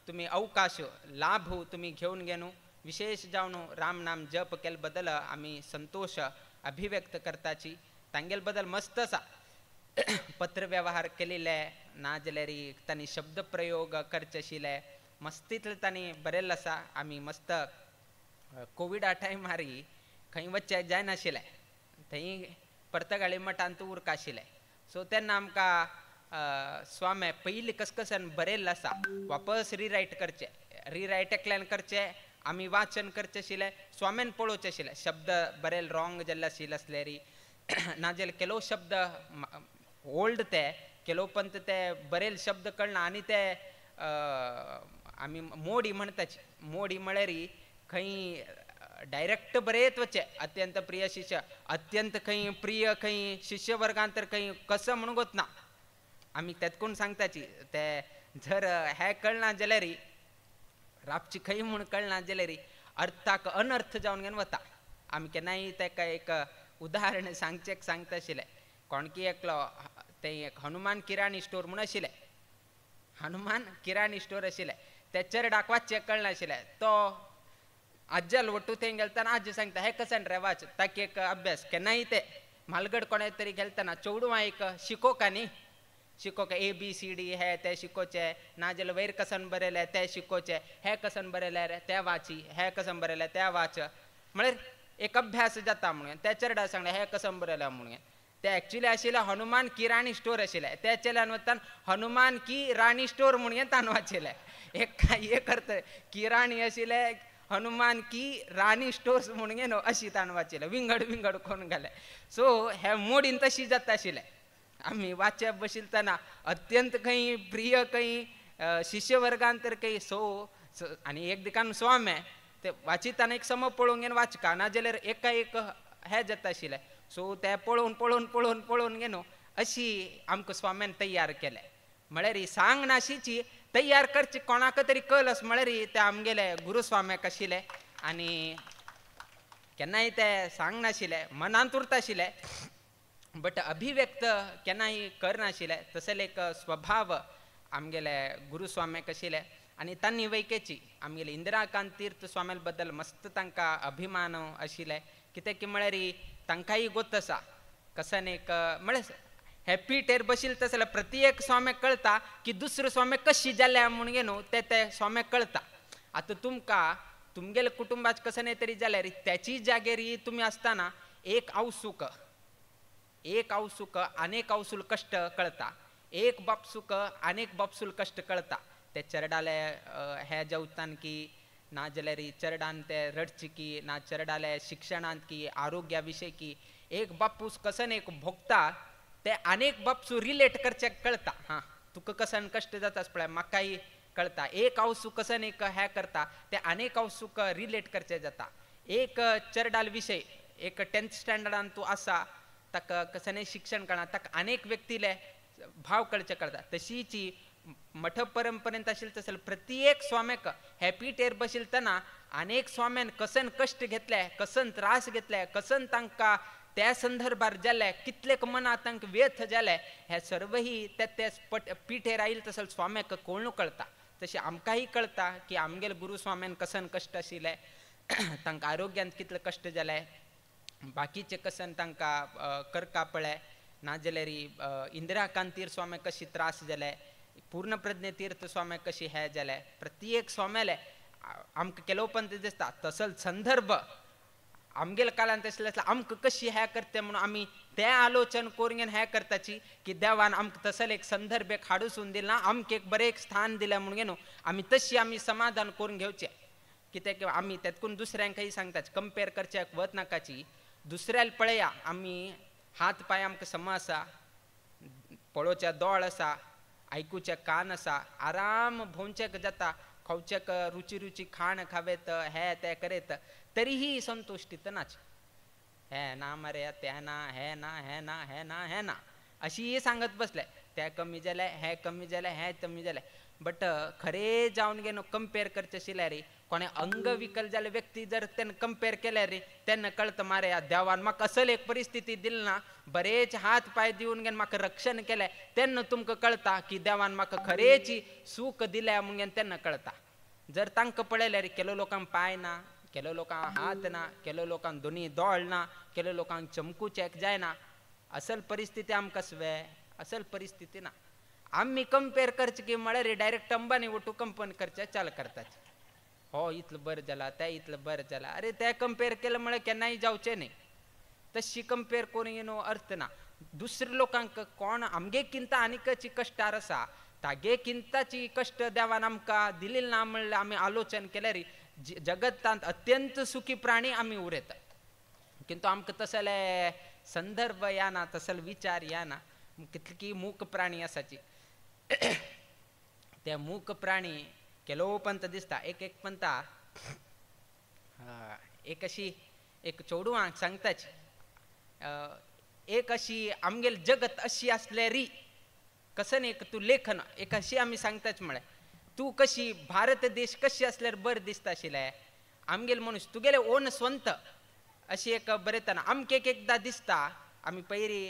तुमी अवकाश लाभ तुमी घेवन घेनु विशेष जावन राम नाम जप केले बदल आमी संतोष अभिव्यक्त करताची. तांगेले बदल मस्त आसा पत्र व्यवहार केलेले ना जाल्यार तांणी शब्द प्रयोग करचे आशिल्ले मस्तीतले तांणी बरयल्लें आसा. आमी मस्त कोविडा टायमार खंय वचचें जायनाशिल्लें, थंय पर्तगाळी मठांत उरका आशिल्लें. सो तेन्ना आमकां स्वामी पयलीं कसकसान बरयल्लें आसा वापस रिरायट करचें, रिरायट एकल्यान करचें, आमी वाचन करचें आशिल्लें, स्वाम्यान पळोवचें आशिल्लें शब्द बरयल रॉंग जाल्ले आशिल्ले आसल्यार नाजाल्यार केलो शब्द ओल्ड ते केलो पंत ते बरयल शब्द कळना आनी ते आमी मोडी म्हणटाची, मोडी म्हळ्यार खंय डायरेक्ट बरयत वचचें अत्यंत प्रिय शिष्य अत्यंत खंय प्रिय खंय शिष्य वर्गांत तर खंय कसो म्हणून गोतना आमी तेतकून सांगताची ते जर हें कळना जाल्यार राबची खंय म्हूण कळना जाल्यार अर्थाक अनर्थ जावन घेवन वता. आमी केन्नाय ताका एक उदाहरण सांगचें सांगता आशिल्लें कोणकी एकलो तें एक हनुमान किराणी स्टोर म्हूण आशिल्लें, हनुमान किराणी स्टोर आशिल्लें, ते चेरडाक वाचचें कळनाशिल्लें. तो आज्याल वट्टू थंय गेलतना आजी सांगता हें कशें रे वाच, ताका एक अभ्यास केन्नाय ते म्हालगड कोणा तरी गेलतना चेडवां एक शिकोवका न्ही शिकोवका ए बी सी डी हे ते शिकोवचें नाजाल्यार वयर कसन बरयलें तें शिकोवचें, हें कसन बरयलें रे तें वाची, हें कसन बरयलें तें वाच, म्हळ्यार एक अभ्यास जाता म्हणून त्या चेरडा सांगलें हें कसन बरयलें म्हणून. ते एक्चुली आशिल्लें हनुमान किराणी स्टोर आशिल्लें, त्या चेल्यान वतान हनुमान की राणी स्टोर म्हणून ताणें वाचिल्लें. एक एक अर्थ किराणी आशिल्लें हनुमान की राणी स्टोर्स म्हणून न्हू अशी ताणें वाचिल्लें, विंगड विंगड कोण घालें. सो हे मोडीन तशी जाता आशिल्लें आमी वाचप बशिल्तना अत्यंत खंय प्रिय खंय शिष्य वर्गान तर खंय सो आनी एक दिकान स्वामे ते वाचिताना एक सम पळोवंक घेवन वाचका नाजाल्यार एका एक हें जाता आशिल्लें. सो ते पळोवन पळोवन पळोवन पळोवन घेवन अशी आमकां स्वाम्यान तयार केलें. म्हळ्यार सांग नाशीची तयार करची कोणाक तरी कल अस म्हळ्यार ते आमगेले गुरुस्वाम्याक आशिल्ले आनी केन्नाय ते सांग नाशिल्ले मनांत उरता आशिल्ले बट अभिव्यक्त केन्नाय करनाशिल्ले. तसले एक स्वभाव आमगेले गुरुस्वाम्याक आशिल्ले आनी तांणी वैकेची आमगेले इंदिराकांत तीर्थ स्वाम्या बद्दल मस्त तांकां अभिमान आशिल्ले. कित्याक की म्हळ्यार तांकांय गोत आसा कसन एक म्हळ्यार हे पीठेर बशिल्ले तसले जाल्यार प्रत्येक स्वाम्याक कळटा की दुसरो स्वाम्याक कशी जाल्या म्हणून न्हू ते ते स्वाम्याक कळटा. आतां तुमकां तुमगेले कुटुंबाच कशें न्ही तरी जाल्यार त्याची जागेर तुमी आसतना एक आवसूक एक आवसूक अनेक आवसूल कश्ट कळटा, एक बापसूक अनेक बापसूल कश्ट कळटा. ते चेरडाले हे जेवतान की ना जाल्यार चेरडान ते रडचे की ना चेरडाले शिक्षणांत की आरोग्या विशय की एक बापूस कसन एक भोगता ते अनेक बापसू रिलेट करचे कळटा. हां तुका कसन कश्ट जाता पळय म्हाकाय कळटा. एक आवसू कसन एक हें करता ते अनेक आवसूक रिलेट करचे जाता. एक चेरडाल विशय एक 10th स्टँडर्डान तूं आसा ताका कसने शिक्षण कळना ताका अनेक व्यक्तीले भाव कळचे कळटा. तशीची मठ परंपरेंत आशिल्ले तसले प्रत्येक स्वाम्याक हे पीठेर बशिल्तना अनेक स्वाम्यान कसन कश्ट घेतले कसन त्रास घेतले कसन तांकां त्या संदर्भार जाले कितलेक मनात तांकां व्यथ जाले हे सर्वही त्या त्या पीठेर आयले तसले स्वाम्याक कोणू कळटा. तशें आमकांय कळटा की आमगेले गुरू स्वाम्यान कसन कश्ट आशिल्ले तांकां आरोग्यांत कितले कश्ट जाले बाकीचे कसन तांकां करका पळय नाजाल्यार इंदिराकांत तीर्थ स्वाम्याक कशी त्रास जाले पूर्णप्रज्ञ तीर्थ स्वाम्याक कशी हें जालें. प्रत्येक स्वाम्याले आमकां केलोवपंत दिसता तसल संदर्भ आमगेले काळांत आसले आमकां कशी हें करते म्हणून आमी ते आलोचन करून हें करताची की देवान आमकां तसले एक संदर्भ एक हाडूसून दिला, आमकां एक बरें एक स्थान दिलें म्हणून न्हू आमी तशी आमी समाधान करून घेवचें. कित्याक आमी तेतकून दुसऱ्यांकय सांगतात कंपेर करच्याक वत नाकाची, दुसऱ्याक पळया आमी हात पांय आमकां सम आसा, पळोवच्या दोळ आसा, आयकुचे कान आसा, आराम भोंवचेक जाता, खावचेक रुची रुची खाण खावेत, हे ते करेत, तरीही संतुश्टीत नाच. हे ना मरे ते ना, हे ना, हे ना, हे ना, हे ना, अशी सांगत बसले, ते कमी जाले, हे कमी जाले, हे कमी जाले. बट खरे जावन गे न्हू कंपेर करचे आशिल्ल्यार रे कोणे अंगविकल जाल्ले व्यक्ती जर तेन्ना कंपेर केल्यार रे तेन्ना कळटा मारे देवान म्हाका असल एक परिस्थिती दिली ना, बरेच हात पांय दिवन गे म्हाका रक्षण केलें, तेन्ना तुमकां कळटा की देवान म्हाका खरेच सूख दिल्या म्हणून तेन्ना कळटा. जर तांकां पळयल्यार रे केलो लोकांक पांय ना, केलो लोकांक हात ना, केलो लोकांक दोनी दोळ ना, केलो लोकांक चमकूचेक जायना, असल परिस्थिती आमकां सवे असल परिस्थिती ना. आमी कंपेर करचे की म्हळ्यार डायरेक्ट अंबानी वटू कंपेर करचे चाल करतात, हो इतलो बरें जाला, ते इतलो बरें जाला, अरे ते कंपेर केलें म्हळ्यार केन्नाय जावचें न्ही. तशी कंपेर करूंक न्हू अर्थ ना. दुसऱ्या लोकांक कोण आमगे किंता आनीकची कश्टार आसा तागे किंताची कश्ट देवान आमकां दिली ना म्हणल्यार आमी आलोचन केल्यार जगतांत अत्यंत सुखी प्राणी आमी उरयतात. किंतु आमकां तसले संदर्भ येना, तसले विचार येना. कितली मूक प्राणी आसाची ते मूक प्राणी केलो पंत दिसता. एक एक पंता एक अशी एक चेडवांक सांगताच एक अशी आमगेल जगत अशी आसले री कसं एक तूं लेखन एक अशी आमी सांगताच म्हळ्यार तूं कशी भारत देश कशी आसल्यार बरें दिसता आशिल्लें आमगेल मनीस तुगेले ओन स्वंत अशी एक बरयतना आमकां एक एकदां दिसता. आमी पयरी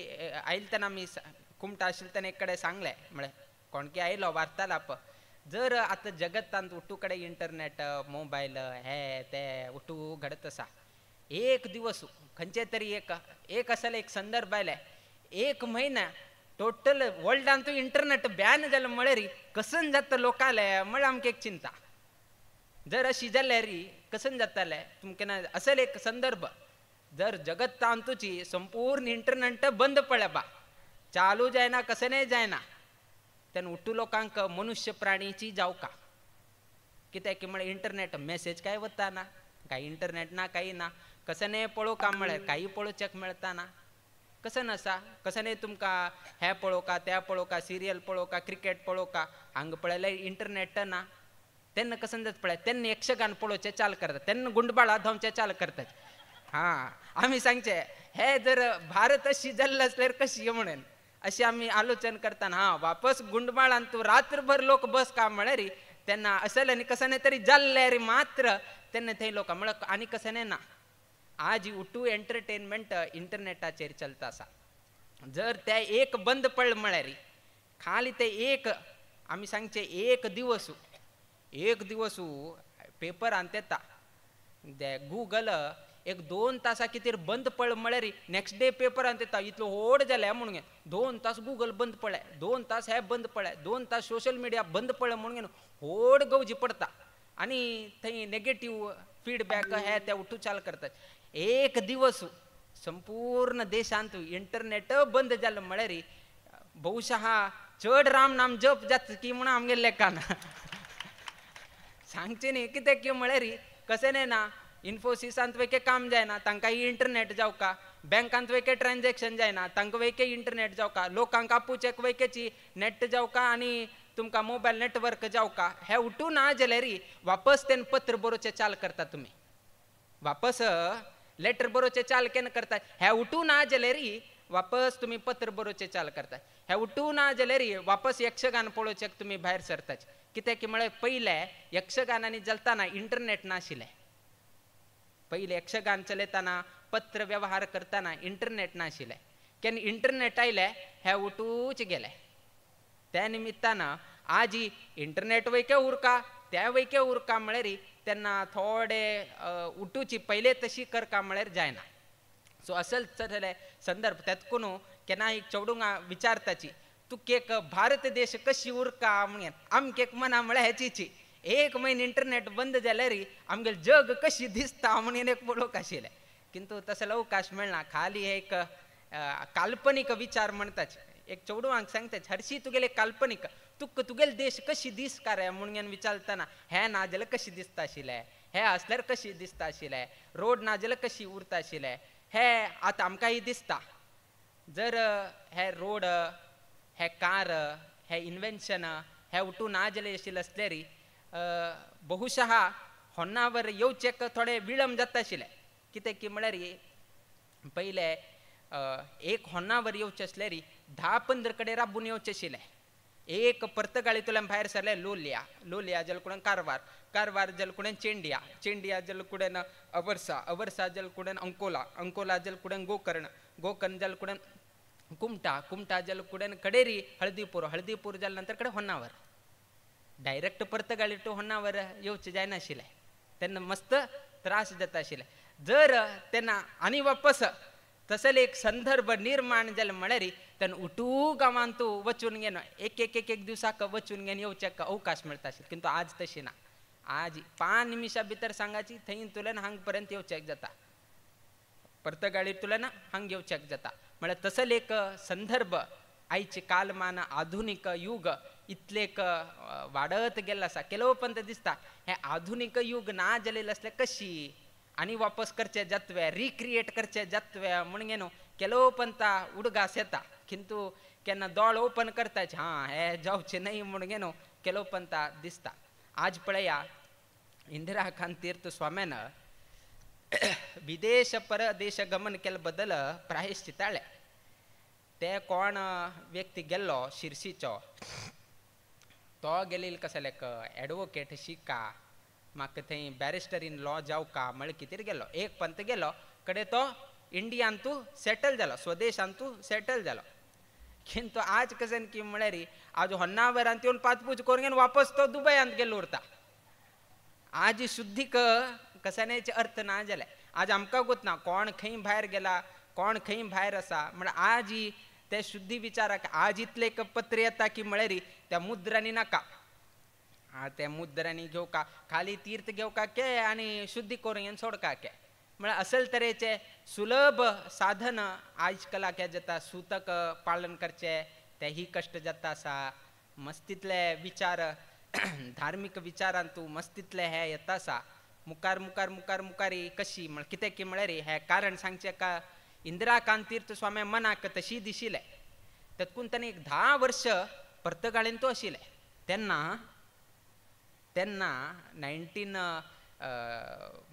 आयले तेन्ना आमी कुमटा आशिल्ले तेन्ना एक कडेन सांगलें म्हळें कोणकी आयलो वार्तालाप जर आतां जगतांत उटू कडेन इंटरनेट मोबायल हे ते उटू घडत आसा, एक दिवस खंयचे तरी एक एक आसले एक संदर्भ आयले एक म्हयना टोटल वर्ल्डांत इंटरनेट बॅन जालें म्हळ्यार कसन जाता लोकाले म्हळ्यार आमकां एक चिंता. जर अशी जाल्यार कसन जातालें तुमकां ना असल एक संदर्भ जर जगतांतूची संपूर्ण इंटरनेट बंद पडल्या बा चालू जायना कसनय जायना तेन्ना उठू लोकांक मनुष्य प्राणीची जावका कित्याक म्हळ्यार इंटरनेट मॅसेज काय वता ना, काय इंटरनेट ना, काही ना, कसनय पळोवका म्हळ्यार काही पळोवच्याक मेळटा ना, कसन आसा कसनय तुमकां हें पळोवका तें पळोवका सिरियल पळोवका क्रिकेट पळोवका हांगा पळयल्यार इंटरनेट ना तेन्ना कसन जाता पळय तेन्ना यक्षगान पळोवचें चाल करता, तेन्ना गुंडबाळा धांवचें चाल करतात. हां आमी सांगचें हे जर भारत अशी जाल्लो आसल्यार कशी म्हणून अशी आमी आलोचन करतना हां वापस गुंडबाळान तूं रात्रभर लोक बस का म्हळ्यार तेन्ना असले आनी कसने तरी जाल्ले रे मात्र तेन्ना थंय लोक म्हळ्यार आनी कसने ना. आज उटू एंटरटेनमेंट इंटरनेटाचेर चलता आसा. जर ते एक बंद पडलें म्हळ्यार खाली ते एक आमी सांगचें एक दिवस एक दिवस पेपरांत येता गुगल एक 2 तासां कितें बंद पडलें म्हळ्यार नेक्स्ट डे पेपरांत येता इतलो व्हड जालें म्हणून 2 तास गुगल बंद पडलें, 2 तास हे बंद पडलें, 2 तास सोशल मिडिया बंद पडलें म्हणून व्हड गवजी पडटा आनी थंय नेगेटीव फिडबॅक हे ते उठू चाल करतात. एक दिवस संपूर्ण देशांत इंटरनेट बंद जालें म्हळ्यार बहुशः चड राम नाम जप जाता की म्हणून आमगेले लेखान सांगचें न्ही कित्याक की म्हळ्यार कशें न्ही ना इन्फोसिसांत वेके काम जायना तांकां इंटरनेट जावका, बँकांत वेके ट्रान्जॅक्शन जायना तांकां वेके इंटरनेट जावका, लोकांक आपूचेक वेकेची नेट जावका आनी तुमकां मोबायल नेटवर्क जावका. हे उठून ना जाल्यार वापस तेन्ना पत्र बरोवचें चाल करता तुमी, वापस लेटर बरोवचें चाल केन्ना करतात, हे उठून ना जाल्यार वापस तुमी पत्र बरोवचें चाल करतात, हे उठून ना जाल्यार वापस यक्षगान पळोवचेक तुमी भायर सरतात. कित्याक की म्हळ्यार पयलें यक्षगानांनी चलतना इंटरनेट नाशिल्लें, पयलें यक्षगान चलयतना पत्र व्यवहार करतना इंटरनेट नाशिल्लें, केन्ना इंटरनेट आयलें हे उठूच गेलें. त्या निमित्तान आज इंटरनेट वयके उरका त्या वयके उरका म्हळ्यार तेन्ना थोडे उठूची पयले तशी करका म्हळ्यार जायना. सो असल चले संदर्भ तेतकून केन्ना एक चेडूंगा विचारताची तूं केक भारत देश कशी उरका म्हणून आमकां एक मना म्हळ्यार हेचीची एक म्हयनो इंटरनेट बंद जाल्यार आमगेले जग कशी दिसता म्हणून एक पळोवंक आशिल्लें, किंतु तसलो अवकाश मेळना. खाली एक काल्पनिक विचार म्हणताच एक चेडवांक सांगताच हरशी तुगेले काल्पनिक तुका तुगेले देश कशी दिस काय म्हणून विचारतना हे ना जाल्यार कशी दिसता आशिल्लें, हे आसल्यार कशी दिसता आशिल्लें, रोड ना जाल्यार कशी उरता आशिल्लें, हे आतां आमकांय दिसता. जर हे रोड हे कार हे इन्वेन्शन हे उठून ना जालें आशिल्लें आसल्यार बहुशः होन्नावर येवचेक थोडे विळंब जाता आशिल्लें. कितें की म्हळ्यार पयलें एक होन्नावर येवचें आसल्यार 10-15 कडेन राबून येवचें आशिल्लें. एक पर्तगाळींतल्यान भायर सरलें लोलया, लोलया जलकुडेन कारवार, कारवार जलकुडेन चेंडिया, चेंडिया जलकुडेन अवर्सा, अवर्सा जलकुडेन अंकोला, अंकोला जलकुडेन गोकर्ण, गोकर्ण जलकुडेन कुमटा, कुमटा जलकुडेन कडेरी हळदीपूर, हळदीपूर जाल्या नंतर कडे होन्नावर. डायरेक्ट पर्तगाळी टू होन्नावर येवचें जायनाशिल्लें, तेन्ना मस्त त्रास जाता आशिल्ले. जर तेन्ना आनी वापस तसले एक संदर्भ निर्माण जाले म्हळ्यार तेन्ना उठू गांवांत वचून घेवन एक एक एक एक दिवसाक वचून घेवन येवच्याक अवकाश मेळटा आशिल्लो. किंतु आज तशें ना, आज 5 निमिशां भितर सांगाची थंय तुल्यान हांग पर्यंत येवच्याक जाता, पर्तगाळी तुल्यान हांग येवच्याक जाता. म्हळ्यार तसले एक संदर्भ आयचे कालमान आधुनीक युग इतलेक वाडत गेल्लो आसा. केलो पंत दिसता हें आधुनीक युग ना जालेलें आसल्यार कशी आनी वापस करचे जातवे, रिक्रिएट करचे जातवे म्हणून न्हू केलो पंता उडगास येता. किंतु केन्ना दोळ ओपन करताच हां हे जावचें न्हय म्हणून न्हू केलो पंता दिसता. आज पळया इंदिरा गांधी तीर्थ स्वाम्यान विदेश परदेश गमन केल्ले बद्दल प्रायश्चिताळे. ते कोण व्यक्ती गेल्लो शिरसीचो, तो गेलेल कसलेक एडवोकेट शिका म्हाका थंय बॅरिस्टर इन लॉ जावका म्हळ्यार कितें गेलो. एक पंत गेलो कडे तो इंडियान तूं सेटल जालो, स्वदेशान तूं सेटल जालो. किंतु आज कशें की म्हळ्यार आज होन्नावरांत येवन पाचपूज करून घेवन वापस तो दुबयांत गेल्लो उरता. आज शुद्धीक कसानेचे अर्थ ना जाले. आज आमकां गोत ना कोण खंय भायर गेला, कोण खंय भायर आसा. म्हळ्यार आज ते शुद्धी विचाराक आज इतले एक पत्र येता की म्हळ्यार त्या मुद्रांनी नाका, त्या मुद्रांनी घेवका, खाली तीर्थ घेवका के आनी शुद्धी करून घेवन सोडका के. म्हळ्यार असल तरेचे सुलभ साधन आयज कलाक जाता. सुतक पालन करचे तेही कश्ट जाता आसा. मस्तीतले विचार धार्मीक विचारांतू मस्तीतले हे येता आसा. मुखार मुखार मुखार मुखारी कशी म्हळ्यार कितें की म्हळ्यार हें कारण सांगचें का इंदिरा गांधी तीर्थ स्वामी मनाक तशी दिशिल्लें. तेतकून ताणें एक 10 वर्ष पर्तगाळीन तो आशिल्लें. तेन्ना तेन्ना 19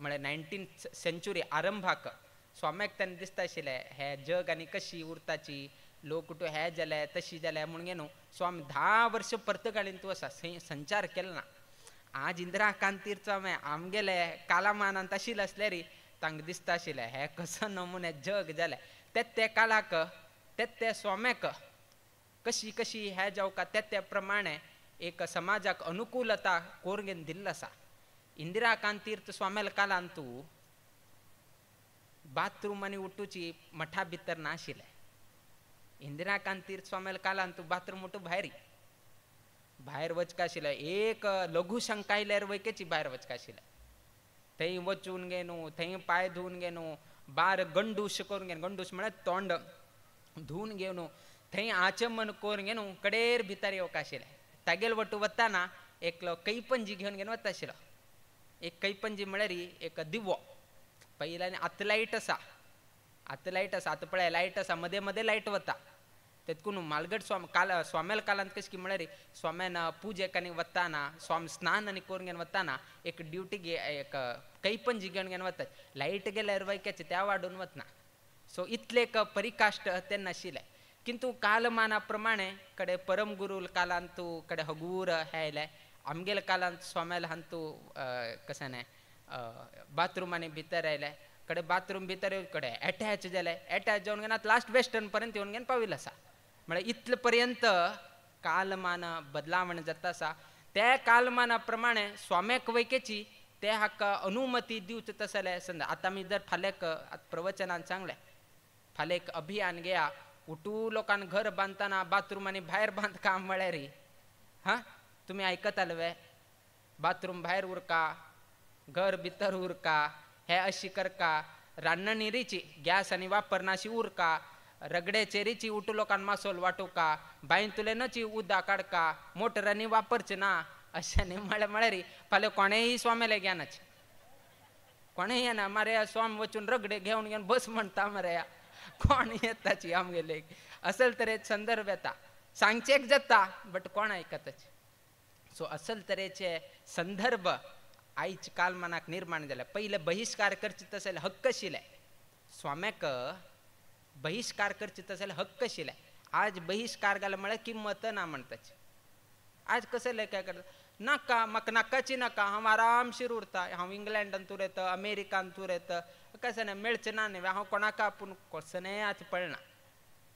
म्हळ्यार 19th century आरंभाक स्वाम्याक तेन्ना दिसता आशिल्लें हें जग आनी कशी उरताची, लोक टू हे जाले तशी जाले म्हणून न्हू स्वामी 10 वर्ष पर्तगाळीन तूं आसा संचार केलो ना. आज इंदिरा गांधी तीर्थ स्वामी आमगेले कालामानांत आशिल्लें आसल्यार तांकां दिसता आशिल्लें हें कसो नमुने जग जालें. ते ते काळाक ते ते स्वाम्याक कशी कशी हें जावका ते ते प्रमाणे एक समाजाक अनुकूलता कोरून दिल्लो आसा. इंदिरा गांधी तीर्थ स्वाम्याल कालान तूं बाथरूम आनी उठूची मठा भितर नाशिल्लें. इंदिरा गांधी तीर्थ स्वाम्याल कालान तूं बाथरूम उठू भायर भायर वचका आशिल्लें. एक लघु शंका आयल्यार वयकेची भायर वचका आशिल्लें. थंय वचून गे न्हू, थंय पांय धुवन गे न्हू, बार गंडूश करून घे, गंडूश म्हळ्यार तोंड धुवन घेवन न्हू, थंय आचमन करून घे न्हू कडेर भितर येवका आशिल्लें. तागेल वटू वताना एकलो कैपंजी घेवन घेवन वता आशिल्लो. एक कैपंजी म्हळ्यार एक दिवो. पयल्यान आतां लायट आसा, आतां लायट आसा, आतां पळय लायट आसा, मदें मदें लायट वता. तेतकून मालगड स्वामी काल स्वाम्याल कालांत कशें की म्हळ्यार स्वाम्यान पुजेक आनी वताना स्वामी स्नान आनी करून घेवन वताना एक ड्युटी एक कैपंजी घेवन घेवन वतात. लायट गेल्यार वयक्याचे त्या वाडून वतना. सो इतलें एक परिकाश्ट तेन्ना आशिल्लें. किंतु कालमाना प्रमाणे कडे परमगुरू कालांतू कडे हगूर हे आयले. आमगेले कालांत स्वाम्याल हांतू कशें न्हय बाथरूमांनी भितर आयले, कडे बाथरूम भितर कडे एटॅच जाले. एटॅच जावन घेवन आतां लास्ट वेस्टर्न पर्यंत येवन घेवन पाविल्लो आसा. म्हळ्यार इतले पर्यंत कालमान बदलावण जाता आसा. त्या कालमाना प्रमाणे स्वाम्याक वयकेची ते हाका अनुमती दिवचे तसले संद. आतां आमी जर फाल्यां प्रवचनान सांगलें फाल्यां एक अभियान घेया, उठू लोकांक घर बांदतना बाथरूम आनी भायर बांदकाम म्हळ्यार हां तुमी आयकताले वे, बाथरूम भायर उरका, घर भितर उरका, हे अशी करका, रान्नणी रिची गॅस आनी वापरना अशी उरका, रगड्याचेरीची उठू लोकांक मासोल वाटोवका, बांयतुल्यानूच उदक काडका, मोटरांनी वापरचें ना अशें न्ही म्हळ्यार म्हळ्यार फाल्यां कोणेंय स्वाम्याले घेनाच, कोणेंय येना मरे स्वाम वचून रगडे घेवन घेवन बस म्हणटा मरे, कोण येताची आमगेले असल तरेचे संदर्भ येता, सांगचेक जाता बट कोण आयकताच. सो असल तरेचे संदर्भ आयज कालमानाक निर्माण जाले. पयले बहिश्कार करचे तशें हक्क आशिल्ले स्वाम्याक, बहिश्कार करचे तशें हक्क आशिल्ले. आज बहिश्कार घाल म्हळ्यार किंमत ना म्हणटाच. आज कसं काय करता नाका म्हाका नाकाची नाका, हांव आरामशीर उरता, हांव इंग्लंडान तूं येता, अमेरिकान तूं येता, कशें ना मेळचें ना न्ही, हांव कोणाक आपूण कसनेय आज पडना,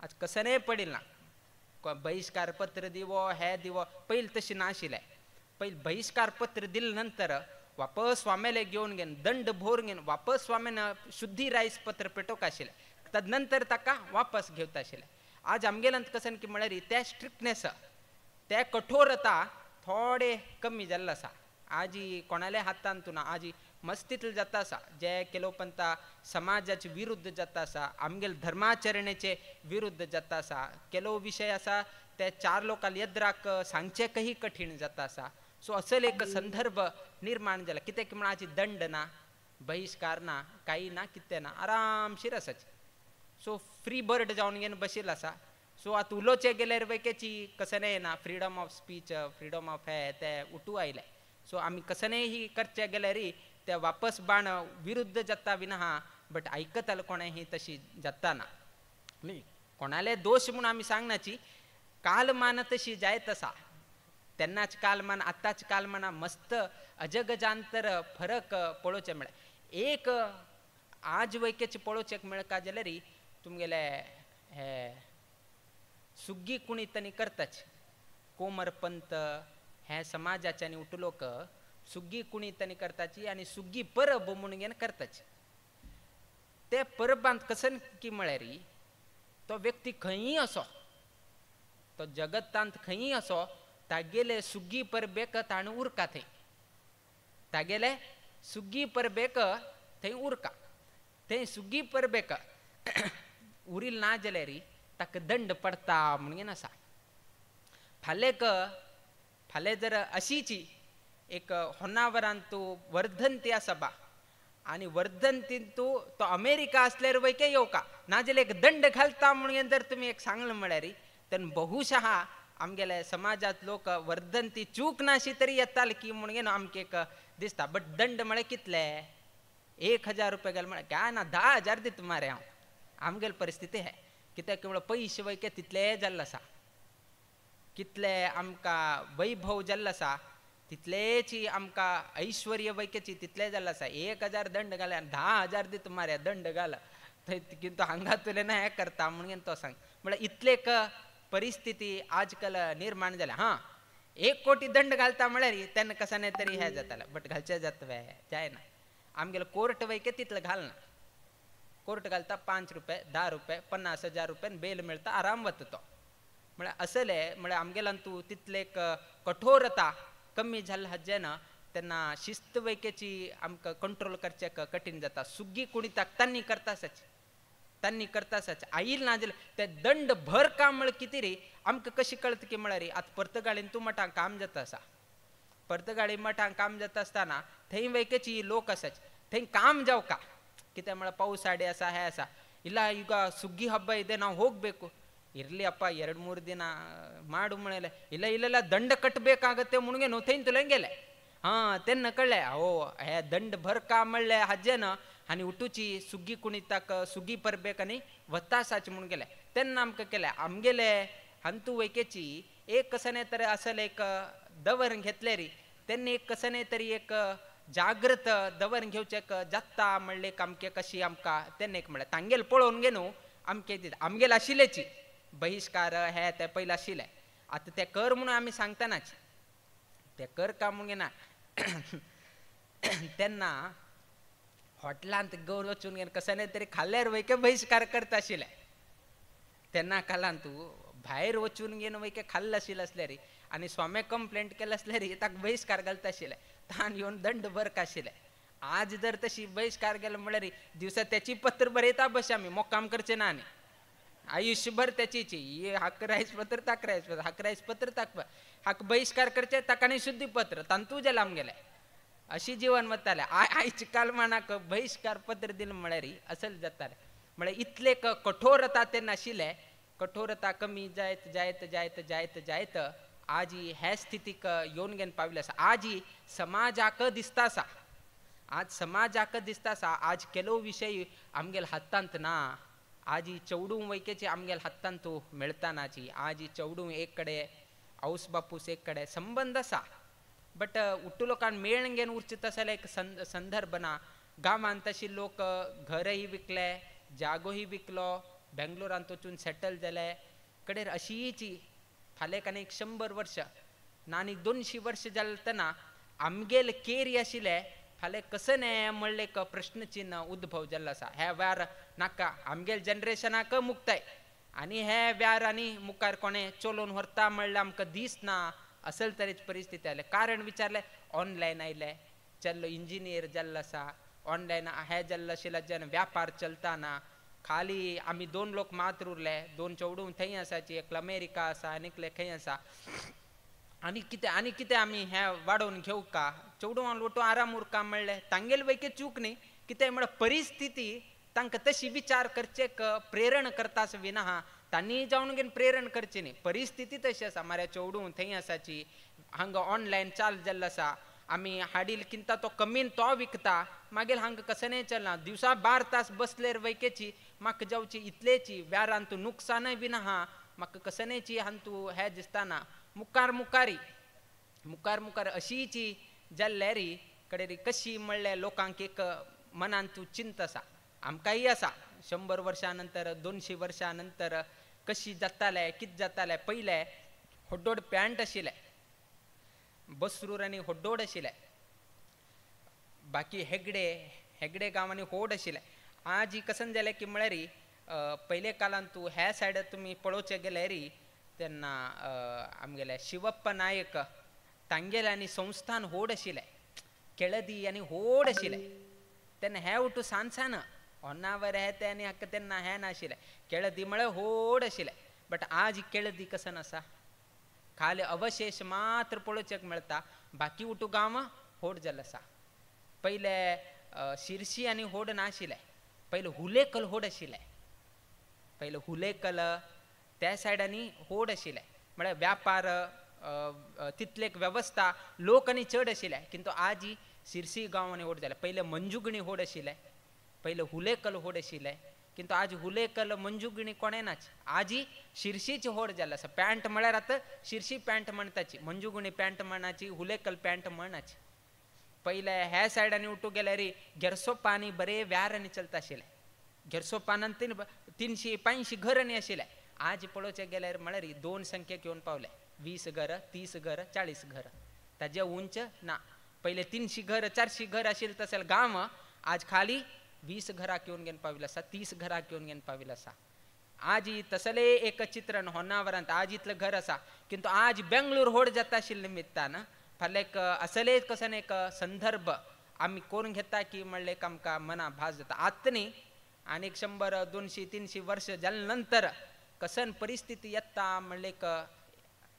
आज कसनेय पडिल ना. बहिश्कार पत्र दिवो हे दिवो पयलीं तशें नाशिल्लें. पयलीं बहिश्कार पत्र दिले नंतर वापस स्वाम्याले घेवन घेवन दंड भोर घेवन वापस स्वाम्यान शुद्धी रायस पत्र पेटोवंक आशिल्लें, तदनंतर ताका वापस घेवता आशिल्लें. आज आमगेल्यान कशें की म्हळ्यार त्या स्ट्रिक्टनेस त्या कठोरता थोडे कमी जाल्लो आसा. आजी कोणाल्या हातान तूं ना, आजी मस्तीतले जाता आसा, जे केलो पंता समाजाचे विरुद्ध जाता आसा, आमगेले धर्माचरणेचे विरुद्ध जाता आसा, केलो विशय आसा ते चार लोकांक येद्राक सांगचेकही कठीण जाता आसा. सो असले एक संदर्भ निर्माण जाला. कित्याक म्हणून आजी दंड ना, बहिश्कार ना, काही ना, कितें ना, आरामशीर आसाची. सो फ्री बर्ड जावन घेवन बशिल्लो आसा. सो आतां उलोवचें गेल्यार वैकेची कसनेय येना, freedom of speech, freedom of हे ते उठू आयले. सो आमी कसनेय ही करचे गेल्यार ते वापस बाण विरुद्ध जाता बीन आहा, बट आयकताले कोणें ही तशी जाता ना न्ही. कोणाले दोश म्हूण आमी सांगनाची, कालमान तशी जायत आसा. तेन्नाच कालमान आतांच कालमाना मस्त अजगजांतर फरक पळोवचें म्हळ्यार एक आज वैकेचे पळोवचें मेळका जाल्यार तुमगेले हे सुग्गी कुणीतनी करताच कोमरपंत हे समाजाच्यानी उठलोक सुग्गी कुणीतनी करताची आनी सुग्गी परब म्हणून घेवन करताची. ते परबांत कसन की म्हळ्यार तो व्यक्ती खंयी असो, तो जगतांत खंयी असो, तागेले सुग्गी परबेक ताणें उरका थंय, तागेले सुग्गी परबेक थंय उरका, थंय सुग्गी परबेक उरील ना जाल्यार ताका दंड पडता म्हणून आसा. फाल्यां फाल्यां जर अशीची एक होन्नावरान तूं वर्धंती आसा बा आनी वर्धंतीन तूं तो अमेरिका आसल्यार वयके येवका नाजाल्यार एक दंड घालता म्हणून जर तुमी एक सांगलें म्हळ्यार तेन्ना बहुशः आमगेले समाजांत लोक वर्धंती चूक नाशी तरी येताले की म्हणून आमकां एक दिसता. बट दंड म्हळ्यार कितले, 1000 रुपया घाल म्हळ्यार काय ना 10,000 दिता मारे हांव. आमगेले परिस्थिती हे कित्याक म्हळ्यार पयशे वयके तितले जाल्ले आसा, कितले आमकां वैभव जाल्लो आसा तितलेची आमकां ऐश्वर्य वैकेची तितले जाल्लो आसा. 1000 दंड घाले 10,000 दिता मारे दंड घाल थंय किंतु हांगा तुले ना हें करता म्हणून तो सांग म्हळ्यार इतले परिस्थिती आजकाल निर्माण जाल्या. हां 1 कोटी दंड घालता म्हळ्यार तेन्ना कसा न्ही तरी हें जातालें, बट घालचें जाता वे जायना. आमगेले कोर्ट वैके तितलें घालना, कोर्ट घालता 5 रुपये 10 रुपये 50,000 रुपयान बेल मेळटा, आराम वता तो. म्हळ्यार असले म्हळ्यार आमगेल्यान तूं तितले कठोरता कमी जाल्ले हाजें तेन्ना शिस्त वैकेची आमकां कंट्रोल करचें कठीण जाता. सुग्गी कुणीताक तांणी करता आसाच, तांणी करता आसाच आईल ना जाल्यार ते दंड भर काम म्हळ्यार कितें रे आमकां कशें कळटा की म्हळ्यार आतां पर्तगाळीन तूं मठांक काम जाता आसा, पर्तगाळी मठांक काम जाता आसतना थंय वैकेची लोक आसाच, थंय काम जावका कित्याक म्हळ्यार पावस आडे आसा हें आसा, ಇಲ್ಲ ಈಗ ಸುಗ್ಗಿ ಹಬ್ಬ ಇದೆ ನಾವು ಹೋಗಬೇಕು, ಇರಲಿ ಅಪ್ಪ 2-3 ದಿನ ಮಾಡು ಮಳೆಲೆ, ಇಲ್ಲ ಇಲ್ಲ ದಂಡ ಕಟ್ಟಬೇಕಾಗತ್ತೆ ಮುಣಗೆ ನೋಥೈನ್ ತುಲಂಗೆಲೆ ಹಾಂ ತೆನ್ನ ಕಳ್ಳೆ ಓ ಹೇ ದಂಡ ಭರ್ಕಾ ಮಳ್ಳೆ ಹಜ್ಜೆನ आनी उठूची सुग्गी कुणीताक सुग्गी परबेक आनी वत्तासाची म्हणून गेले तेन्ना आमकां केलें आमगेले हंतू वैकेची एक कसने तरी असल एक दवर घेतले री तेन्ना एक कसने तरी एक जागृत दवर घेवचें जाता म्हणलें आमके कशी आमकां तेन्ना एक म्हणलें तांगेल पळोवन घे न्हू आमके दिता आमगेल आशिल्लेची बहिश्कार हे ते पयलीं आशिल्ले आतां ते कर म्हणून आमी सांगतानाच ते कर का म्हणून घेना तेन्ना हॉटेलांत गौर वचून घेवन कसने तरी खाल्ल्यार वयके बहिश्कार करता आशिल्ले तेन्ना कालांत भायर वचून घेवन वयके खाल्लें आशिल्लें आसल्यार आनी स्वामी कंप्लेंट केलें आसल्यार ताका बहिश्कार घालता आशिल्ले तान येवन दंड भरक आशिल्ले. आज जर तशी बहिश्कार गेलो म्हळ्यार दिवसा त्याची पत्र बरयता बस आमी मोक्काम करचे ना आनी आयुष्यभर त्याचीची हाक रायस पत्र ताक रायस पत्र हाक रायस पत्र ताक हाक बहिष्कार करचे ताकाने शुद्धीपत्र तांतू जे लांब गेले अशी जीवन वताले. आयज कालमानाक बहिष्कार पत्र दिल म्हळ्यार असल जाताले. म्हळ्यार इतले कठोरता ते नाशिल्ले, कठोरता कमी जायत जायत जायत जायत जायत आजी हे स्थितीक येवन घेवन पाविल्ले आसा. आजी समाजाक दिसता आसा, आज समाजाक दिसता आसा आज केलो विशय आमगेल हातांत ना, आजी चवडूं वैकेचे आमगेल हातांत मेळता नाची. आजी चवडूं एक कडेन औस बापूस एक कडेन संबंद आसा बट उट्टू लोकांक मेळून घेवन उरचें तसो जाल्यार एक संदर्भ ना. गांवांत तशी लोक घरही विकले, जागोही विकलो, बेंगलोरांत वचून सेटल जाले कडेर अशीची फाल्यां आनी एक 100 वर्ष ना आनी 200 वर्ष जालें तेन्ना आमगेल केरी आशिल्ले फाल्यां कसं न्हय म्हणलें एक प्रश्नचिन्ह उद्भव जाल्लो आसा. ह्या वेळार नाका आमगेल जनरेशनाक मुक्ताय आनी हे वेळार आनी मुखार कोणें चलोवन व्हरता म्हणल्यार आमकां दिसना असल तरेची परिस्थिती आयले. कारण विचारलें ऑनलायन आयले, चल्लो इंजिनियर जाल्लो आसा, ऑनलायन हे जाल्लो आशिल्ल्या जन व्यापार चलता ना. खाली आमी 2 लोक मात्र उरले, 2 चेडूं थंय आसाची, एकलो अमेरिका आसा आनी एकले खंय आसा. आनी कितें आनी कितें आमी हें वाडोवन घेवं का चेडवान लोटो आराम उरका म्हणलें तांगेले वैके चूक न्ही, कितें म्हळ्यार परिस्थिती तांकां तशी विचार करचे प्रेरण करता असो विना आहा, तांणी जावन घेवन प्रेरण करचें न्ही. परिस्थिती तशी आसा, मारे चेडूं थंय आसाची, हांगा ऑनलायन चाल जाल्लो आसा, आमी हाडील किंता तो कमीन तो विकता, मागीर हांगा कसं चलना. दिवसा 12 तास बसलेर वैकेची म्हाका जावची इतलेची व्यारान तूं नुकसानय बीन आहा, म्हाका कसनेची हांतू हें दिसताना. मुखार मुखारी मुखार मुखार अशीची जाल्ल्यारी कडेन कशी म्हणल्यार लोकांक एक मनान तूं चिंत आसा, आमकांय आसा 100 वर्सां नंतर 200 वर्सां नंतर कशी जाताले कितें जातालें. पयलें होड्डोड पॅन्ट आशिल्लें, बसरूर आनी होड्डोड आशिल्लें, बाकी हेगडे हेगडे गांवांनी होड आशिल्लें. आज कसन जालें की म्हळ्यार पयले काळान तूं ह्या सायड तुमी पळोवचें गेल्यार तेन्ना आमगेले शिवप्पा नायक तांगेले आनी संस्थान होड आशिल्लें, केळदी आनी होड आशिल्लें. तेन्ना हे उठू सान सान होन्नावर हे ते आनी हाका तेन्ना हें नाशिल्लें, केळदी म्हळ्यार होड आशिल्लें. बट आज केळदी कसन आसा, खाली अवशेश मात्र पळोवचेक मेळटा, बाकी उठू गांव होड जाल्लो आसा. पयले शिरशी आनी होड नाशिल्लें, पयले हुलेकल होड आशिल्लें, पयले हुलेकल त्या सायडांनी होड आशिल्लें. म्हळ्यार व्यापार तितले एक वेवस्था लोक आनी चड आशिल्ले. किंतु आज शिरसी गांव आनी होड जालें. पयले मंजुगणी होड आशिल्लें, पयले हुलेकल होड आशिल्लें, किंतु आज हुलेकल मंजुगणी कोणें नाच. आजी शिरशीची होड जाल्लो आसा. पॅन्ट म्हळ्यार आतां Shirshi pant म्हणटाची, मंजुगणी pant म्हणनाची, Hulekal pant म्हणनाची. पयले ह्या सायडांनी उठू गेल्यार घेरसोप्पा आनी बरे व्यार आनी चलता आशिल्लें. घेरसोप्पान 300 500 घर आनी आशिल्लें. आज पळोवचें गेल्यार म्हळ्यार 2 संख्येक येवन पावले, 20 घर, 30 घर, 40 घर, ताजे उंच ना. पयले 300 घर 400 घर आशिल्लें तशें गांव आज खाली 20 घराक येवन घेवन पाविल्लो आसा, 30 घराक येवन घेवन पाविल्लो आसा. आज तसलें एक चित्रण होन्नावरांत आज इतलें घर आसा, किंतु आज बेंगलोर होड जाता आशिल्ले निमित्तान फाल्यां एक असले कसन एक संदर्भ आमी करून घेता की म्हणलें एक आमकां मना भास जाता. आतां न्ही आनी 100 200 300 वर्ष जाले नंतर कसन परिस्थिती येता म्हणलें एक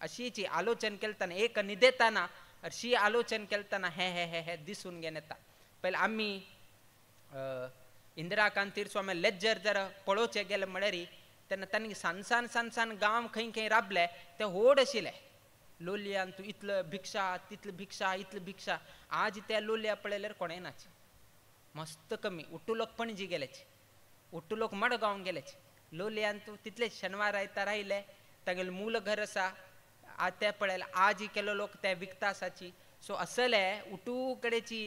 अशीची आलोचन केलतना एक निदेताना अशी आलोचन केलतना हे हे हे हे दिसून घेवन येता. पयलें आमी इंदिरा कांतीर स्वामी लेजर जर पळोवचें गेलें म्हळ्यार तेन्ना तांणी सान सान सान सान गांव खंय खंय राबले ते होड आशिल्ले. लोलयान तूं इतलो भिक्षा तितली भिक्षा इतली भिक्षा, आज त्या लोलया पळयल्यार कोणें नाच, मस्त कमी. उट्टू लोक पणजी गेलेच, उट्टू लोक मडगांव गेलेच, लोलयान तूं तितले शेनवार आयतार आयले तागेलें मूल घर आसा आज ते पळयलें. आज केलो लोक ते विकता आसाची. सो असले उटू कडेची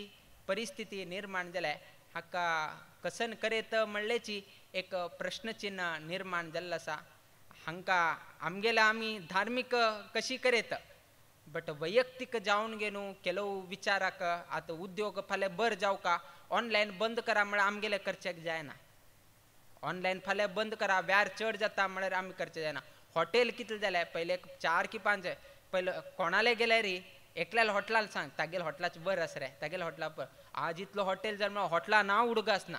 परिस्थिती निर्माण जाल्या, हाका कसन करेत म्हणल्याची एक प्रश्नचिन्ह निर्माण जाल्लो आसा. हांकां आमगेले आमी धार्मीक कशी करेत बट वैयक्तीक जावन घेवन केलो विचाराक आतां उद्योग फाल्यां बर जावका ऑनलायन बंद करा म्हळ्यार आमगेले करचेक जायना. ऑनलायन फाल्यां बंद करा व्यार चड जाता म्हळ्यार आमी करचें जायना. हॉटेल कितलें जालें पयले 4 की 5 पयले कोणाले गेल्यार एकल्याला हॉटेलान सांग तागेले हॉटेलाचें बरें आसा रे, तागेले हॉटेला बर. आज इतलो हॉटेल जालें म्हळ्यार हॉटेलां नांव उडगास ना,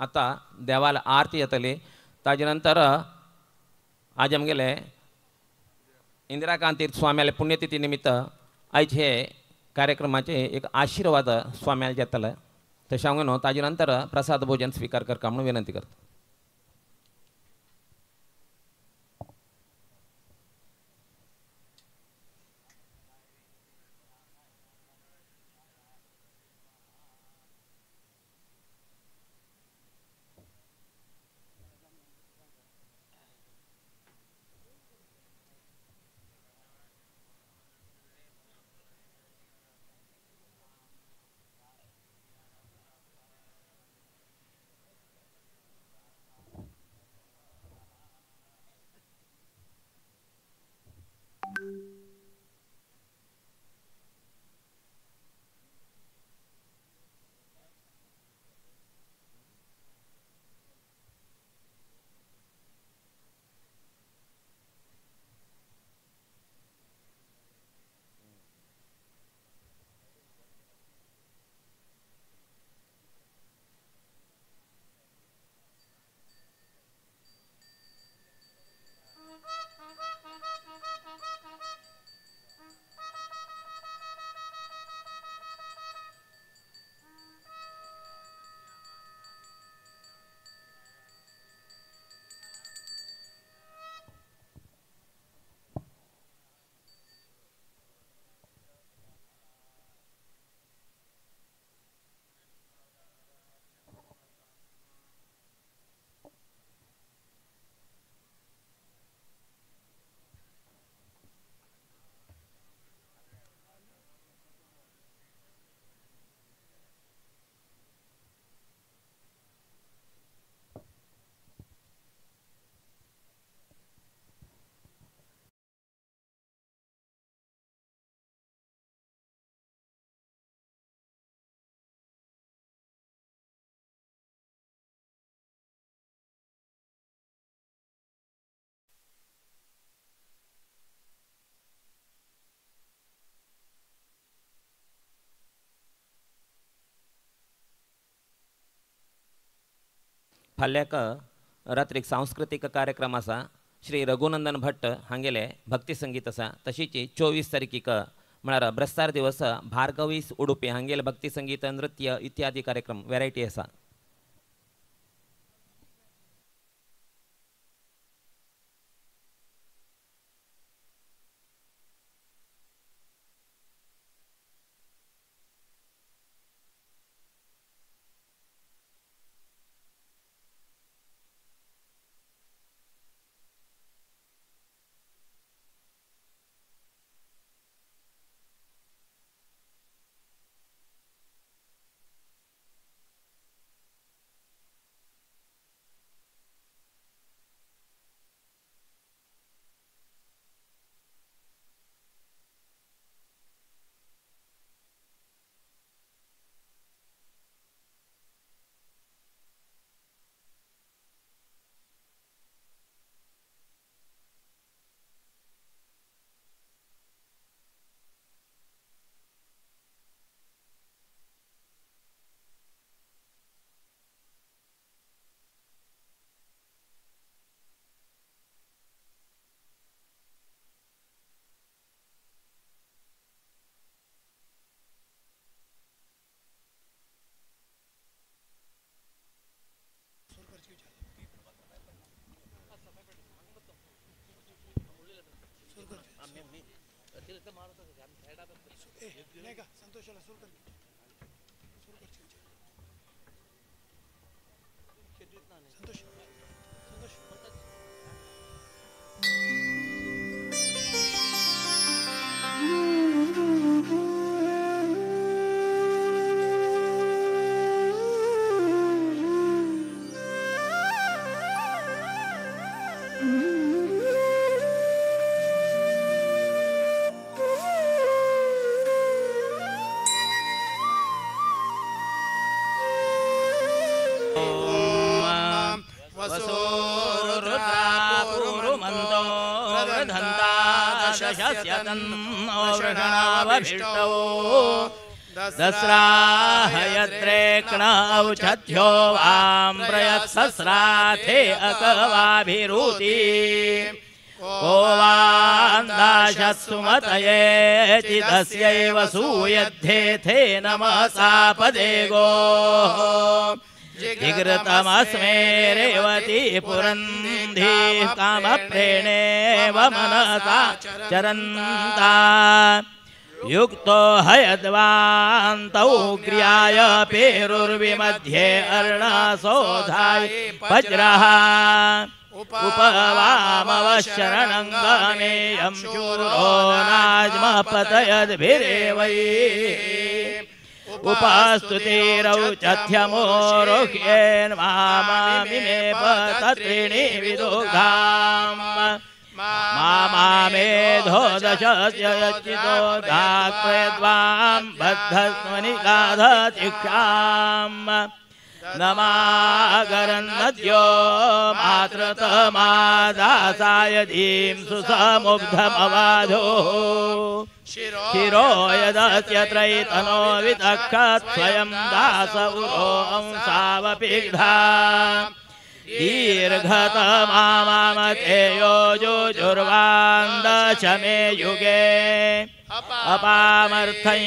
आतां देवाला आरती जातली. ताजे नंतर आज आमगेले इंदिराकांत तीर्थ स्वाम्याले पुण्यतिथी निमित्त आयज हे कार्यक्रमाचे एक आशीर्वाद स्वाम्याले जातले. तशें हांव न्हू ताजे नंतर प्रसाद भोजन स्विकार करका म्हणून विनंती करता. फाल्याक रात्रीक सांस्कृतीक कार्यक्रम आसा. श्री रघुनंदन भट्ट हांगेले भक्ती संगीत आसा. तशीच 24 तारखेक म्हळ्यार ब्रस्तार दिवस भार्गवीस उडुपी हांगेले भक्ती संगीत नृत्य इत्यादी कार्यक्रम वेरायटी आसा. दस्राहयत्रेक्णौ छथ्यो वां प्रयत्सस्राथे अकवाभिरुति को वान्दाशत्सुमतये चिदस्यैव सूयद्धेथे नमसा पदे गोः जिगृतमस्मे रेवती पुरन्धी कामप्रेणेव मनसा चरन्ता युक्तो हयद्वान्तौ क्रियाय पेरुर्विमध्ये अर्णसोधाय वज्रः उपवामवशरणं गमेयं शूरो नाज्मपतयद्भिरेवै उपास्तुतिरौ चथ्यमोरुह्येन मामामिमे पतत्रिणि विदुग्धाम् मामामेधो दशस्य यच्चितो दाक्प्रयद्वां बद्धस्वनिकाधतिक्षाम् नमागरन्नद्यो मातृतमादासाय धीं सुसमुग्धमवाधो शिरो यदस्य त्रैतनो वितक्षत् स्वयं दास उरो अंसावपिग्धा दीर्घतमामते यो जुजुर्वान्दशमे युगे अपामर्थं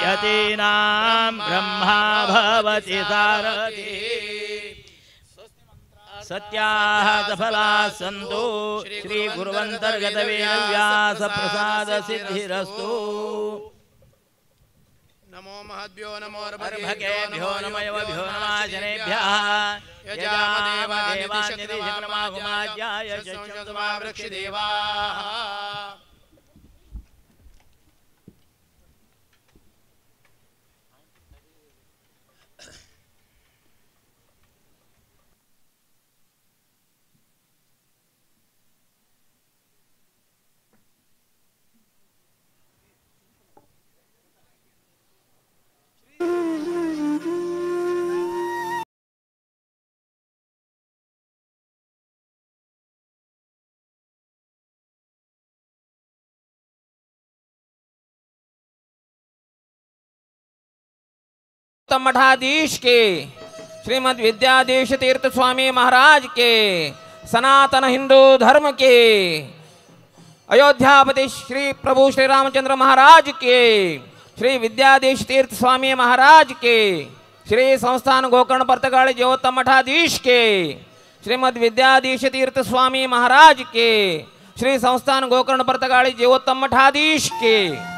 यतीनां ब्रह्मा भवति सारथिः। सत्याः सफलाः सन्तु। श्री गुरुवन्तर्गत वेदव्यास प्रसाद सिद्धिरस्तु। नमो महद्भ्यो नमो अर्भकेभ्यो नमयवभ्यो नमाशनेभ्यः यजामदेवान्यदिशक्रमाहुमाज्याय शंसमावृक्षिदेवाः। मठाधीश के श्रीमद् विद्याधीश तीर्थ स्वामी महाराज के, सनातन हिंदू धर्म के अयोध्यापति श्री प्रभु श्री रामचंद्र महाराज के, श्री विद्याधीश तीर्थ स्वामी महाराज के, श्री संस्थान गोकर्ण पर्तगाड़ी जीवोत्तम मठाधीश के, श्रीमद् विद्याधीश तीर्थ स्वामी महाराज के, श्री संस्थान गोकर्ण पर्तगाड़ी जीवोत्तम मठाधीश के।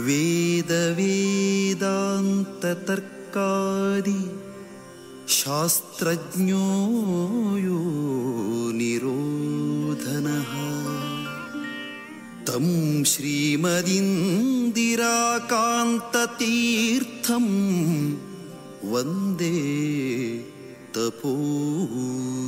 वेदवेदान्ततर्कादि शास्त्रज्ञो यो निरोधनः तं श्रीमदिन्दिराकान्ततीर्थं वन्दे तपोनिधिम्।